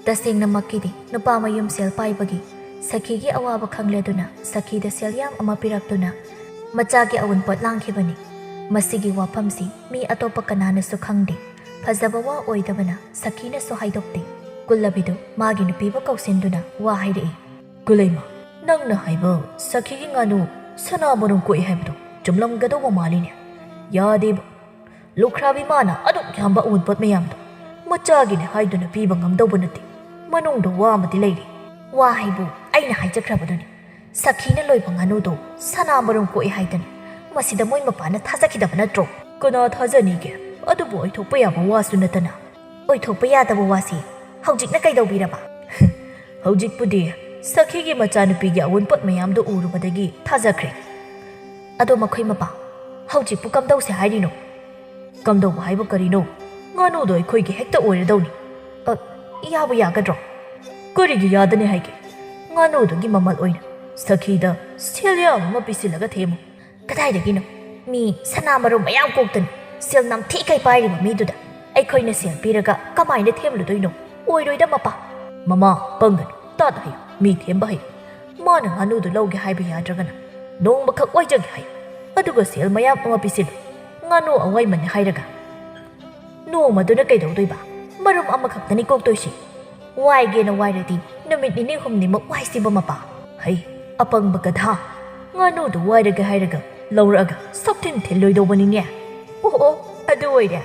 ꯇꯁꯦꯡꯅꯃꯛꯀꯤꯗꯤ ꯅꯨꯄꯥ ꯃꯌꯨꯝ ꯁꯦꯜ ꯄꯥꯏꯕꯒꯤ ꯁꯈꯤꯒꯤ ꯑꯋꯥꯕ ꯈꯪꯂꯗꯨꯅ ꯁꯈꯤꯗ ꯁꯦꯜ ꯌꯥꯝ ꯑꯃ ꯄꯤꯔꯛꯇꯨꯅ ꯃꯆꯥꯒꯤ ꯑꯋꯨꯟꯄꯣꯠ ꯂꯥꯡꯈꯤꯕꯅꯤ꯫ ꯃꯁꯤꯒꯤ ꯋꯥꯐꯝꯁꯤ ꯃꯤ ꯑꯇꯣꯞꯄ ꯀꯅꯥꯅꯁꯨ ꯈꯪꯗꯦ꯫ ꯐꯖꯕ ꯋꯥ ꯑꯣꯏꯗꯕꯅ ꯁꯈꯤꯅꯁꯨ ꯍꯥꯏꯗꯣꯛꯇꯦ꯫ ꯀꯨꯂꯕꯤꯗꯨ ꯃꯥꯒꯤ ꯅꯨꯄꯤꯕꯨ ꯀꯧꯁꯤꯟꯗꯨꯅ ꯋꯥ ꯍꯥꯏꯔꯛꯏ꯫ ꯀꯨꯂꯩꯃ, ꯅꯪꯅ ꯍꯥꯏꯕ ꯁꯈꯤꯒꯤ ꯉꯥꯅꯨ ꯁꯅꯥ ꯃꯔꯨꯝ ꯀꯣꯛꯏ ꯍꯥꯏꯕꯗꯨ ꯆꯨꯝꯂꯝꯒꯗꯧꯕ ꯃꯥꯜꯂꯤꯅꯦ꯫ ꯌꯥꯗꯦꯕ꯫ ꯂꯨꯈ꯭ꯔꯥꯕꯤ ꯃꯥꯅ ꯑꯗꯨꯛ ꯌꯥꯝꯕ ꯑꯋꯨꯟꯄꯣꯠ ꯃꯌꯥꯝꯗꯣ ꯃꯆꯥꯒꯤꯅꯦ ꯍꯥꯏꯗꯨꯅ ꯄꯤꯕ ꯉꯝꯗꯧꯕ ꯅꯠꯇꯦ꯫ ꯃꯅꯨꯡꯗ ꯋꯥ ꯑꯃꯗꯤ ꯂꯩꯔꯤ꯫ ꯋꯥ ꯍꯥꯏꯕꯨ ꯑꯩꯅ ꯍꯥꯏꯖꯈ꯭ꯔꯕꯗꯨꯅꯤ꯫ ꯁꯈꯤꯅ ꯂꯣꯏꯕ ꯉꯥꯅꯨꯗꯣ ꯁꯅꯥ ꯃꯔꯨꯝ ꯀꯣꯛꯑꯦ ꯍꯥꯏꯗꯅ ꯃꯁꯤꯗ ꯃꯣꯏ ꯃꯄꯥꯅ ꯊꯥꯖꯈꯤꯗꯕ ꯅꯠꯇ꯭ꯔꯣ? ꯀꯅꯥ ꯊꯥꯖꯅꯤꯒꯦ? ꯑꯗꯨꯕꯨ ꯑꯣꯏꯊꯣꯛꯄ ꯌꯥꯕ ꯋꯥꯁꯨ ꯅꯠꯇꯅ꯫ ꯑꯣꯏꯊꯣꯛꯄ ꯌꯥꯗꯕ ꯋꯥꯁꯤ ꯍꯧꯖꯤꯛꯅ ꯀꯩꯗꯧꯕꯤꯔꯕ? ꯍꯧꯖꯤꯛꯄꯨꯗꯤ ꯁꯈꯤꯒꯤ ꯃꯆꯥꯅꯨꯄꯤꯒꯤ ꯑꯋꯨꯟꯄꯣꯠ ꯃꯌꯥꯝꯗꯨ ꯎꯔꯨꯕꯗꯒꯤ ꯊꯥꯖꯈ꯭ꯔꯦ꯫ ꯑꯗꯣ ꯃꯈꯣꯏ ꯃꯄꯥ, ꯍꯧꯖꯤꯛꯄꯨ ꯀꯝꯗꯧꯁꯦ ꯍꯥꯏꯔꯤꯅꯣ? ꯀꯝꯗꯧꯕ ꯍꯥꯏꯕ ꯀꯔꯤꯅꯣ? ꯉꯥꯅꯨꯗꯣ ꯑꯩꯈꯣꯏꯒꯤ ꯍꯦꯛꯇ ꯑꯣꯏꯔꯗꯧꯅꯤ꯫ ꯑ, ꯌꯥꯕꯨ ꯌꯥꯒꯗ꯭ꯔꯣ? ꯀꯔꯤꯒꯤ ꯌꯥꯗꯅꯤ ꯍꯥꯏꯒꯦ? ꯉꯥꯅꯨꯗꯨꯒꯤ ꯃꯃꯜ ꯑꯣꯏꯅ ꯁꯈꯤꯗ ꯁꯦꯜ ꯌꯥꯝ ꯑꯃ ꯄꯤꯁꯤꯜꯂꯒ ꯊꯦꯝꯃꯨ꯫ ꯀꯗꯥꯏꯗꯒꯤꯅꯣ? ꯃꯤ ꯁꯅꯥ ꯃꯔꯨꯝ ꯃꯌꯥꯝ ꯀꯣꯛꯇꯅ ꯁꯦꯜ ꯅꯝꯊꯤ ꯀꯩ ꯄꯥꯏꯔꯤꯕ ꯃꯤꯗꯨꯗ ꯑꯩꯈꯣꯏꯅ ꯁꯦꯜ ꯄꯤꯔꯒ ꯀꯃꯥꯏꯅ ꯊꯦꯝꯂꯨꯗꯣꯏꯅꯣ? ꯑꯣꯏꯔꯣꯏꯗ ꯃꯄꯥ꯫ ꯃꯃꯥ, ꯄꯪꯒꯅꯨ꯫ ꯇꯥꯗ ꯍꯩꯌꯨ꯫ ꯃꯤ ꯊꯦꯝꯕ ꯍꯩꯌꯨ꯫ ꯃꯥꯅ ꯉꯥꯅꯨꯗꯨ ꯂꯧꯒꯦ ꯍꯥꯏꯕ ꯌꯥꯗ꯭ꯔꯒꯅ ꯅꯣꯡꯃꯈꯛ ꯋꯥꯏꯖꯒꯦ ꯍꯥꯏꯌꯨ꯫ ꯑꯗꯨꯒ ꯁꯦꯜ ꯃꯌꯥꯝ ꯑꯃ ꯄꯤꯁꯤꯜꯂꯨ꯫ ꯉꯥꯅꯨ ꯑꯋꯥꯏꯃꯟꯅꯦ ꯍꯥꯏꯔꯒ꯫ ꯅꯣꯡꯃꯗꯨꯅ ꯀꯩꯗꯧꯗꯣꯏꯕ? ꯃꯔꯨꯝ ꯑꯃꯈꯛꯇꯅꯤ ꯀꯣꯛꯇꯣꯏꯁꯤ꯫ ꯋꯥꯏꯒꯦꯅ ꯋꯥꯏꯔꯗꯤ ꯅꯨꯃꯤꯠ ꯅꯤꯅꯤ ꯍꯨꯝꯅꯤꯃꯛ ꯋꯥꯏꯁꯤꯕ ꯃꯄꯥ꯫ ꯍꯩ, ꯑꯄꯪꯕ ꯒꯙꯥ꯫ ꯉꯥꯅꯨꯗꯨ ꯋꯥꯏꯔꯒꯦ ꯍꯥꯏꯔꯒ ꯂꯧꯔꯛꯑꯒ ꯁꯛꯊꯤꯟ ꯊꯤꯜꯂꯣꯏꯗꯧꯕꯅꯤꯅꯦ꯫ ꯑꯣ, ꯑꯣ, ꯑꯗꯨ ꯑꯣꯏꯔꯦ꯫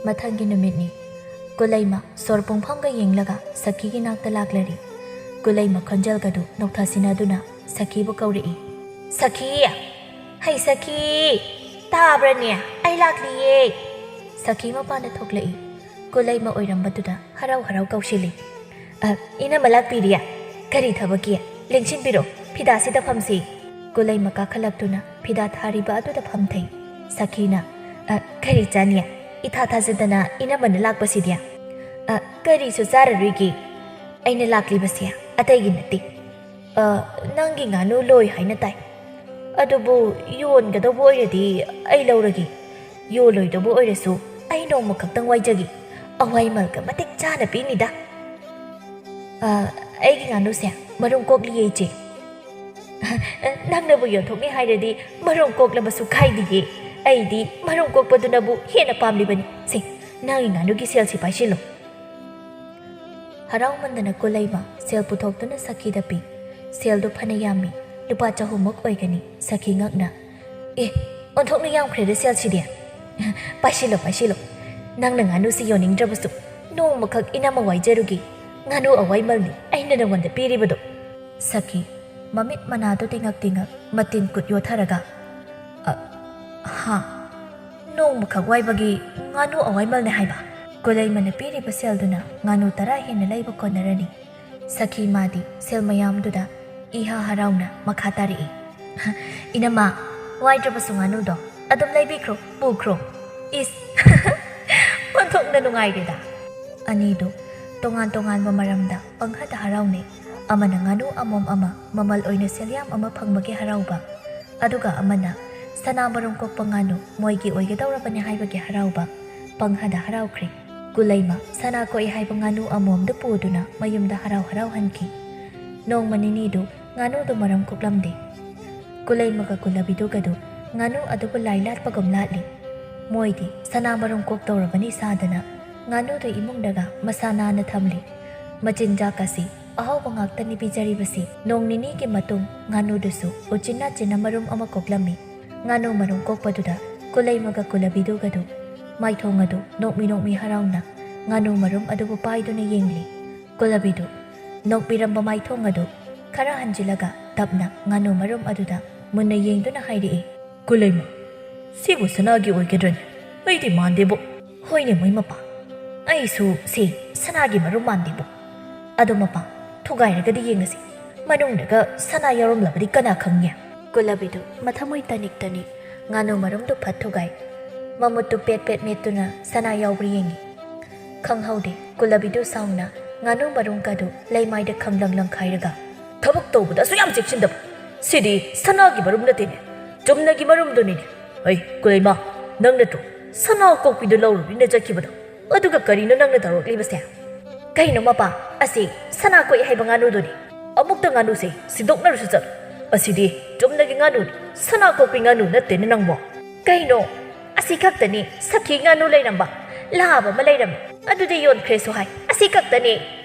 ꯃꯊꯪꯒꯤ ꯅꯨꯃꯤꯠꯅꯤ꯫ ꯀꯨꯂꯩꯃ ꯁꯣꯔ ꯄꯨꯡꯐꯝꯒ ꯌꯦꯡꯂꯒ ꯁꯈꯤꯒꯤ ꯅꯥꯛꯇ ꯂꯥꯛꯂꯔꯤ꯫ ꯀꯨꯂꯩꯃ ꯈꯣꯟꯖꯦꯜꯒꯗꯨ ꯅꯣꯛꯊꯁꯤꯟꯅꯗꯨꯅ ꯁꯈꯤꯕꯨ ꯀꯧꯔꯛꯏ꯫ "ꯁꯈꯤ! ꯍꯩ ꯁꯈꯤ! ꯇꯥꯕ꯭ꯔꯅꯦ? ꯑꯩ ꯂꯥꯛꯂꯤꯌꯦ!" ꯁꯈꯤ ꯃꯄꯥꯟꯗ ꯊꯣꯛꯂꯛꯏ꯫ ꯀꯨꯂꯩꯃ ꯑꯣꯏꯔꯝꯕꯗꯨꯗ ꯍꯔꯥꯎ ꯍꯔꯥꯎ ꯀꯧꯁꯤꯜꯂꯤ꯫ "ꯑ, ꯏꯅꯝꯃ ꯂꯥꯛꯄꯤꯔꯤꯌꯦ꯫ ꯀꯔꯤ ꯊꯕꯛꯀꯤ? ꯂꯦꯡꯁꯤꯟꯕꯤꯔꯣ, ꯐꯤꯗꯥꯁꯤꯗ ꯐꯝꯁꯤ꯫" ꯀꯨꯂꯩꯃ ꯀꯥꯈꯠꯂꯛꯇꯨꯅ ꯐꯤꯗꯥ ꯊꯥꯔꯤꯕ ꯑꯗꯨꯗ ꯐꯝꯊꯩ꯫ ꯁꯈꯤꯅ, "ꯑ, ꯀꯔꯤ ꯆꯥꯅꯤ? ꯏꯊꯥ ꯊꯥꯖꯗꯅ ꯏꯅꯝꯃꯅ ꯂꯥꯛꯄꯁꯤꯗꯤ?" "ꯑ, ꯀꯔꯤꯁꯨ ꯆꯥꯔꯔꯣꯏꯒꯦ꯫ ꯑꯩꯅ ꯂꯥꯛꯂꯤꯕꯁꯦ ꯑꯇꯩꯒꯤ ꯅꯠꯇꯦ꯫ ꯑ, ꯅꯪꯒꯤ ꯉꯥꯅꯨ ꯂꯣꯏ ꯍꯥꯏꯅ ꯇꯥꯏ꯫ ꯑꯗꯨꯕꯨ ꯌꯣꯟꯒꯗꯧꯕ ꯑꯣꯏꯔꯗꯤ ꯑꯩ ꯂꯧꯔꯒꯦ꯫ ꯌꯣꯜꯂꯣꯏꯗꯧꯕ ꯑꯣꯏꯔꯁꯨ ꯑꯩ ꯅꯣꯡꯃ ꯈꯛꯇꯪ ꯋꯥꯏꯖꯒꯦ꯫ ꯑꯋꯥꯏꯃꯜꯒ ꯃꯇꯤꯛ ꯆꯥꯅ ꯄꯤꯅꯤꯗ꯫" "ꯑ, ꯑꯩꯒꯤ ꯉꯥꯅꯨꯁꯦ ꯃꯔꯨꯝ ꯀꯣꯛꯂꯤꯌꯦ, ꯏꯆꯦ꯫" "ꯅꯪꯅꯕꯨ ꯌꯣꯟꯊꯣꯛꯅꯤ ꯍꯥꯏꯔꯗꯤ ꯃꯔꯨꯝ ꯀꯣꯛꯂꯕꯁꯨ ꯀꯥꯏꯗꯤꯌꯦ꯫ ꯑꯩꯗꯤ ꯃꯔꯨꯝ ꯀꯣꯛꯄꯗꯨꯅꯕꯨ ꯍꯦꯟꯅ ꯄꯥꯝꯂꯤꯕꯅꯤ꯫ ꯁꯦ, ꯅꯪꯒꯤ ꯉꯥꯅꯨꯒꯤ ꯁꯦꯜꯁꯤ ꯄꯥꯏꯁꯤꯜꯂꯨ꯫" ꯍꯔꯥꯎꯃꯟꯗꯅ ꯀꯨꯂꯩꯃ ꯁꯦꯜ ꯄꯨꯊꯣꯛꯇꯨꯅ ꯁꯈꯤꯗ ꯄꯤ꯫ ꯁꯦꯜꯗꯨ ꯐꯅ ꯌꯥꯝꯃꯤ, ꯂꯨꯄꯥ ꯆꯍꯨꯝꯃꯨꯛ ꯑꯣꯏꯒꯅꯤ꯫ ꯁꯈꯤ ꯉꯛꯅ, "ꯑꯦ, ꯑꯣꯟꯊꯣꯛꯅ ꯌꯥꯝꯈ꯭ꯔꯦꯗ ꯁꯦꯜꯁꯤꯗꯤ!" "ꯄꯥꯏꯁꯤꯜꯂꯣ, ꯄꯥꯏꯁꯤꯜꯂꯣ꯫ ꯅꯪꯅ ꯉꯥꯅꯨꯁꯤ ꯌꯣꯟꯅꯤꯡꯗ꯭ꯔꯕꯁꯨ ꯅꯣꯡꯃꯈꯛ ꯏꯅꯝꯃ ꯋꯥꯏꯖꯔꯨꯒꯦ꯫ ꯉꯥꯅꯨ ꯑꯋꯥꯏꯃꯜꯅꯤ ꯑꯩꯅ ꯅꯉꯣꯟꯗ ꯄꯤꯔꯤꯕꯗꯣ꯫" ꯁꯈꯤ ꯃꯃꯤꯠ ꯃꯅꯥꯗꯨ ꯇꯤꯡꯉꯛ ꯇꯤꯡꯉꯛ ꯃꯇꯤꯟ ꯀꯨꯠ ꯌꯣꯠꯊꯔꯒ, "ꯑ, ꯍꯥ? ꯅꯣꯡꯃꯈꯛ ꯋꯥꯏꯕꯒꯤ ꯉꯥꯅꯨ ꯑꯋꯥꯏꯃꯜꯅꯦ ꯍꯥꯏꯕ?" ꯀꯨꯂꯩꯃꯅ ꯄꯤꯔꯤꯕ ꯁꯦꯜꯗꯨꯅ ꯉꯥꯅꯨ ꯇꯔꯥ ꯍꯦꯟꯅ ꯂꯩꯕ ꯀꯣꯟꯅꯔꯅꯤ꯫ ꯁꯈꯤ ꯃꯥꯗꯤ ꯁꯦꯜ ꯃꯌꯥꯝꯗꯨꯗ ꯏꯍꯥ ꯍꯔꯥꯎꯅ ꯃꯈꯥ ꯇꯥꯔꯛꯏ, "ꯏꯅꯝꯃ, ꯋꯥꯏꯗ꯭ꯔꯕꯁꯨ ꯉꯥꯅꯨꯗꯣ ꯑꯗꯨꯝ ꯂꯩꯕꯤꯈ꯭ꯔꯣ, ꯄꯨꯈ꯭ꯔꯣ꯫ ꯏꯁ, ꯑꯣꯟꯊꯣꯛꯅ ꯅꯨꯡꯉꯥꯏꯔꯦꯗ꯫" ꯑꯅꯤꯗꯨ ꯇꯣꯉꯥꯟ ꯇꯣꯉꯥꯟꯕ ꯃꯔꯝꯗ ꯄꯪꯍꯗ ꯍꯔꯥꯎꯅꯩ꯫ ꯑꯃꯅ ꯉꯥꯅꯨ ꯑꯃꯣꯝ ꯑꯃ ꯃꯃꯜ ꯑꯣꯏꯅ ꯁꯦꯜꯌꯥꯝ ꯑꯃ ꯐꯪꯕꯒꯤ ꯍꯔꯥꯎꯕ, ꯑꯗꯨꯒ ꯑꯃꯅ ꯁꯅꯥ ꯃꯔꯨꯝ ꯀꯣꯛꯄ ꯉꯥꯅꯨ ꯃꯣꯏꯒꯤ ꯑꯣꯏꯒꯗꯧꯔꯕꯅꯤ ꯍꯥꯏꯕꯒꯤ ꯍꯔꯥꯎꯕ꯫ ꯄꯪꯍꯗ ꯍꯔꯥꯎꯈ꯭ꯔꯦ꯫ ꯀꯨꯂꯩꯃ ꯁꯅꯥ ꯀꯣꯛꯏ ꯍꯥꯏꯕ ꯉꯥꯅꯨ ꯑꯃꯣꯝꯗꯨ ꯄꯨꯗꯨꯅ ꯃꯌꯨꯝꯗ ꯍꯔꯥꯎ ꯍꯔꯥꯎ ꯍꯟꯈꯤ꯫ ꯅꯣꯡꯃ ꯅꯤꯅꯤꯗꯨ ꯉꯥꯅꯨꯗꯨ ꯃꯔꯨꯝ ꯀꯣꯛꯂꯝꯗꯦ꯫ ꯀꯨꯂꯩꯃꯒ ꯀꯨꯂꯕꯤꯗꯨꯒꯗꯨ ꯉꯥꯅꯨ ꯑꯗꯨꯕꯨ ꯂꯥꯏ ꯂꯥꯠꯄꯒꯨꯝ ꯂꯥꯠꯂꯤ꯫ ꯃꯣꯏꯗꯤ ꯁꯅꯥ ꯃꯔꯨꯝ ꯀꯣꯛꯇꯧꯔꯕꯅꯤ ꯁꯥꯗꯅ ꯉꯥꯅꯨꯗꯨ ꯏꯃꯨꯡꯗꯒ ꯃꯁꯥ ꯅꯥꯟꯅ ꯊꯝꯂꯤ꯫ ꯃꯆꯤꯟꯖꯥꯛ ꯑꯁꯤ ꯑꯍꯥꯎꯕ ꯉꯥꯛꯇꯅꯤ ꯄꯤꯖꯔꯤꯕꯁꯤ꯫ ꯅꯣꯡ ꯅꯤꯅꯤꯒꯤ ꯃꯇꯨꯡ ꯉꯥꯅꯨꯗꯨꯁꯨ ꯎꯆꯤꯟ ꯅꯥꯆꯤꯟꯅ ꯃꯔꯨꯝ ꯑꯃ ꯀꯣꯛꯂꯝꯃꯤ꯫ ꯉꯥꯅꯨ ꯃꯔꯨꯝ ꯀꯣꯛꯄꯗꯨꯗ ꯀꯨꯂꯩꯃꯒ ꯀꯨꯂꯕꯤꯗꯨꯒꯗꯨ ꯃꯥꯏꯊꯣꯡ ꯑꯗꯨ ꯅꯣꯛꯃꯤ ꯅꯣꯛꯃꯤ ꯍꯔꯥꯎꯅ ꯉꯥꯅꯨ ꯃꯔꯨꯝ ꯑꯗꯨꯕꯨ ꯄꯥꯏꯗꯨꯅ ꯌꯦꯡꯂꯤ꯫ ꯀꯨꯂꯕꯤꯗꯨ ꯅꯣꯛꯄꯤꯔꯝꯕ ꯃꯥꯏꯊꯣꯡ ꯑꯗꯨ ꯈꯔ ꯍꯟꯖꯤꯜꯂꯒ ꯇꯞꯅ ꯉꯥꯅꯨ ꯃꯔꯨꯝ ꯑꯗꯨꯗ ꯃꯨꯟꯅ ꯌꯦꯡꯗꯨꯅ ꯍꯥꯏꯔꯛꯏ, "ꯀꯨꯂꯩꯃ, ꯁꯤꯕꯨ ꯁꯅꯥꯒꯤ ꯑꯣꯏꯒꯗ꯭ꯔꯅꯦ? ꯑꯩꯗꯤ ꯃꯥꯟꯗꯦꯕꯣ꯫" "ꯍꯣꯏꯅꯦ ꯃꯣꯏ ꯃꯄꯥ, ꯑꯩꯁꯨ ꯁꯤ ꯁꯅꯥꯒꯤ ꯃꯔꯨꯝ ꯃꯥꯟꯗꯦꯕꯣ꯫ ꯑꯗꯣ ꯃꯄꯥ, ꯊꯨꯒꯥꯏꯔꯒꯗꯤ ꯌꯦꯡꯉꯁꯤ, ꯃꯅꯨꯡꯗꯒ ꯁꯅꯥ ꯌꯥꯎꯔꯝꯂꯕꯗꯤ ꯀꯅꯥ ꯈꯪꯅꯤ?" ꯀꯨꯂꯕꯤꯗꯨ ꯃꯊꯃꯣꯏ ꯇꯅꯤꯛ ꯇꯅꯤꯛ ꯉꯥꯅꯨ ꯃꯔꯨꯝꯗꯨ ꯐꯠ ꯊꯨꯒꯥꯏ꯫ ꯃꯃꯨꯠꯇꯨ ꯄꯦꯠ ꯄꯦꯠ ꯃꯦꯠꯇꯨꯅ ꯁꯅꯥ ꯌꯥꯎꯕ꯭ꯔꯥ ꯌꯦꯡꯉꯤ꯫ ꯈꯪꯍꯧꯗꯦ, ꯀꯨꯂꯕꯤꯗꯨ ꯁꯥꯎꯅ ꯉꯥꯅꯨ ꯃꯔꯨꯝꯒꯗꯨ ꯂꯩꯃꯥꯏꯗ ꯈꯪꯂꯪ ꯂꯪꯈꯥꯏꯔꯒ, "ꯊꯕꯛ ꯇꯧꯕꯗ ꯑꯁꯨꯛ ꯌꯥꯝ ꯆꯦꯛꯁꯤꯟꯗꯕ? ꯁꯤꯗꯤ ꯁꯅꯥꯒꯤ ꯃꯔꯨꯝ ꯅꯠꯇꯦꯅꯦ, ꯆꯨꯝꯅꯒꯤ ꯃꯔꯨꯝꯗꯨꯅꯤꯅꯦ꯫ ꯑꯩ ꯀꯨꯂꯩꯃ, ꯅꯪ ꯅꯠꯇ꯭ꯔꯣ ꯁꯅꯥ ꯀꯣꯛꯄꯤꯗꯨ ꯂꯧꯔꯨꯒꯦꯅ ꯆꯠꯈꯤꯕꯗꯣ? ꯑꯗꯨꯒ ꯀꯔꯤꯅꯣ ꯅꯪꯅ ꯇꯧꯔꯛꯂꯤꯕꯁꯦ?" "ꯀꯩꯅꯣ ꯃꯄꯥ, ꯑꯁꯤ ꯁꯅꯥ ꯀꯣꯛꯏ ꯍꯥꯏꯕ ꯉꯥꯅꯨꯗꯨꯅꯤ꯫ ꯑꯃꯨꯛꯇ ꯉꯥꯅꯨꯁꯦ ꯁꯤꯗꯣꯛꯅꯔꯨꯁꯤ ꯆꯠꯂꯨ꯫ ꯑꯁꯤꯗꯤ ꯆꯨꯝꯅꯒꯤ ꯉꯥꯅꯨꯅꯤ, ꯁꯅꯥ ꯀꯣꯛꯄꯤ ꯉꯥꯅꯨ ꯅꯠꯇꯦꯅꯦ ꯅꯪꯕꯣ꯫" "ꯀꯩꯅꯣ, ꯑꯁꯤ ꯈꯛꯇꯅꯤ ꯁꯈꯤ ꯉꯥꯅꯨ ꯂꯩꯔꯝꯕ꯫ ꯂꯥꯕ ꯑꯃ ꯂꯩꯔꯝꯃꯤ, ꯑꯗꯨꯗꯤ ꯌꯣꯟꯈ꯭ꯔꯦꯁꯨ ꯍꯥꯏ꯫ ꯑꯁꯤ ꯈꯛꯇꯅꯤ꯫"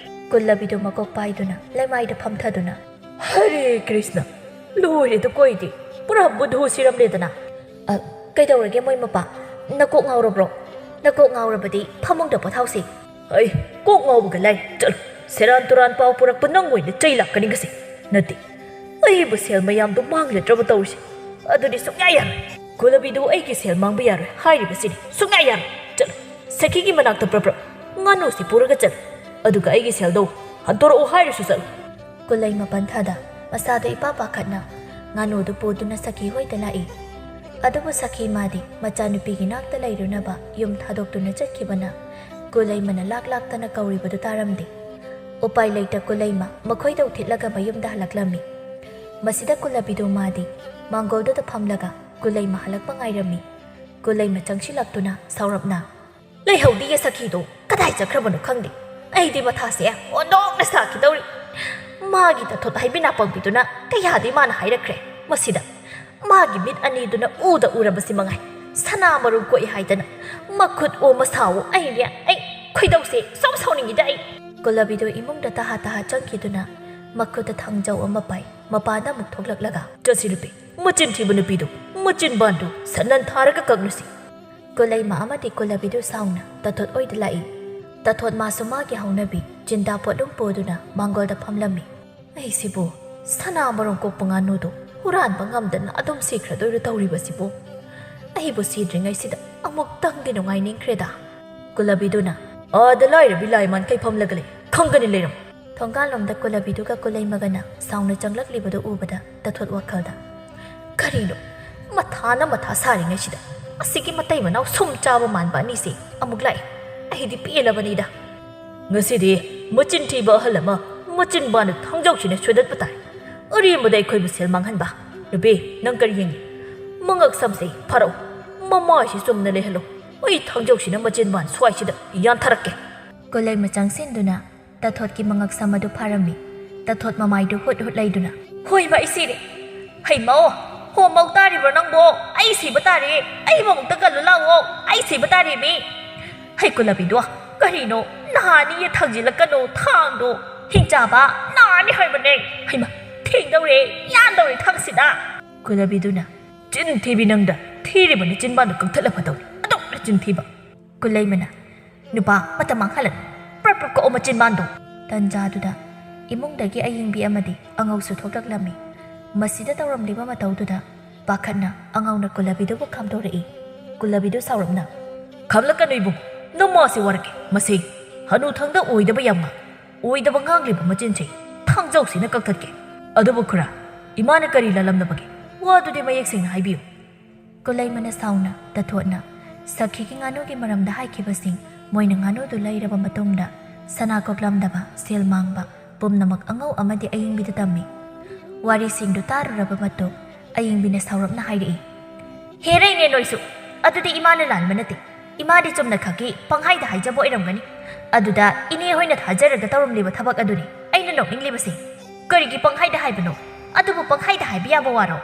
ꯀꯨꯜꯂꯕꯤꯗꯨ ꯃꯀꯣꯛ ꯄꯥꯏꯗꯨꯅ ꯂꯩꯃꯥꯏꯗ ꯐꯝꯊꯗꯨꯅ, "ꯍꯔꯦ ꯀ꯭ꯔꯤꯁꯅ, ꯂꯣꯏꯔꯦꯗꯀꯣ ꯑꯩꯗꯤ, ꯄꯨꯔꯥ ꯕꯨꯙꯨ ꯁꯤꯔꯝꯂꯦꯗꯅ꯫" "ꯑ, ꯀꯩꯗꯧꯔꯒꯦ ꯃꯣꯏ ꯃꯄꯥ? ꯅꯀꯣꯛ ꯉꯥꯎꯔꯕ꯭ꯔꯣ? ꯅꯀꯣꯛ ꯉꯥꯎꯔꯕꯗꯤ ꯐꯃꯨꯡꯗ ꯄꯣꯊꯥꯎꯁꯤ꯫ ꯑꯩ ꯀꯣꯛ ꯉꯥꯎꯕꯒ ꯂꯥꯏ꯫ ꯆꯠꯂꯣ, ꯁꯦꯔꯥꯟ ꯇꯨꯔꯥꯟ ꯄꯥꯎ ꯄꯨꯔꯛꯄ ꯅꯪ ꯑꯣꯏꯅ ꯆꯩ ꯂꯥꯛꯀꯅꯤ ꯉꯁꯤ꯫ ꯅꯠꯇꯦ, ꯑꯩꯕꯨ ꯁꯦꯜ ꯃꯌꯥꯝꯗꯣ ꯃꯥꯡꯂꯗ꯭ꯔꯕ ꯇꯧꯔꯤꯁꯦ꯫ ꯑꯗꯨꯗꯤ ꯁꯨꯡꯌꯥ ꯌꯥꯔꯣꯏ꯫ ꯀꯨꯂꯕꯤꯗꯨ ꯑꯩꯒꯤ ꯁꯦꯜ ꯃꯥꯡꯕ ꯌꯥꯔꯣꯏ ꯍꯥꯏꯔꯤꯕꯁꯤꯅꯤ꯫ ꯁꯨꯡꯌꯥ ꯌꯥꯔꯣꯏ꯫ ꯆꯠꯂꯣ, ꯁꯈꯤꯒꯤ ꯃꯅꯥꯛꯇ ꯄ꯭ꯔꯞ ꯄ꯭ꯔꯞ ꯉꯥꯅꯨꯁꯤ ꯄꯨꯔꯒ ꯆꯠꯂꯨ꯫ ꯑꯗꯨꯒ ꯑꯩꯒꯤ ꯁꯦꯜꯗꯣ ꯍꯟꯗꯣꯔꯛꯎ ꯍꯥꯏꯔꯁꯨ ꯆꯠꯂꯨ꯫ ꯀꯨꯂꯩꯃ ꯄꯟꯊꯥꯗ ꯃꯁꯥꯗ ꯏꯄꯥ ꯄꯥꯈꯠꯅ ꯉꯥꯅꯨꯗꯨ ꯄꯨꯗꯨꯅ ꯁꯈꯤ ꯍꯣꯏꯗ ꯂꯥꯛꯏ꯫ ꯑꯗꯨꯕꯨ ꯁꯈꯤ ꯃꯥꯗꯤ ꯃꯆꯥꯅꯨꯄꯤꯒꯤ ꯅꯥꯛꯇ ꯂꯩꯔꯨꯅꯕ ꯌꯨꯝ ꯊꯥꯗꯣꯛꯇꯨꯅ ꯆꯠꯈꯤꯕꯅ ꯀꯨꯂꯩꯃꯅ ꯂꯥꯛ ꯂꯥꯛꯇꯅ ꯀꯧꯔꯤꯕꯗꯨ ꯇꯥꯔꯝꯗꯦ꯫ ꯎꯄꯥꯏ ꯂꯩꯇ ꯀꯨꯂꯩꯃ ꯃꯈꯣꯏꯗꯧ ꯊꯤꯠꯂꯒ ꯃꯌꯨꯝꯗ ꯍꯜꯂꯛꯂꯝꯃꯤ꯫ ꯃꯁꯤꯗ ꯀꯨꯂꯕꯤꯗꯨ ꯃꯥꯗꯤ ꯃꯥꯡꯒꯣꯜꯗꯨꯗ ꯐꯝꯂꯒ ꯀꯨꯂꯩꯃ ꯍꯜꯂꯛꯄ ꯉꯥꯏꯔꯝꯃꯤ꯫ ꯀꯨꯂꯩꯃ ꯆꯪꯁꯤꯜꯂꯛꯇꯨꯅ ꯁꯥꯎꯔꯞꯅ, "ꯂꯩꯍꯧꯗꯤꯌꯦ ꯁꯈꯤꯗꯣ, ꯀꯗꯥꯏ ꯆꯠꯈ꯭ꯔꯕꯅꯣ ꯈꯪꯗꯦ꯫ ꯑꯩꯗꯤ ꯃꯊꯥꯁꯦ ꯑꯣꯟꯊꯣꯛꯅ ꯁꯥꯈꯤꯗꯧꯔꯤ꯫ ꯃꯥꯒꯤ ꯇꯥꯊꯣꯠ ꯍꯥꯏꯕꯤ ꯅꯥꯄꯪꯕꯤꯗꯨꯅ ꯀꯌꯥꯗꯤ ꯃꯥꯅ ꯍꯥꯏꯔꯛꯈ꯭ꯔꯦ꯫ ꯃꯁꯤꯗ ꯃꯥꯒꯤ ꯃꯤꯠ ꯑꯅꯤꯗꯨꯅ ꯎꯗ ꯎꯔꯕꯁꯤ ꯃꯉꯥꯏ꯫ ꯁꯅꯥ ꯃꯔꯨꯝ ꯀꯣꯛꯏ ꯍꯥꯏꯗꯅ ꯃꯈꯨꯠ ꯑꯣ ꯃꯁꯥ ꯑꯣ ꯑꯩꯅꯦ꯫ ꯑꯩ ꯈꯣꯏꯗꯧꯁꯦ ꯁꯨꯝ ꯁꯥꯎꯅꯤꯡꯉꯤꯗ ꯑꯩ꯫" ꯀꯨꯂꯕꯤꯗꯨ ꯏꯃꯨꯡꯗ ꯇꯍꯥ ꯇꯍꯥ ꯆꯪꯈꯤꯗꯨꯅ ꯃꯈꯨꯠꯇ ꯊꯥꯡꯖꯧ ꯑꯃ ꯄꯥꯏ꯫ ꯃꯄꯥꯟꯗ ꯑꯃꯨꯛ ꯊꯣꯛꯂꯛꯂꯒ, "ꯆꯠꯁꯤ ꯅꯨꯄꯤ, ꯃꯆꯤꯟ ꯊꯤꯕ ꯅꯨꯄꯤꯗꯨ, ꯃꯆꯤꯟ ꯕꯥꯟꯗꯨ ꯁꯠꯅꯟ ꯊꯥꯔꯒ ꯀꯛꯂꯨꯁꯤ꯫" ꯀꯨꯂꯩꯃ ꯑꯃꯗꯤ ꯀꯨꯂꯕꯤꯗꯨ ꯁꯥꯎꯅ ꯇꯥꯊꯣꯠ ꯑꯣꯏꯗ ꯂꯥꯛꯏ꯫ ꯇꯥꯊꯣꯠ ꯃꯥꯁꯨ ꯃꯥꯒꯤ ꯍꯧꯅꯕꯤ ꯆꯤꯟꯗꯥ ꯄꯣꯠꯂꯨꯝ ꯄꯨꯗꯨꯅ ꯃꯥꯡꯒꯣꯜꯗ ꯐꯝꯂꯝꯃꯤ꯫ "ꯑꯩꯁꯤꯕꯨ ꯁꯅꯥ ꯃꯔꯨꯝ ꯀꯣꯛꯄ ꯉꯥꯅꯨꯗꯣ ꯍꯨꯔꯥꯟꯕ ꯉꯝꯗꯅ ꯑꯗꯨꯝ ꯁꯤꯈ꯭ꯔꯗꯣꯏꯔꯣ ꯇꯧꯔꯤꯕꯁꯤꯕꯨ? ꯑꯩꯕꯨ ꯁꯤꯗ꯭ꯔꯤꯉꯩꯁꯤꯗ ꯑꯃꯨꯛꯇꯪꯗꯤ ꯅꯨꯡꯉꯥꯏꯅꯤꯡꯈ꯭ꯔꯦꯗ꯫" ꯀꯨꯂꯕꯤꯗꯨꯅ, "ꯑꯥꯗ ꯂꯥꯏꯔꯕꯤ ꯂꯥꯏ ꯃꯥꯟꯈꯩ ꯐꯝꯂꯒ ꯂꯩ, ꯈꯪꯒꯅꯤ ꯂꯩꯔꯝ꯫" ꯊꯣꯡꯒꯥꯜꯂꯣꯝꯗ ꯀꯨꯂꯕꯤꯗꯨꯒ ꯀꯨꯂꯩꯃꯒꯅ ꯁꯥꯎꯅ ꯆꯪꯂꯛꯂꯤꯕꯗꯨ ꯎꯕꯗ ꯇꯥꯊꯣꯠ ꯋꯥꯈꯜꯗ, "ꯀꯔꯤꯅꯣ? ꯃꯊꯥꯅ ꯃꯊꯥ ꯁꯥꯔꯤꯉꯩꯁꯤꯗ ꯑꯁꯤꯒꯤ ꯃꯇꯩ ꯃꯅꯥꯎ ꯁꯨꯝ ꯆꯥꯕ ꯃꯥꯟꯕ ꯑꯅꯤꯁꯤ ꯑꯃꯨꯛ ꯂꯥꯛꯏ꯫ ꯑꯩꯗꯤ ꯄꯦꯜꯂꯕꯅꯤꯗ꯫ ꯉꯁꯤꯗꯤ ꯃꯆꯤꯟ ꯊꯤꯕ ꯑꯍꯜ ꯑꯃ ꯃꯆꯤꯟ ꯕꯥꯟꯗ ꯊꯥꯡꯖꯧꯁꯤꯅ ꯁꯣꯏꯗꯠꯄ ꯇꯥꯏ꯫ ꯑꯔꯦꯝꯕꯗ ꯑꯩꯈꯣꯏꯕꯨ ꯁꯦꯜ ꯃꯥꯡꯍꯟꯕ꯫ ꯅꯨꯄꯤ, ꯅꯪ ꯀꯔꯤ ꯌꯦꯡꯉꯤ? ꯃꯉꯛ ꯁꯝꯁꯦ ꯐꯥꯔꯛꯎ꯫ ꯃꯃꯥꯏꯁꯤ ꯆꯨꯝꯅ ꯂꯩꯍꯜꯂꯨ꯫ ꯑꯩ ꯊꯥꯡꯖꯧꯁꯤꯅ ꯃꯆꯤꯟ ꯕꯥꯟ ꯁ꯭ꯋꯥꯏꯁꯤꯗ ꯌꯥꯟꯊꯔꯛꯀꯦ꯫" ꯀꯨꯂꯩꯃ ꯆꯪꯁꯤꯟꯗꯨꯅ ꯇꯥꯊꯣꯠꯀꯤ ꯃꯉꯛ ꯁꯝ ꯑꯗꯨ ꯐꯥꯔꯝꯃꯤ꯫ ꯇꯥꯊꯣꯠ ꯃꯃꯥꯏꯗꯨ ꯍꯨꯠ ꯍꯨꯠ ꯂꯩꯗꯨꯅ, "ꯍꯣꯏꯕ, ꯑꯩ ꯁꯤꯔꯦ꯫ ꯍꯩꯃꯧ, ꯍꯣꯃꯧ ꯇꯥꯔꯤꯕ꯭ꯔꯣ ꯅꯪꯕꯣ? ꯑꯩ ꯁꯤꯕ ꯇꯥꯔꯦ꯫ ꯑꯩꯕꯨ ꯑꯃꯨꯛꯇ ꯀꯜꯂꯨ ꯂꯥꯛꯑꯣ꯫ ꯑꯩ ꯁꯤꯕ ꯇꯥꯔꯦ ꯃꯤ꯫ ꯍꯩ ꯀꯨꯂꯕꯤꯗꯣ, ꯀꯔꯤꯅꯣ? ꯅꯍꯥꯟꯅꯤꯌꯦ ꯊꯥꯡꯖꯤꯜꯂꯛꯀꯅꯨ ꯊꯥꯡꯗꯣ꯫ ꯍꯤꯡꯆꯥꯕ, ꯅꯥꯅꯤ ꯍꯥꯏꯕꯅꯦ꯫ ꯍꯩꯃ, ꯊꯦꯡꯗꯧꯔꯦ, ꯌꯥꯟꯗꯧꯔꯦ ꯊꯥꯡꯁꯤꯗ꯫" ꯀꯨꯂꯕꯤꯗꯨꯅ, "ꯆꯤꯟ ꯊꯤꯕꯤ ꯅꯪꯗ ꯊꯤꯔꯤꯕ ꯅꯆꯤꯟꯕꯥꯟꯗꯣ ꯀꯛꯊꯠꯂ ꯐꯗꯧꯅꯤ꯫ ꯆꯤꯟꯊꯤꯕ꯫ ꯀꯨꯂꯩꯃꯅ, "ꯅꯨꯄꯥ, ꯃꯇꯝ ꯃꯥꯡꯍꯜꯂꯅꯨ꯫ ꯄ꯭ꯔꯞ ꯄ꯭ꯔꯞ ꯀꯛꯑꯣ ꯃꯆꯤꯟꯕꯥꯟꯗꯣ!" ꯇꯟꯖꯥꯗꯨꯗ ꯏꯃꯨꯡꯗꯒꯤ ꯑꯌꯤꯡꯕꯤ ꯑꯃꯗꯤ ꯑꯉꯧꯁꯨ ꯊꯣꯛꯂꯛꯂꯝꯃꯤ꯫ ꯃꯁꯤꯗ ꯇꯧꯔꯝꯂꯤꯕ ꯃꯇꯧꯗꯨꯗ ꯄꯥꯈꯠꯅ ꯑꯉꯧꯅ ꯀꯨꯂꯕꯤꯗꯨꯕꯨ ꯈꯥꯝꯗꯣꯔꯛꯏ꯫ ꯀꯨꯂꯕꯤꯗꯨ ꯁꯥꯎꯔꯞꯅ, "ꯈꯥꯝꯂꯛꯀꯅꯨ ꯏꯕꯨꯡ, ꯅꯃꯥꯁꯦ ꯋꯥꯔꯛꯀꯦ꯫ ꯃꯁꯤ ꯍꯅꯨꯊꯪꯗ ꯑꯣꯏꯗꯕ ꯌꯥꯝ ꯉꯥꯡ-, ꯑꯣꯏꯗꯕ ꯉꯥꯡꯂꯤꯕ ꯃꯆꯤꯟꯁꯤ ꯊꯥꯡꯖꯧꯁꯤꯅ ꯀꯛꯊꯠꯀꯦ꯫ ꯑꯗꯨꯕꯨ ꯈꯨꯔꯥ, ꯏꯃꯥꯅ ꯀꯔꯤ ꯂꯥꯜꯂꯝꯂꯕꯒꯦ? ꯋꯥꯗꯨꯗꯤ ꯃꯌꯦꯛ ꯁꯦꯡꯅ ꯍꯥꯏꯕꯤꯌꯨ꯫" ꯀꯨꯂꯩꯃꯅ ꯁꯥꯎꯅ ꯇꯊꯣꯠꯅ ꯁꯈꯤꯒꯤ ꯉꯥꯅꯨꯒꯤ ꯃꯔꯝꯗ ꯍꯥꯏꯈꯤꯕꯁꯤꯡ, ꯃꯣꯏꯅ ꯉꯥꯅꯨꯗꯨ ꯂꯩꯔꯕ ꯃꯇꯨꯡꯗ ꯁꯅꯥ ꯀꯣꯛꯂꯝꯗꯕ, ꯁꯦꯜ ꯃꯥꯡꯕ ꯄꯨꯝꯅꯃꯛ ꯑꯉꯧ ꯑꯃꯗꯤ ꯑꯌꯤꯡꯕꯤꯗ ꯇꯝꯃꯤ꯫ ꯋꯥꯔꯤꯁꯤꯡꯗꯨ ꯇꯥꯔꯨꯔꯕ ꯃꯇꯨꯡ ꯑꯌꯤꯡꯕꯤꯅ ꯁꯥꯎꯔꯞꯅ ꯍꯥꯏꯔꯛꯏ, "ꯍꯦꯔꯩꯅꯦ ꯅꯣꯏꯁꯨ! ꯑꯗꯨꯗꯤ ꯏꯃꯥꯅ ꯂꯥꯟꯕ ꯅꯠꯇꯦ꯫ ꯏꯃꯥꯗꯤ ꯆꯨꯝꯅ ꯈꯛꯀꯤ ꯄꯪꯍꯥꯏꯗ ꯍꯥꯏꯖꯕ ꯑꯣꯏꯔꯝꯒꯅꯤ꯫ ꯑꯗꯨꯗ ꯏꯅꯦ ꯍꯣꯏꯅ ꯊꯥꯖꯔꯒ ꯇꯧꯔꯝꯂꯤꯕ ꯊꯕꯛ ꯑꯗꯨꯅꯤ ꯑꯩꯅ ꯅꯣꯛꯅꯤꯡꯂꯤꯕꯁꯤ꯫ ꯀꯔꯤꯒꯤ ꯄꯪꯍꯥꯏꯗ ꯍꯥꯏꯕꯅꯣ? ꯑꯗꯨꯕꯨ ꯄꯪꯍꯥꯏꯗ ꯍꯥꯏꯕ ꯌꯥꯕ ꯋꯥꯔꯣ?"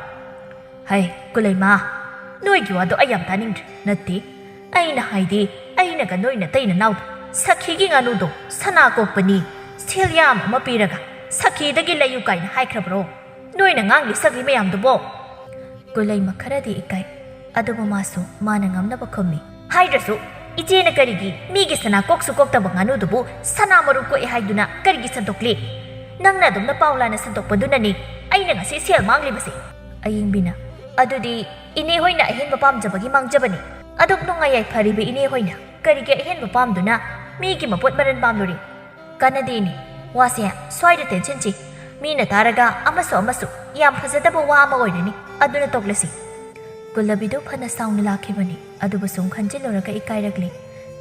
"ꯍꯩ, ꯀꯨꯂꯩꯃ, ꯅꯣꯏꯒꯤ ꯋꯥꯗꯣ ꯑꯩ ꯌꯥꯝ ꯇꯥꯅꯤꯡꯗ꯭ꯔꯦ꯫ ꯅꯠꯇꯦ, ꯑꯩꯅ ꯍꯥꯏꯗꯤ, ꯑꯩꯅꯒ ꯅꯣꯏ ꯅꯇꯩ ꯅꯅꯥꯎꯗ ꯁꯈꯤꯒꯤ ꯉꯥꯅꯨꯗꯣ ꯁꯅꯥ ꯀꯣꯛꯄꯅꯤ, ꯁꯦꯜ ꯌꯥꯝ ꯑꯃ ꯄꯤꯔꯒ ꯁꯈꯤꯗꯒꯤ ꯂꯩꯌꯨ ꯀꯥꯏꯅ ꯍꯥꯏꯈ꯭ꯔꯕ꯭ꯔꯣ? ꯅꯣꯏꯅ ꯉꯥꯡꯂꯤ ꯁꯛꯂꯤ ꯃꯌꯥꯝꯗꯨꯕꯣ?" ꯀꯨꯂꯩꯃ ꯈꯔꯗꯤ ꯏꯀꯥꯏ, ꯑꯗꯨꯕꯨ ꯃꯥꯁꯨ ꯃꯥꯅ ꯉꯝꯅꯕ ꯈꯨꯝꯃꯤ꯫ "ꯍꯥꯏꯗ꯭ꯔꯁꯨ, ꯏꯆꯦꯅ ꯀꯔꯤꯒꯤ ꯃꯤꯒꯤ ꯁꯅꯥ ꯀꯣꯛꯁꯨ ꯀꯣꯛꯇꯕ ꯉꯥꯅꯨꯗꯨꯕꯨ ꯁꯅꯥ ꯃꯔꯨꯝ ꯀꯣꯛꯑꯦ ꯍꯥꯏꯗꯨꯅ ꯀꯔꯤꯒꯤ ꯁꯟꯗꯣꯛꯂꯤ? ꯅꯪꯅ ꯑꯗꯨꯝꯅ ꯄꯥꯎ ꯂꯥꯟꯅ ꯁꯟꯗꯣꯛꯄꯗꯨꯅꯅꯤ ꯑꯩꯅ ꯉꯁꯤ ꯁꯦꯜ ꯃꯥꯡꯂꯤꯕꯁꯦ꯫" ꯑꯌꯤꯡꯕꯤꯅ, "ꯑꯗꯨꯗꯤ ꯏꯅꯦ ꯍꯣꯏꯅ ꯑꯍꯦꯟꯕ ꯄꯥꯝꯖꯕꯒꯤ ꯃꯥꯡꯖꯕꯅꯤ꯫ ꯑꯗꯨꯛ ꯅꯨꯡꯉꯥꯏ ꯌꯥꯏꯐꯔꯤꯕ ꯏꯅꯦ ꯍꯣꯏꯅ ꯀꯔꯤꯒꯤ ꯑꯍꯦꯟꯕ ꯄꯥꯝꯗꯨꯅ ꯃꯤꯒꯤ ꯃꯄꯣꯠ ꯃꯔꯟ ꯄꯥꯝꯂꯨꯔꯤ? ꯀꯥꯟꯅꯗꯦꯅꯦ꯫ ꯋꯥꯁꯦ ꯁ꯭ꯋꯥꯏꯗ ꯇꯦꯟꯁꯤꯟꯁꯤ꯫ ꯃꯤꯅ ꯇꯥꯔꯒ ꯑꯃꯁꯨ ꯑꯃꯁꯨ ꯌꯥꯝ ꯐꯖꯗꯕ ꯋꯥ ꯑꯃ ꯑꯣꯏꯔꯅꯤ꯫ ꯑꯗꯨꯅ ꯇꯣꯛꯂꯁꯤ꯫" ꯀꯨꯂꯕꯤꯗꯨ ꯐꯅ ꯁꯥꯎꯅ ꯂꯥꯛꯈꯤꯕꯅꯤ, ꯑꯗꯨꯕꯨ ꯁꯨꯝ ꯈꯟꯖꯤꯜꯂꯨꯔꯒ ꯏꯀꯥꯏꯔꯛꯂꯤ꯫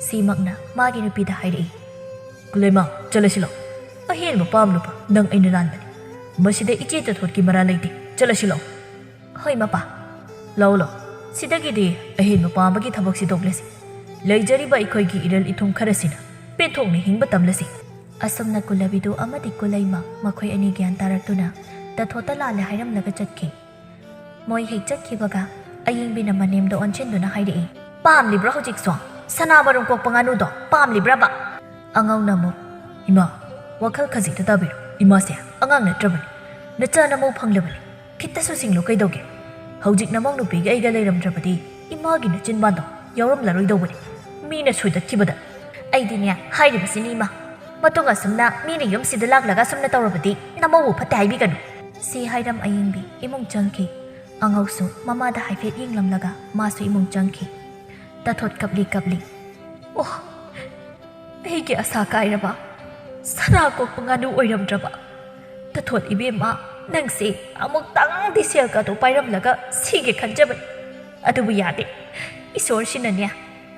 ꯁꯤꯃꯛꯅ ꯃꯥꯒꯤ ꯅꯨꯄꯤꯗ ꯍꯥꯏꯔꯛꯏ, "ꯀꯨꯂꯩꯃ, ꯆꯠꯂꯁꯤ ꯂꯥꯛꯑꯣ꯫ ꯑꯍꯦꯟꯕ ꯄꯥꯝꯂꯨꯕ ꯅꯪ ꯑꯩꯅ ꯂꯥꯟꯕꯅꯤ꯫ ꯃꯁꯤꯗ ꯏꯆꯦ ꯇꯊꯣꯠꯀꯤ ꯃꯔꯥꯜ ꯂꯩꯇꯦ꯫ ꯆꯠꯂꯁꯤ ꯂꯥꯛꯑꯣ꯫" "ꯍꯣꯏ ꯃꯄꯥ꯫ ꯂꯥꯛꯑꯣ ꯂꯥꯛꯑꯣ, ꯁꯤꯗꯒꯤꯗꯤ ꯑꯍꯦꯟꯕ ꯄꯥꯝꯕꯒꯤ ꯊꯕꯛꯁꯤ ꯇꯣꯛꯂꯁꯤ꯫ ꯂꯩꯖꯔꯤꯕ ꯑꯩꯈꯣꯏꯒꯤ ꯏꯔꯜ ꯏꯊꯨꯝ ꯈꯔꯁꯤꯅ ꯄꯦꯟꯊꯣꯛꯅ ꯍꯤꯡꯕ ꯇꯝꯂꯁꯤ꯫" ꯑꯁꯨꯝꯅ ꯀꯨꯂꯕꯤꯗꯨ ꯑꯃꯗꯤ ꯀꯨꯂꯩꯃ ꯃꯈꯣꯏ ꯑꯅꯤ ꯒ꯭ꯌꯥꯟ ꯇꯥꯔꯛꯇꯨꯅ ꯇꯊꯣꯠꯇ ꯂꯥꯜꯂꯦ ꯍꯥꯏꯔꯝꯂꯒ ꯆꯠꯈꯤ꯫ ꯃꯣꯏ ꯍꯦꯛ ꯆꯠꯈꯤꯕꯒ ꯑꯌꯤꯡꯕꯤꯅ ꯃꯅꯦꯝꯗ ꯑꯣꯟꯁꯤꯟꯗꯨꯅ ꯍꯥꯏꯔꯛꯏ, "ꯄꯥꯝꯂꯤꯕ꯭ꯔꯣ ꯍꯧꯖꯤꯛꯁꯨ? ꯁꯅꯥ ꯃꯔꯨꯝ ꯀꯣꯛꯄ ꯉꯥꯅꯨꯗꯣ ꯄꯥꯝꯂꯤꯕ꯭ꯔꯕ?" ꯑꯉꯧꯅ ꯑꯃꯨꯛ, "ꯏꯃꯥ, ꯋꯥꯈꯜ ꯈꯖꯤꯛꯇ ꯇꯥꯕꯤꯔꯣ꯫ ꯏꯃꯥꯁꯦ ꯑꯉꯥꯡ ꯅꯠꯇ꯭ꯔꯕꯅꯤ꯫ ꯅꯆꯥ ꯅꯃꯧ ꯐꯪꯂꯕꯅꯤ꯫ ꯈꯤꯠꯇꯁꯨ ꯁꯤꯡꯂꯨ ꯀꯩꯗꯧꯒꯦ? ꯍꯧꯖꯤꯛ ꯅꯃꯧ ꯅꯨꯄꯤꯒ ꯑꯩꯒ ꯂꯩꯔꯝꯗ꯭ꯔꯕꯗꯤ ꯏꯃꯥꯒꯤ ꯅꯆꯤꯟꯕꯥꯟꯗꯣ ꯌꯥꯎꯔꯝꯂꯔꯣꯏꯗꯧꯕꯅꯤ꯫ ꯃꯤꯅ ꯁꯣꯏꯗꯠꯈꯤꯕꯗ꯫ ꯑꯩꯗꯤꯅꯦ, ꯍꯥꯏꯔꯤꯕꯁꯤꯅꯤ ꯏꯃꯥ, ꯃꯇꯨꯡ ꯑꯁꯨꯝꯅ ꯃꯤꯅ ꯌꯨꯝꯁꯤꯗ ꯂꯥꯛꯂꯒ ꯑꯁꯨꯝꯅ ꯇꯧꯔꯕꯗꯤ ꯅꯃꯧꯕꯨ ꯐꯠꯇꯦ ꯍꯥꯏꯕꯤꯒꯅꯨ꯫ ꯁꯤ ꯍꯥꯏꯔꯝ ꯑꯌꯤꯡꯕꯤ ꯏꯃꯨꯡ ꯆꯪꯈꯤ꯫ ꯑꯉꯧꯁꯨ ꯃꯃꯥꯗ ꯍꯥꯏꯐꯦꯠ ꯌꯦꯡꯂꯝꯂꯒ ꯃꯥꯁꯨ ꯏꯃꯨꯡ ꯆꯪꯈꯤ꯫ ꯇꯥꯊꯣꯠ ꯀꯞꯂꯤ ꯀꯞꯂꯤ꯫ ꯑꯣ, ꯑꯩꯒꯤ ꯑꯁꯥ ꯀꯥꯏꯔꯕ ꯁꯅꯥ ꯀꯣꯛꯄ ꯉꯥꯅꯨ ꯑꯣꯏꯔꯝꯗ꯭ꯔꯕ꯫ ꯇꯥꯊꯣꯠ ꯏꯕꯦꯝꯃ, ꯅꯪꯁꯦ ꯑꯃꯨꯛꯇꯪꯗꯤ ꯁꯦꯜꯒꯗꯣ ꯄꯥꯏꯔꯝꯂꯒ ꯁꯤꯒꯦ ꯈꯟꯖꯕꯅꯤ꯫ ꯑꯗꯨꯕꯨ ꯌꯥꯗꯦ꯫ ꯏꯁꯣꯔꯁꯤꯅꯅꯦ,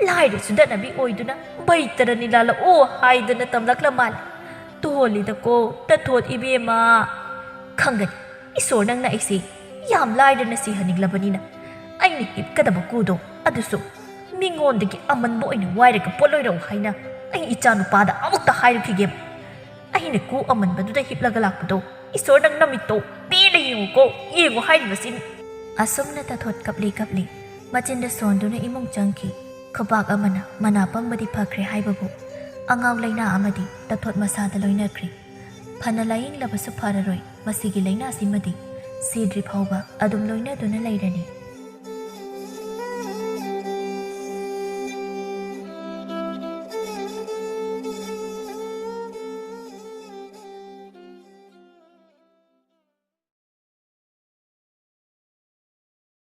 ꯂꯥꯏꯔ ꯆꯨꯗꯠꯅꯕꯤ ꯑꯣꯏꯗꯨꯅ ꯕꯩꯇꯔꯅꯤ ꯂꯥꯜꯂꯛꯑꯣ ꯍꯥꯏꯗꯅ ꯇꯝꯂꯛꯂ ꯃꯥꯜꯂꯦ꯫ ꯇꯣꯜꯂꯤꯗꯀꯣ, ꯇꯥꯊꯣꯠ ꯏꯕꯦꯝꯃ꯫ ꯈꯪꯒꯅꯤ, ꯏꯁꯣꯔ ꯅꯪꯅ ꯑꯩꯁꯦ ꯌꯥꯝ ꯂꯥꯏꯔꯅ ꯁꯤꯍꯟꯅꯤꯡꯂꯕꯅꯤꯅ꯫ ꯑꯩꯅ ꯍꯤꯞꯀꯗꯕ ꯀꯨꯗꯣ ꯑꯗꯨꯁꯨ ꯃꯤꯉꯣꯟꯗꯒꯤ ꯑꯃꯟꯕ ꯑꯣꯏꯅ ꯋꯥꯏꯔꯒ ꯄꯣꯠꯂꯣꯏꯔꯛꯎ ꯍꯥꯏꯅ ꯑꯩ ꯏꯆꯥꯅꯨꯄꯥꯗ ꯑꯃꯨꯛꯇ ꯍꯥꯏꯔꯨꯈꯤꯒꯦꯕ꯫ ꯑꯩꯅ ꯀꯨ ꯑꯃꯟꯕꯗꯨꯗ ꯍꯤꯞꯂꯒ ꯂꯥꯛꯄꯗꯣ ꯏꯁꯣꯔ ꯅꯪ ꯅꯃꯤꯠꯇꯣ ꯄꯦꯟꯅ ꯌꯦꯡꯉꯨꯀꯣ, ꯌꯦꯡꯉꯨ ꯍꯥꯏꯔꯤꯕꯁꯤꯅꯤ꯫ ꯑꯁꯨꯝꯅ ꯇꯥꯊꯣꯠ ꯀꯞꯂꯤ ꯀꯞꯂꯤ ꯃꯆꯤꯟꯗ ꯁꯣꯟꯗꯨꯅ ꯏꯃꯨꯡ ꯆꯪꯈꯤ꯫ ꯈꯨꯕꯥꯛ ꯑꯃꯅ ꯃꯅꯥ ꯄꯪꯕꯗꯤ ꯐꯈ꯭ꯔꯦ ꯍꯥꯏꯕꯕꯨ ꯑꯉꯥꯎ ꯂꯩꯅꯥ ꯑꯃꯗꯤ ꯇꯥꯊꯣꯠ ꯃꯁꯥꯗ ꯂꯣꯏꯅꯈ꯭ꯔꯦ꯫ ꯐꯅ ꯂꯥꯌꯦꯡꯂꯕꯁꯨ ꯐꯔꯔꯣꯏ ꯃꯁꯤꯒꯤ ꯂꯩꯅꯥꯁꯤꯃꯗꯤ꯫ ꯁꯤꯗ꯭ꯔꯤ ꯐꯥꯎꯕ ꯑꯗꯨꯝ ꯂꯣꯏꯅꯗꯨꯅ ꯂꯩꯔꯅꯤ꯫